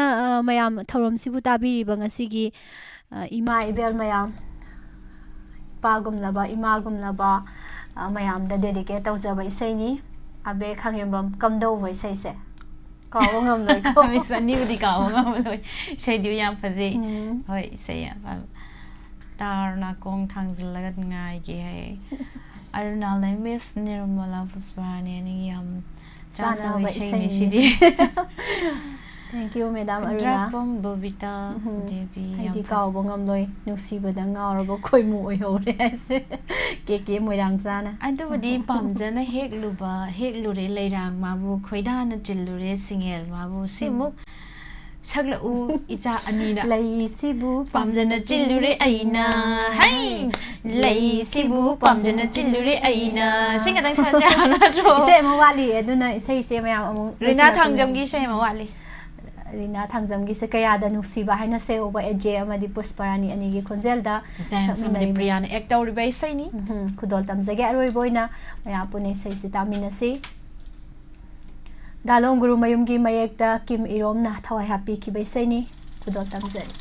ꯑ, ꯃꯌꯥꯝ ꯊꯧꯔꯝꯁꯤꯕꯨ ꯇꯥꯕꯤꯔꯤꯕ ꯉꯁꯤꯒꯤ, ꯑ, ꯏꯃꯥ ꯏꯕꯦꯜ ꯃꯌꯥꯝ, ꯏꯄꯥꯒꯨꯝꯂꯕ, ꯏꯃꯥꯒꯨꯝꯂꯕ, ꯑ, ꯃꯌꯥꯝꯗ dedicate ꯇꯧꯖꯕ ꯏꯁꯩꯅꯤ꯫ ꯑꯕꯦ ꯈꯥꯉꯦꯝꯕꯝ ꯀꯝꯗꯧꯕ ꯏꯁꯩꯁꯦ? ꯀꯥꯎꯕ ꯉꯝꯂꯣꯏꯀꯣ꯫ Miss ꯑꯅꯤꯕꯨꯗꯤ ꯀꯥꯎꯕ ꯉꯝꯃꯔꯣꯏ꯫ ꯏꯁꯩꯗꯤ ꯌꯥꯝ ꯐꯖꯩ꯫ ꯎꯝ꯫ ꯍꯣꯏ, ꯏꯁꯩ ꯌꯥꯝ ꯐ-, ꯇꯥꯔ ꯅꯥꯀꯣꯡ ꯊꯥꯡꯖꯤꯜꯂꯒ ꯉꯥꯏꯒꯦ ꯍꯥꯏ꯫ ꯑꯔꯨꯅꯥ ꯂꯩꯃ, Miss ꯅꯤꯔꯃꯂꯥ ꯄꯨꯁꯄꯔꯥꯅꯤ ꯑꯅꯤꯒꯤ ꯌꯥꯝ ꯆꯥꯟꯅꯕ ꯆꯥꯟꯅꯕ ꯏꯁꯩꯅꯤ ꯏꯁꯩꯅꯤ ꯁꯤꯗꯤ꯫ ꯁꯤꯗꯤ꯫ Thank you, Madam ꯑꯔꯨꯅꯥ꯫ ꯗ꯭ꯔꯥꯛꯄꯝ ꯕꯕꯤꯇꯥ ꯎꯝꯍꯨꯝ꯫ ꯗꯦꯕꯤ, ꯌꯥꯝ ꯑꯩꯗꯤ ꯐꯖ- ꯀꯥꯎꯕ ꯉꯝꯂꯣꯏ, ꯅꯨꯡꯁꯤꯕꯗ ꯉꯥꯎꯔꯕ ꯈꯣꯏꯃꯨ ꯑꯣꯏꯍꯧꯔꯦ ꯍꯥꯏꯁꯦ꯫ ꯀꯦ ꯀꯦ ꯃꯣꯏꯔꯥꯡꯖꯥꯅ꯫ ꯑꯗꯨꯕꯨꯗꯤ ꯄꯥꯝꯖꯅ ꯍꯦꯛꯂꯨꯕ, ꯍꯦꯛꯂꯨꯔꯦ ꯂꯩꯔꯥꯡ ꯃꯥꯕꯨ, ꯈꯣꯏꯗꯥꯅ ꯆꯤꯜꯂꯨꯔꯦ ꯁꯤꯡꯉꯦꯜ ꯃꯥꯕꯨ, ꯁꯤꯃꯨꯛ ꯁꯛꯂꯛꯎ ꯏꯆꯥ ꯑꯅꯤꯅ꯫ ꯂꯩꯁꯤꯕꯨ ꯄꯥꯝꯖꯅ ꯆꯤꯜꯂꯨꯔꯦ ꯑꯩꯅ꯫ ꯍꯩ! ꯂꯩꯁꯤꯕꯨ ꯄꯥꯝꯖꯅ ꯆꯤꯜꯂꯨꯔꯦ ꯑꯩꯅ꯫ ꯁꯤ ꯈꯇꯪ ꯁꯥꯖ ꯅꯠꯇ꯭ꯔꯣ? ꯏꯁꯩ ꯑꯃ ꯋꯥꯠꯂꯤ, ꯑꯗꯨꯅ ꯏꯁꯩꯁꯦ ꯃꯌꯥꯝ ꯑꯃꯨꯛ ꯔꯤꯅꯥ ꯂꯣꯏꯁꯤꯜꯂꯛꯄ ꯊꯥꯡꯖꯝꯒꯤ ꯏꯁꯩ ꯑꯃ ꯋꯥꯠꯂꯤ꯫ ꯔꯤꯅꯥ ꯊꯥꯡꯖꯝꯒꯤꯁꯦ ꯀꯌꯥꯗ ꯅꯨꯡꯁꯤꯕ ꯍꯥꯏꯅ ꯁꯦꯡꯕ ꯑꯦꯖꯦ ꯑꯃꯗꯤ ꯄꯨꯁꯄꯔꯥꯅꯤ ꯑꯅꯤꯒꯤ ꯈꯣꯟꯖꯦꯜꯗ ꯖꯦꯝꯁ ꯑꯃꯗꯤ ꯁꯛꯃꯤꯟꯅꯔꯤꯕ꯫ ꯄ꯭ꯔꯤꯌꯥꯅ act ꯇꯧꯔꯤꯕ ꯏꯁꯩꯅꯤ꯫ ꯎꯝꯍꯨꯝ꯫ ꯈꯨꯗꯣꯜ ꯇꯝꯖꯒꯦ꯫ ꯑꯔꯣꯏꯕ ꯑꯣꯏꯅ ꯃꯌꯥꯝ ꯄꯨꯟꯅ ꯏꯁꯩꯁꯤ ꯇꯥꯃꯤꯟꯅꯁꯤ꯫ ꯗꯥꯂꯣꯡ ꯒꯨꯔꯨꯃꯌꯨꯝꯒꯤ ꯃꯌꯦꯛꯇ ꯀꯤꯝ ꯏꯔꯣꯝꯅ ꯊꯋꯥꯏ ꯍꯥꯞꯄꯤꯈꯤꯕ ꯏꯁꯩꯅꯤ꯫ ꯈꯨꯗꯣꯜ ꯇꯝꯖꯔꯤ꯫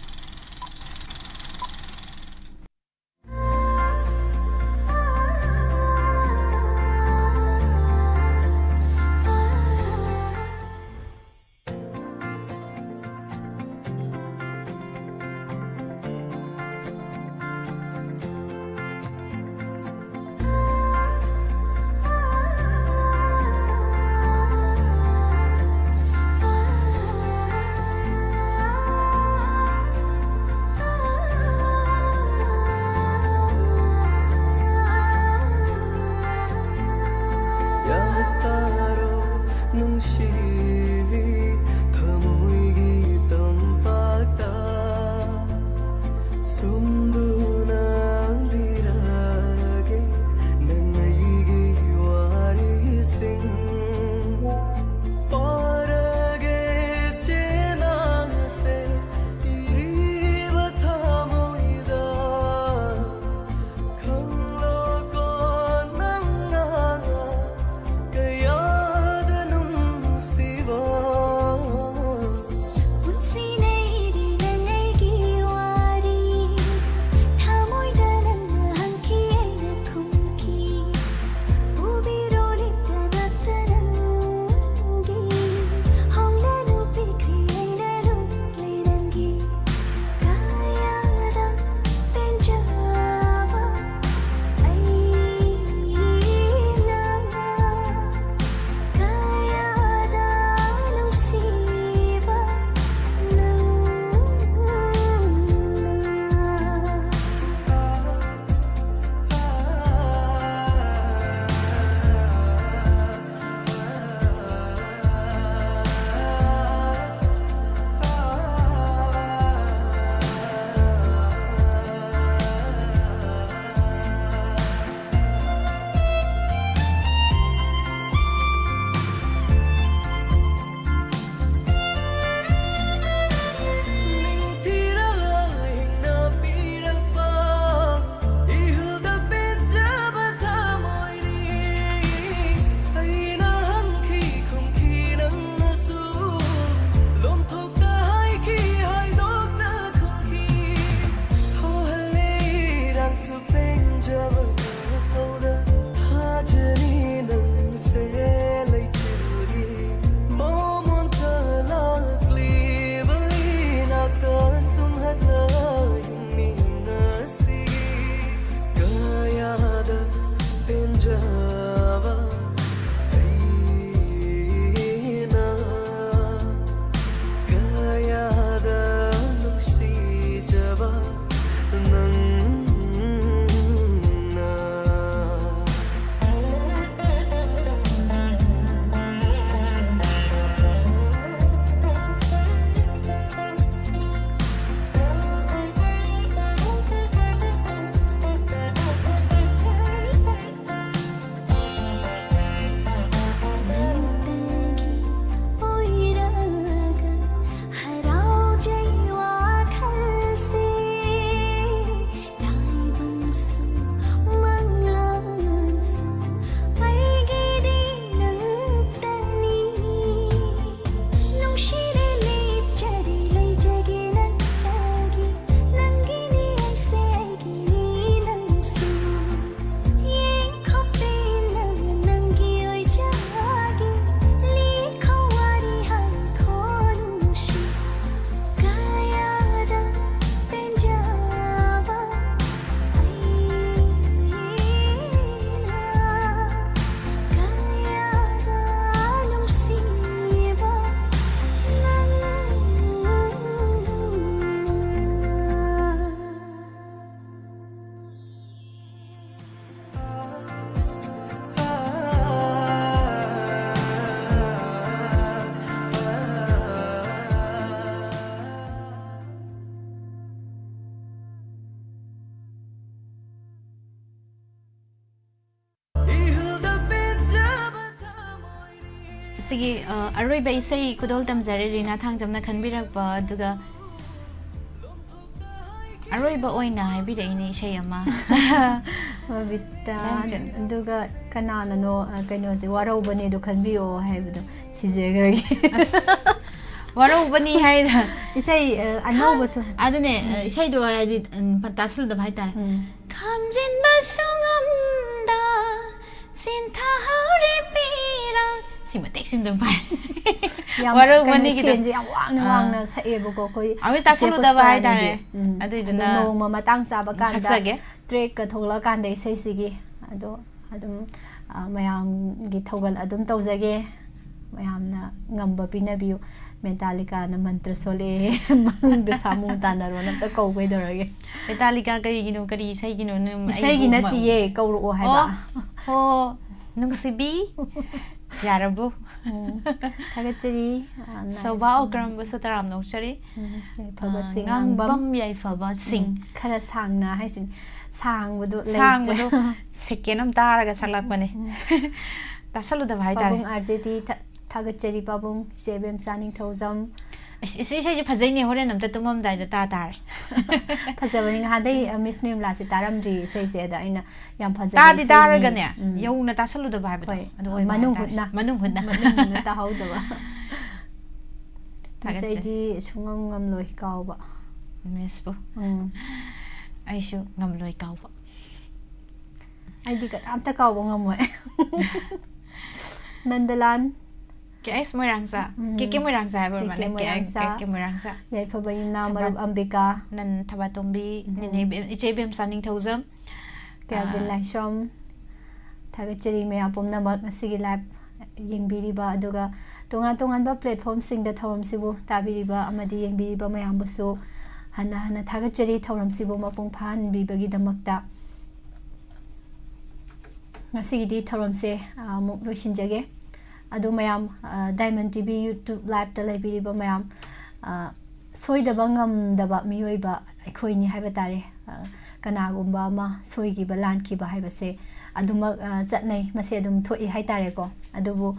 ꯆꯕ ꯇꯧꯗ ꯊꯥꯖꯅꯤ ꯅꯪꯁꯦ ꯂꯩꯆꯤꯜꯒꯤ ꯃꯃꯣꯟꯇ ꯂꯥꯛꯂꯤꯕ ꯏꯅꯥꯛꯇ ꯁꯨꯝꯍꯠꯂ ꯍꯤꯡꯃꯤꯟꯅꯁꯤ꯫ ꯀꯌꯥꯗ ꯄꯦꯟꯖꯕ ꯑꯩꯅ ꯀꯌꯥꯗ ꯅꯨꯡꯁꯤꯖꯕ ꯅꯪꯅ꯫ ꯅꯪꯇꯒꯤ ꯑꯣꯏꯔꯒ ꯍꯔꯥꯎꯖꯩ ꯋꯥꯈꯜꯁꯦ꯫ ꯇꯥꯏꯕꯪꯁꯨ ꯃꯪꯂꯥꯟꯁꯨ ꯑꯩꯒꯤꯗꯤ ꯅꯪꯇꯅꯤ꯫ ꯅꯨꯡꯁꯤꯔꯦ ꯂꯦꯞꯆꯔꯦ ꯂꯩꯖꯒꯦ ꯅꯪꯇꯒꯤ꯫ ꯅꯪꯒꯤꯅꯤ ꯑꯩꯁꯦ ꯑꯩꯒꯤꯅꯤ ꯅꯪꯁꯨ꯫ ꯌꯦꯡꯈꯣ ꯄꯦꯟꯅ ꯅꯪꯒꯤ ꯑꯣꯏꯖꯒꯦ꯫ ꯂꯤꯈꯣ ꯋꯥꯔꯤ ꯍꯥꯏꯈꯣ ꯅꯨꯡꯁꯤ꯫ ꯀꯌꯥꯗ ꯄꯦꯟꯖꯕ ꯑꯩꯅ ꯀꯌꯥꯗ ꯅꯨꯡꯁꯤꯕ ꯅꯪꯅ꯫ ꯁꯤꯒꯤ, ꯑ, ꯑꯔꯣꯏꯕ ꯏꯁꯩ ꯈꯨꯗꯣꯜ ꯇꯝꯖꯔꯦ ꯔꯤꯅꯥ ꯊꯥꯡꯖꯝꯅ ꯈꯟꯕꯤꯔꯛꯄ, ꯑꯗꯨꯒ ꯑꯔꯣꯏꯕ ꯑꯣꯏꯅ ꯍꯥꯏꯕꯤꯔꯛꯏꯅꯦ ꯏꯁꯩ ꯑꯃ꯫ ꯕꯕꯤꯇꯥ, ꯊꯥꯡꯖꯝ꯫ ꯑꯗꯨꯒ ꯀꯅꯥꯅꯅꯣ, ꯑ, ꯀꯩꯅꯣꯁꯦ, "ꯋꯥꯔꯧꯕꯅꯦꯗꯣ ꯈꯟꯕꯤꯔꯛꯑꯣ" ꯍꯥꯏꯕꯗꯣ ꯁꯤꯖꯈ꯭ꯔꯒꯦ꯫ ꯑꯁ, ꯋꯥꯔꯧꯕꯅꯤ ꯍꯥꯏꯗ꯫ ꯏꯁꯩ, ꯑ, ꯑꯅꯧꯕꯁꯨ꯫ ꯑꯗꯨꯅꯦ, ꯑ, ꯏꯁꯩꯗꯣ ꯍꯥꯏꯗꯤ, ꯎꯝ, ꯇꯥꯁꯜꯂꯨꯗꯕ ꯍꯥꯏꯇꯥꯔꯦ꯫ ꯎꯝ꯫ ꯈꯥꯝꯖꯤꯟꯕꯁꯨ ꯉꯝꯗ ꯆꯤꯟꯊꯍꯧꯔꯦ ꯄꯤꯔꯥꯡ꯫ ꯁꯤ ꯃꯇꯦꯛꯁꯤꯃ ꯑꯗꯨꯝ ꯄꯥꯏ꯫ ꯌꯥꯝ ꯋꯥꯔꯧ ꯀꯩꯅꯣ, ꯃꯅꯤꯒꯤꯗꯣ꯫ ꯁ꯭ꯀꯦꯜꯁꯦ ꯌꯥꯝ ꯋꯥꯡꯅ ꯑꯥ꯫ ꯋꯥꯡꯅ ꯁꯛꯑꯦꯕꯀꯣ ꯑꯩꯈꯣꯏ ꯑꯃꯨꯛ ꯏꯆꯦ ꯇꯥꯁꯜꯂꯨꯗꯕ ꯄꯨꯁꯄꯥꯔꯥꯅꯤꯗꯤ꯫ ꯍꯥꯏꯇꯥꯔꯦ꯫ ꯎꯝ꯫ ꯑꯗꯨꯏꯗꯨꯅ ꯑꯗꯣ ꯅꯣꯡꯃ ꯃꯇꯥꯡ ꯆꯥꯕ ꯀꯥꯟꯗ ꯁꯛꯆꯒꯦ꯫ ꯇ꯭ꯔꯦꯛꯀ ꯊꯣꯛꯂꯛꯑꯀꯥꯟꯗ ꯏꯁꯩꯁꯤꯒꯤ ꯑꯗꯣ ꯑꯗꯨꯝ, ꯑ, ꯃꯌꯥꯝꯒꯤ ꯊꯧꯒꯜ ꯑꯗꯨꯝ ꯇꯧꯖꯒꯦ꯫ ꯃꯌꯥꯝꯅ ꯉꯝꯕ ꯄꯤꯅꯕꯤꯌꯨ꯫ ꯃꯦꯇꯥꯂꯤꯀꯥꯅ ꯃꯟꯇ꯭ꯔ ꯁꯣꯜꯂꯛꯑꯦ꯫ ꯃꯪꯗ ꯁꯥꯃꯨ ꯇꯥꯟꯅꯔꯣꯅ ꯑꯝꯇ ꯀꯧ ꯀꯩꯗꯧꯔꯒꯦ? ꯃꯦꯇꯥꯂꯤꯀꯥ ꯀꯔꯤꯒꯤꯅꯣ? ꯀꯔꯤ ꯏꯁꯩꯒꯤꯅꯣ? ꯅꯪ ꯏꯁꯩꯒꯤ ꯑꯩꯕꯨ ꯅꯠꯇꯤꯌꯦ, ꯀꯧꯔꯛꯑꯣ ꯍꯥꯏꯕ꯫ ꯑꯣ, ꯑꯣ, ꯅꯨꯡꯁꯤꯕꯤ꯫ ꯌꯥꯔꯕꯣ? ꯎꯝ, ꯊꯥꯒꯠꯆꯔꯤ꯫ ꯑ, nice. ꯁꯣꯚꯥ ꯑꯣꯀ꯭ꯔꯝꯕꯨꯁꯨ ꯇꯔꯥꯝꯅ ꯑꯣꯛꯆꯔꯤ꯫ ꯎꯝ, ꯌꯥꯏꯐꯕ ꯑ, ꯁꯤꯡꯉꯥꯡꯕꯝ꯫ ꯉꯥꯡꯕꯝ ꯌꯥꯏꯐꯕ ꯁꯤꯡ꯫ ꯎꯝ, ꯈꯔ ꯁꯥꯡꯅ ꯍꯥꯏꯁꯤꯅꯤ꯫ ꯁꯥꯡꯕꯗꯣ ꯂꯩꯇ꯭ꯔꯦ꯫ ꯁꯥꯡꯕꯗꯣ ꯁꯦꯀꯦꯟ ꯑꯃ ꯇꯥꯔꯒ ꯁꯛꯂꯛꯄꯅꯦ꯫ ꯎꯝ꯫ ꯇꯥꯁꯜꯂꯨꯗꯕ ꯍꯥꯏꯇꯥꯔꯦ꯫ ꯄꯥꯕꯨꯡ ꯑꯥꯔ ꯖꯦ ꯇꯤ ꯊꯥ-, ꯊꯥꯒꯠꯆꯔꯤ ꯄꯥꯕꯨꯡ, ꯏꯆꯦ ꯏꯕꯦꯝꯆꯥ ꯅꯤꯡꯊꯧꯖꯝ꯫ ꯑꯁ, ꯏꯁꯩ, ꯏꯁꯩꯁꯦ ꯐꯖꯩꯅꯦ, ꯍꯣꯔꯦꯟ ꯑꯝꯇ ꯇꯨꯝꯃꯝꯗꯥꯏꯗ ꯇꯥ ꯇꯥꯔꯦ꯫ ꯐꯖꯕꯅꯤ, ꯉꯍꯥꯟꯗꯩ, ꯑ, ꯃꯤꯁ ꯅꯤꯔꯃꯂꯥꯁꯦ ꯇꯥꯔꯝꯗ꯭ꯔꯤ ꯏꯁꯩꯁꯦ, ꯑꯗ ꯑꯩꯅ ꯌꯥꯝ ꯐꯖꯕ ꯇꯥꯗꯤ ꯏꯁꯩꯅꯤ꯫ ꯇꯥꯔꯒꯅꯦ, ꯎꯝ꯫ ꯌꯧꯅ ꯇꯥꯁꯜꯂꯨꯗꯕ ꯍꯥꯏꯕꯗꯣ ꯍꯣꯏ, ꯑꯗꯨ ꯑꯣꯏꯕ ꯃꯅꯨꯡ ꯍꯥꯏꯇꯥꯔꯦ꯫ ꯍꯨꯠꯅ꯫ ꯃꯅꯨꯡ ꯍꯨꯠꯅ꯫ ꯃꯅꯨꯡ ꯍꯨꯠꯅ ꯇꯥꯍꯧꯗꯕ꯫ ꯊꯥꯒꯠꯆꯔꯤ꯫ ꯏꯁꯩꯗꯤ ꯁꯨꯡꯉꯝ ꯉꯝꯂꯣꯏ ꯀꯥꯎꯕ꯫ ꯃꯤꯁꯄꯨ꯫ ꯎꯝ꯫ ꯑꯩꯁꯨ ꯉꯝꯂꯣꯏ ꯀꯥꯎꯕ꯫ ꯑꯩꯗꯤ ꯀꯅꯥꯝꯇ ꯀꯥꯎꯕ ꯉꯝꯃꯣꯏ꯫ ꯅꯟꯗꯂꯥꯟ꯫ ꯀꯦ ꯑꯦꯁ ꯃꯣꯏꯔꯥꯡꯆꯥ꯫ ꯎꯝ꯫ ꯀꯦ ꯀꯦ ꯃꯣꯏꯔꯥꯡꯆꯥ ꯍꯥꯏꯕ ꯀꯦ ꯀꯦ ꯑꯣꯏꯔꯃꯥꯜꯂꯦ꯫ ꯀꯦ ꯑꯦꯁ, ꯃꯣꯏꯔꯥꯡꯆꯥ꯫ ꯀꯦ ꯀꯦ ꯃꯣꯏꯔꯥꯡꯆꯥ꯫ ꯌꯥꯏꯐꯕ ꯌꯨꯝꯅꯥꯝ ꯊꯕꯥ-, ꯃꯔꯨꯞ ꯑꯝꯕꯤꯀꯥ꯫ ꯅꯟ ꯊꯕꯥꯇꯣꯝꯕꯤ, ꯎꯝ꯫ ꯅꯦꯅꯦ ꯏꯕꯦꯝ-, ꯏꯆꯦ ꯏꯕꯦꯝꯆꯥ ꯅꯤꯡꯊꯧꯖꯝ꯫ ꯀꯦꯜꯚꯤꯟ ꯑꯥ꯫ ꯂꯥꯏꯁ꯭ꯔꯝ꯫ ꯊꯥꯒꯠꯆꯔꯤ ꯃꯌꯥꯝ ꯄꯨꯝꯅꯃꯛ ꯉꯁꯤꯒꯤ live ꯌꯦꯡꯕꯤꯔꯤꯕ, ꯑꯗꯨꯒ ꯇꯣꯉꯥꯟ ꯇꯣꯉꯥꯟꯕ platformꯁꯤꯡꯗ ꯊꯧꯔꯝꯁꯤꯕꯨ ꯇꯥꯕꯤꯔꯤꯕ ꯑꯃꯗꯤ ꯌꯦꯡꯕꯤꯔꯤꯕ ꯃꯌꯥꯝꯕꯨꯁꯨ ꯍꯟꯅ ꯍꯟꯅ ꯊꯥꯒꯠꯆꯔꯤ, ꯊꯧꯔꯝꯁꯤꯕꯨ ꯃꯄꯨꯡ ꯐꯥꯍꯟꯕꯤꯕꯒꯤꯗꯃꯛꯇ꯫ ꯉꯁꯤꯒꯤꯗꯤ ꯊꯧꯔꯝꯁꯦ, ꯑ, ꯑꯃꯨꯛ ꯂꯣꯏꯁꯤꯟꯖꯒꯦ꯫ ꯑꯗꯣ ꯃꯌꯥꯝ, ꯑ, Diamond TV YouTube liveꯇ ꯂꯩꯕꯤꯔꯤꯕ ꯃꯌꯥꯝ, ꯑ, ꯁꯣꯏꯗꯕ ꯉꯝꯗꯕ ꯃꯤꯑꯣꯏꯕ ꯑꯩꯈꯣꯏꯅꯤ ꯍꯥꯏꯕ ꯇꯥꯔꯦ꯫ ꯑ, ꯀꯅꯥꯒꯨꯝꯕ ꯑꯃ ꯁꯣꯏꯈꯤꯕ, ꯂꯥꯟꯈꯤꯕ ꯍꯥꯏꯕꯁꯦ ꯑꯗꯨꯃꯛ, ꯑ, ꯆꯠꯅꯩ, ꯃꯁꯤ ꯑꯗꯨꯝ ꯊꯣꯛꯏ ꯍꯥꯏ ꯇꯥꯔꯦꯀꯣ꯫ ꯑꯗꯨꯕꯨ,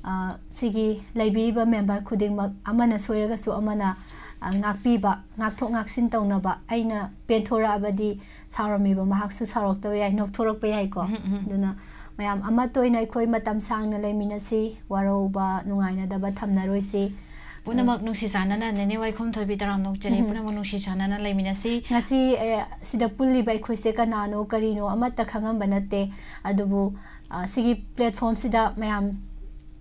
ꯑ, ꯁꯤꯒꯤ ꯂꯩꯕꯤꯔꯤꯕ member ꯈꯨꯗꯤꯡꯃꯛ, ꯑꯃꯅ ꯁꯣꯏꯔꯒꯁꯨ ꯑꯃꯅ, ꯑ, ꯉꯥꯛꯄꯤꯕ, ꯉꯥꯛꯊꯣꯛ ꯉꯥꯛꯁꯤꯟ ꯇꯧꯅꯕ, ꯑꯩꯅ ꯄꯦꯟꯊꯣꯔꯛꯑꯕꯗꯤ ꯁꯥꯎꯔꯝꯃꯤꯕ ꯃꯍꯥꯛꯁꯨ ꯁꯥꯎꯔꯛꯇꯕ ꯌꯥꯏ, ꯅꯣꯛꯊꯣꯔꯛꯄ ꯌꯥꯏꯀꯣ꯫ ꯎꯝ, ꯎꯝ꯫ ꯑꯗꯨꯅ ꯃꯌꯥꯝ ꯑꯃꯠꯇ ꯑꯣꯏꯅ ꯑꯩꯈꯣꯏ ꯃꯇꯝ ꯁꯥꯡꯅ ꯂꯩꯃꯤꯟꯅꯁꯤ, ꯋꯥꯔꯧꯕ, ꯅꯨꯡꯉꯥꯏꯅꯗꯕ ꯊꯝꯅꯔꯣꯏꯁꯤ꯫ ꯄꯨꯝꯅꯃꯛ ꯅꯨꯡꯁꯤ ꯆꯥꯟꯅꯅ, ꯅꯦꯅꯦ ꯋꯥꯏꯈꯣꯝ ꯊꯣꯏꯕꯤ ꯇꯔꯥꯝꯅ ꯑꯣꯛꯆꯔꯤ꯫ ꯎꯝ꯫ ꯄꯨꯝꯅꯃꯛ ꯅꯨꯡꯁꯤ ꯆꯥꯟꯅꯅ ꯂꯩꯃꯤꯟꯅꯁꯤ꯫ ꯉꯁꯤ, ꯑꯦ, ꯁꯤꯗ ꯄꯨꯜꯂꯤꯕ ꯑꯩꯈꯣꯏꯁꯦ ꯀꯅꯥꯅꯣ ꯀꯔꯤꯅꯣ ꯑꯃꯠꯇ ꯈꯪꯉꯝꯕ ꯅꯠꯇꯦ꯫ ꯑꯗꯨꯕꯨ, ꯑ, ꯁꯤꯒꯤ platformꯁꯤꯗ ꯃꯌꯥꯝ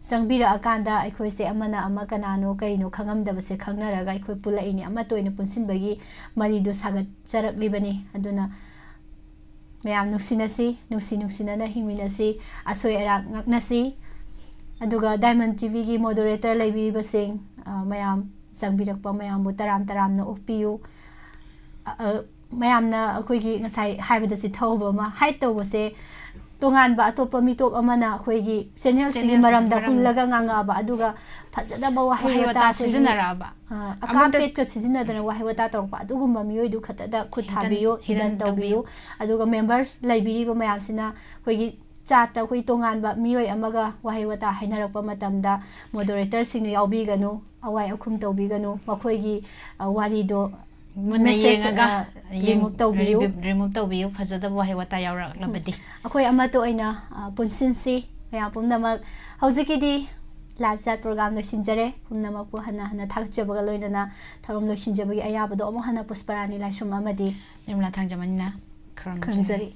ꯆꯪꯕꯤꯔꯛꯑꯀꯥꯟꯗ ꯑꯩꯈꯣꯏꯁꯦ ꯑꯃꯅ ꯑꯃ ꯀꯅꯥꯅꯣ ꯀꯔꯤꯅꯣ ꯈꯪꯉꯝꯗꯕꯁꯦ ꯈꯪꯅꯔꯒ ꯑꯩꯈꯣꯏ ꯄꯨꯜꯂꯛꯏꯅꯤ꯫ ꯑꯃꯠꯇ ꯑꯣꯏꯅ ꯄꯨꯟꯁꯤꯟꯕꯒꯤ ꯃꯔꯤꯗꯨ ꯁꯥꯒꯠꯆꯔꯛꯂꯤꯕꯅꯤ꯫ ꯑꯗꯨꯅ ꯃꯌꯥꯝ ꯅꯨꯡꯁꯤꯅꯁꯤ, ꯅꯨꯡꯁꯤ ꯅꯨꯡꯁꯤꯅꯅ ꯍꯤꯡꯃꯤꯟꯅꯁꯤ, ꯑꯁꯣꯏ ꯑꯔꯥꯛ ꯉꯥꯛꯅꯁꯤ꯫ ꯑꯗꯨꯒ Diamond TVꯒꯤ moderator ꯂꯩꯕꯤꯔꯤꯕꯁꯤꯡ, ꯑ, ꯃꯌꯥꯝ ꯆꯪꯕꯤꯔꯛꯄ ꯃꯌꯥꯝꯕꯨ ꯇꯔꯥꯝ ꯇꯔꯥꯝꯅ ꯑꯣꯛꯄꯤꯌꯨ꯫ ꯑ, ꯑ, ꯃꯌꯥꯝꯅ ꯑꯩꯈꯣꯏꯒꯤ ꯉꯁꯥꯏ ꯍꯥꯏꯕꯗ ꯆꯤꯊꯍꯧꯕ ꯑꯃ, hide ꯇꯧꯕꯁꯦ ꯇꯣꯉꯥꯟꯕ ꯑꯇꯣꯞꯄ ꯃꯤꯇꯣꯞ ꯑꯃꯅ ꯑꯩꯈꯣꯏꯒꯤ channelꯁꯤꯒꯤ channelꯁꯤꯒꯤ ꯃꯔꯝꯗ ꯃꯔꯝꯗ ꯍꯨꯜꯂꯒ ꯉꯥꯡꯉꯛꯑꯕ, ꯑꯗꯨꯒ ꯐꯖꯗꯕ ꯋꯥꯍꯩ ꯋꯥꯍꯩ ꯋꯥꯇꯥ ꯋꯥꯇꯥ ꯑꯩꯈꯣꯏꯒꯤ, ꯁꯤꯖꯤꯟꯅꯔꯛꯑꯕ꯫ ꯑ, ꯑꯃꯠꯇ ꯑꯀꯥꯝꯄꯦꯠꯀ ꯁꯤꯖꯤꯟꯅꯗꯅ ꯋꯥꯍꯩ ꯋꯥꯇꯥ ꯇꯧꯔꯛꯄ ꯑꯗꯨꯒꯨꯝꯕ ꯃꯤꯑꯣꯏꯗꯨ ꯈꯛꯇꯗ ꯈꯨꯠ hidden, ꯊꯥꯕꯤꯌꯨ, hidden hidden ꯇꯧꯕꯤꯌꯨ꯫ ꯇꯧꯕꯤꯌꯨ꯫ ꯑꯗꯨꯒ members ꯂꯩꯕꯤꯔꯤꯕ ꯃꯌꯥꯝꯁꯤꯅ ꯑꯩꯈꯣꯏꯒꯤ chatꯇ ꯑꯩꯈꯣꯏ ꯇꯣꯉꯥꯟꯕ ꯃꯤꯑꯣꯏ ꯑꯃꯒ ꯋꯥꯍꯩ ꯋꯥꯇꯥ ꯍꯥꯏꯅꯔꯛꯄ ꯃꯇꯝꯗ moderatorꯁꯤꯡꯅ ꯌꯥꯎꯕꯤꯒꯅꯨ, ꯑꯋꯥꯏ ꯑꯈꯨꯝ ꯇꯧꯕꯤꯒꯅꯨ, ꯃꯈꯣꯏꯒꯤ, ꯑ, ꯋꯥꯔꯤꯗꯣ ꯃꯨꯟꯅ message, ꯌꯦꯡꯉꯒ ꯑ, ꯌꯦꯡ-, remove ꯇꯧꯕꯤꯌꯨ꯫ Remove, remove ꯇꯧꯕꯤꯌꯨ, ꯐꯖꯗꯕ ꯋꯥꯍꯩ ꯋꯥꯇꯥ ꯌꯥꯎꯔꯛꯂꯕꯗꯤ꯫ ꯑꯩꯈꯣꯏ ꯑꯃꯠꯇ ꯑꯣꯏꯅ, ꯑ, ꯄꯨꯟꯁꯤꯟꯁꯤ, ꯃꯌꯥꯝ ꯄꯨꯝꯅꯃꯛ꯫ ꯍꯧꯖꯤꯛꯀꯤꯗꯤ live chat program ꯂꯣꯏꯁꯤꯟꯖꯔꯦ꯫ ꯄꯨꯝꯅꯃꯛꯄꯨ ꯍꯟꯅ ꯍꯟꯅ ꯊꯥꯒꯠꯆꯕꯒ ꯂꯣꯏꯅꯅ ꯊꯧꯔꯝ ꯂꯣꯏꯁꯤꯟꯖꯕꯒꯤ ꯑꯌꯥꯕꯗꯣ ꯑꯃꯨꯛ ꯍꯟꯅ ꯄꯨꯁꯄꯔꯥꯅꯤ ꯂꯥꯏꯁ꯭ꯔꯝ ꯑꯃꯗꯤ ꯅꯤꯔꯃꯂꯥ ꯊꯥꯡꯖꯃꯅꯤꯅ ꯈꯨꯔꯨꯝꯖꯔꯤ꯫ ꯈꯨꯔꯨꯝꯖꯔꯤ꯫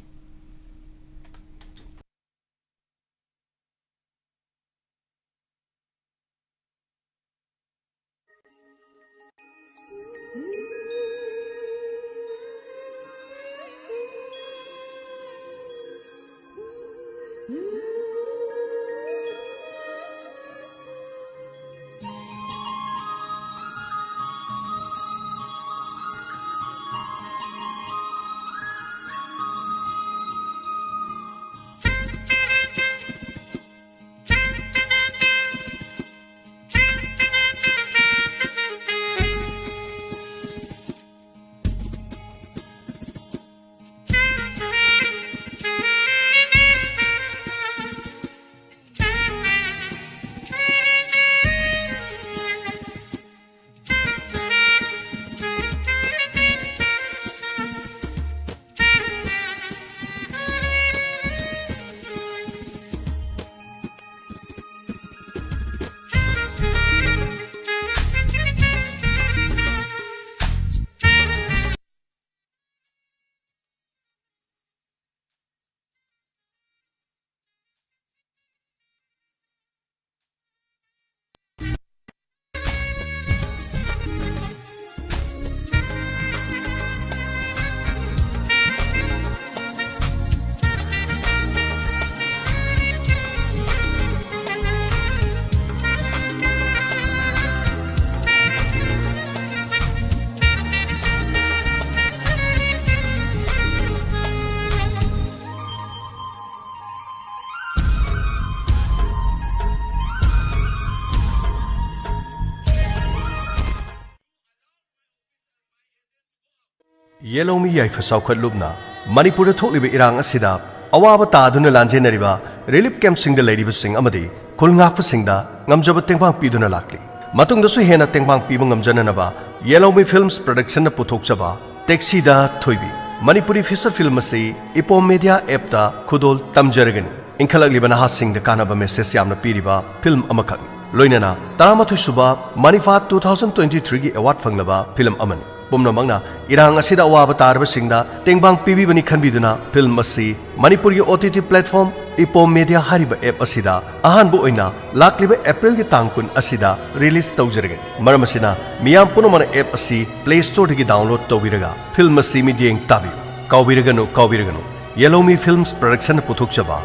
ꯌꯦꯜꯍꯧꯃꯤ ꯌꯥꯏꯐ ꯆꯥꯎꯈꯠꯂꯨꯞꯅ ꯃꯅꯤꯄꯨꯔꯗ ꯊꯣꯛꯂꯤꯕ ꯏꯔꯥꯡ ꯑꯁꯤꯗ ꯑꯋꯥꯕ ꯇꯥꯗꯨꯅ ꯂꯥꯟꯖꯦꯟꯅꯔꯤꯕ relief camp ꯁꯤꯡꯗ ꯂꯩꯔꯤꯕꯁꯤꯡ ꯑꯃꯗꯤ ꯈꯨꯜ ꯉꯥꯛꯄꯁꯤꯡꯗ ꯉꯝꯖꯕ ꯇꯦꯡꯕꯥꯡ ꯄꯤꯗꯨꯅ ꯂꯥꯛꯂꯤ꯫ ꯃꯇꯨꯡꯗꯁꯨ ꯍꯦꯟꯅ ꯇꯦꯡꯕꯥꯡ ꯄꯤꯕ ꯉꯝꯖꯅꯅꯕ ꯌꯦꯜꯍꯧꯃꯤ Films Production ꯅ ꯄꯨꯊꯣꯛꯆꯕ ꯇꯦꯛꯁꯤꯗ ꯊꯣꯏꯕꯤ ꯃꯅꯤꯄꯨꯔꯤ feature film ꯑꯁꯤ ꯏꯄꯣꯝ Media app ꯇ ꯈꯨꯗꯣꯜ ꯇꯝꯖꯔꯒꯅꯤ꯫ ꯏꯟꯈꯠꯂꯛꯂꯤꯕ ꯅꯍꯥꯁꯤꯡꯗ ꯀꯥꯟꯅꯕ message ꯌꯥꯝꯅ ꯄꯤꯔꯤꯕ film ꯑꯃꯈꯛꯅꯤ꯫ ꯂꯣꯏꯅꯅ ꯇꯔꯥꯃꯥꯊꯣꯏ ꯁꯨꯕ ꯃꯅꯤꯐꯥ two thousand twenty three ꯒꯤ award ꯐꯪꯂꯕ film ꯑꯃꯅꯤ꯫ ꯄꯨꯝꯅꯃꯛꯅ ꯏꯔꯥꯡ ꯑꯁꯤꯗ ꯑꯋꯥꯕ ꯇꯥꯔꯕꯁꯤꯡꯗ ꯇꯦꯡꯕꯥꯡ ꯄꯤꯕꯤꯕꯅꯤ ꯈꯟꯕꯤꯗꯨꯅ film ꯑꯁꯤ ꯃꯅꯤꯄꯨꯔꯒꯤ OTT platform ꯏꯄꯣꯝ Media ꯍꯥꯏꯔꯤꯕ app ꯑꯁꯤꯗ ꯑꯍꯥꯟꯕ ꯑꯣꯏꯅ ꯂꯥꯛꯂꯤꯕ April ꯒꯤ ꯇꯥꯡ ꯀꯨꯟ ꯑꯁꯤꯗ release ꯇꯧꯖꯔꯒꯅꯤ꯫ ꯃꯔꯝ ꯑꯁꯤꯅ ꯃꯤꯌꯥꯝ ꯄꯨꯝꯅꯃꯛꯅ app ꯑꯁꯤ Play Store ꯗꯒꯤ download ꯇꯧꯕꯤꯔꯒ film ꯑꯁꯤ ꯃꯤꯠꯌꯦꯡ ꯇꯥꯕꯤꯌꯨ꯫ ꯀꯥꯎꯕꯤꯔꯒꯅꯨ, ꯀꯥꯎꯕꯤꯔꯒꯅꯨ, ꯌꯦꯜꯍꯧꯃꯤ Films Production ꯅ ꯄꯨꯊꯣꯛꯆꯕ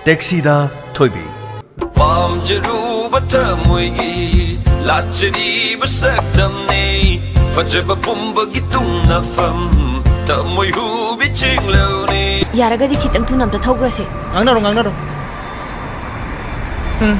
ꯇꯦꯛꯁꯤꯗ ꯊꯣꯏꯕꯤ꯫ ꯄꯥꯝꯖꯔꯨꯕ ꯊꯃꯣꯏꯒꯤ ꯂꯥꯠꯆꯔꯤꯕ ꯁꯛꯇꯝꯅꯤ, ꯐꯖꯕ ꯄꯨꯝꯕꯒꯤ ꯇꯨꯡꯅꯐꯝ, ꯊꯃꯣꯏ ꯍꯨꯕꯤ ꯆꯤꯡꯂꯧꯅꯤ꯫ ꯌꯥꯔꯒꯗꯤ ꯈꯤꯇꯪ ꯊꯨꯅ ꯑꯝꯇ ꯊꯧꯈ꯭ꯔꯁꯦ꯫ ꯉꯥꯡꯅꯔꯣ, ꯉꯥꯡꯅꯔꯣ꯫ ꯎꯝ꯫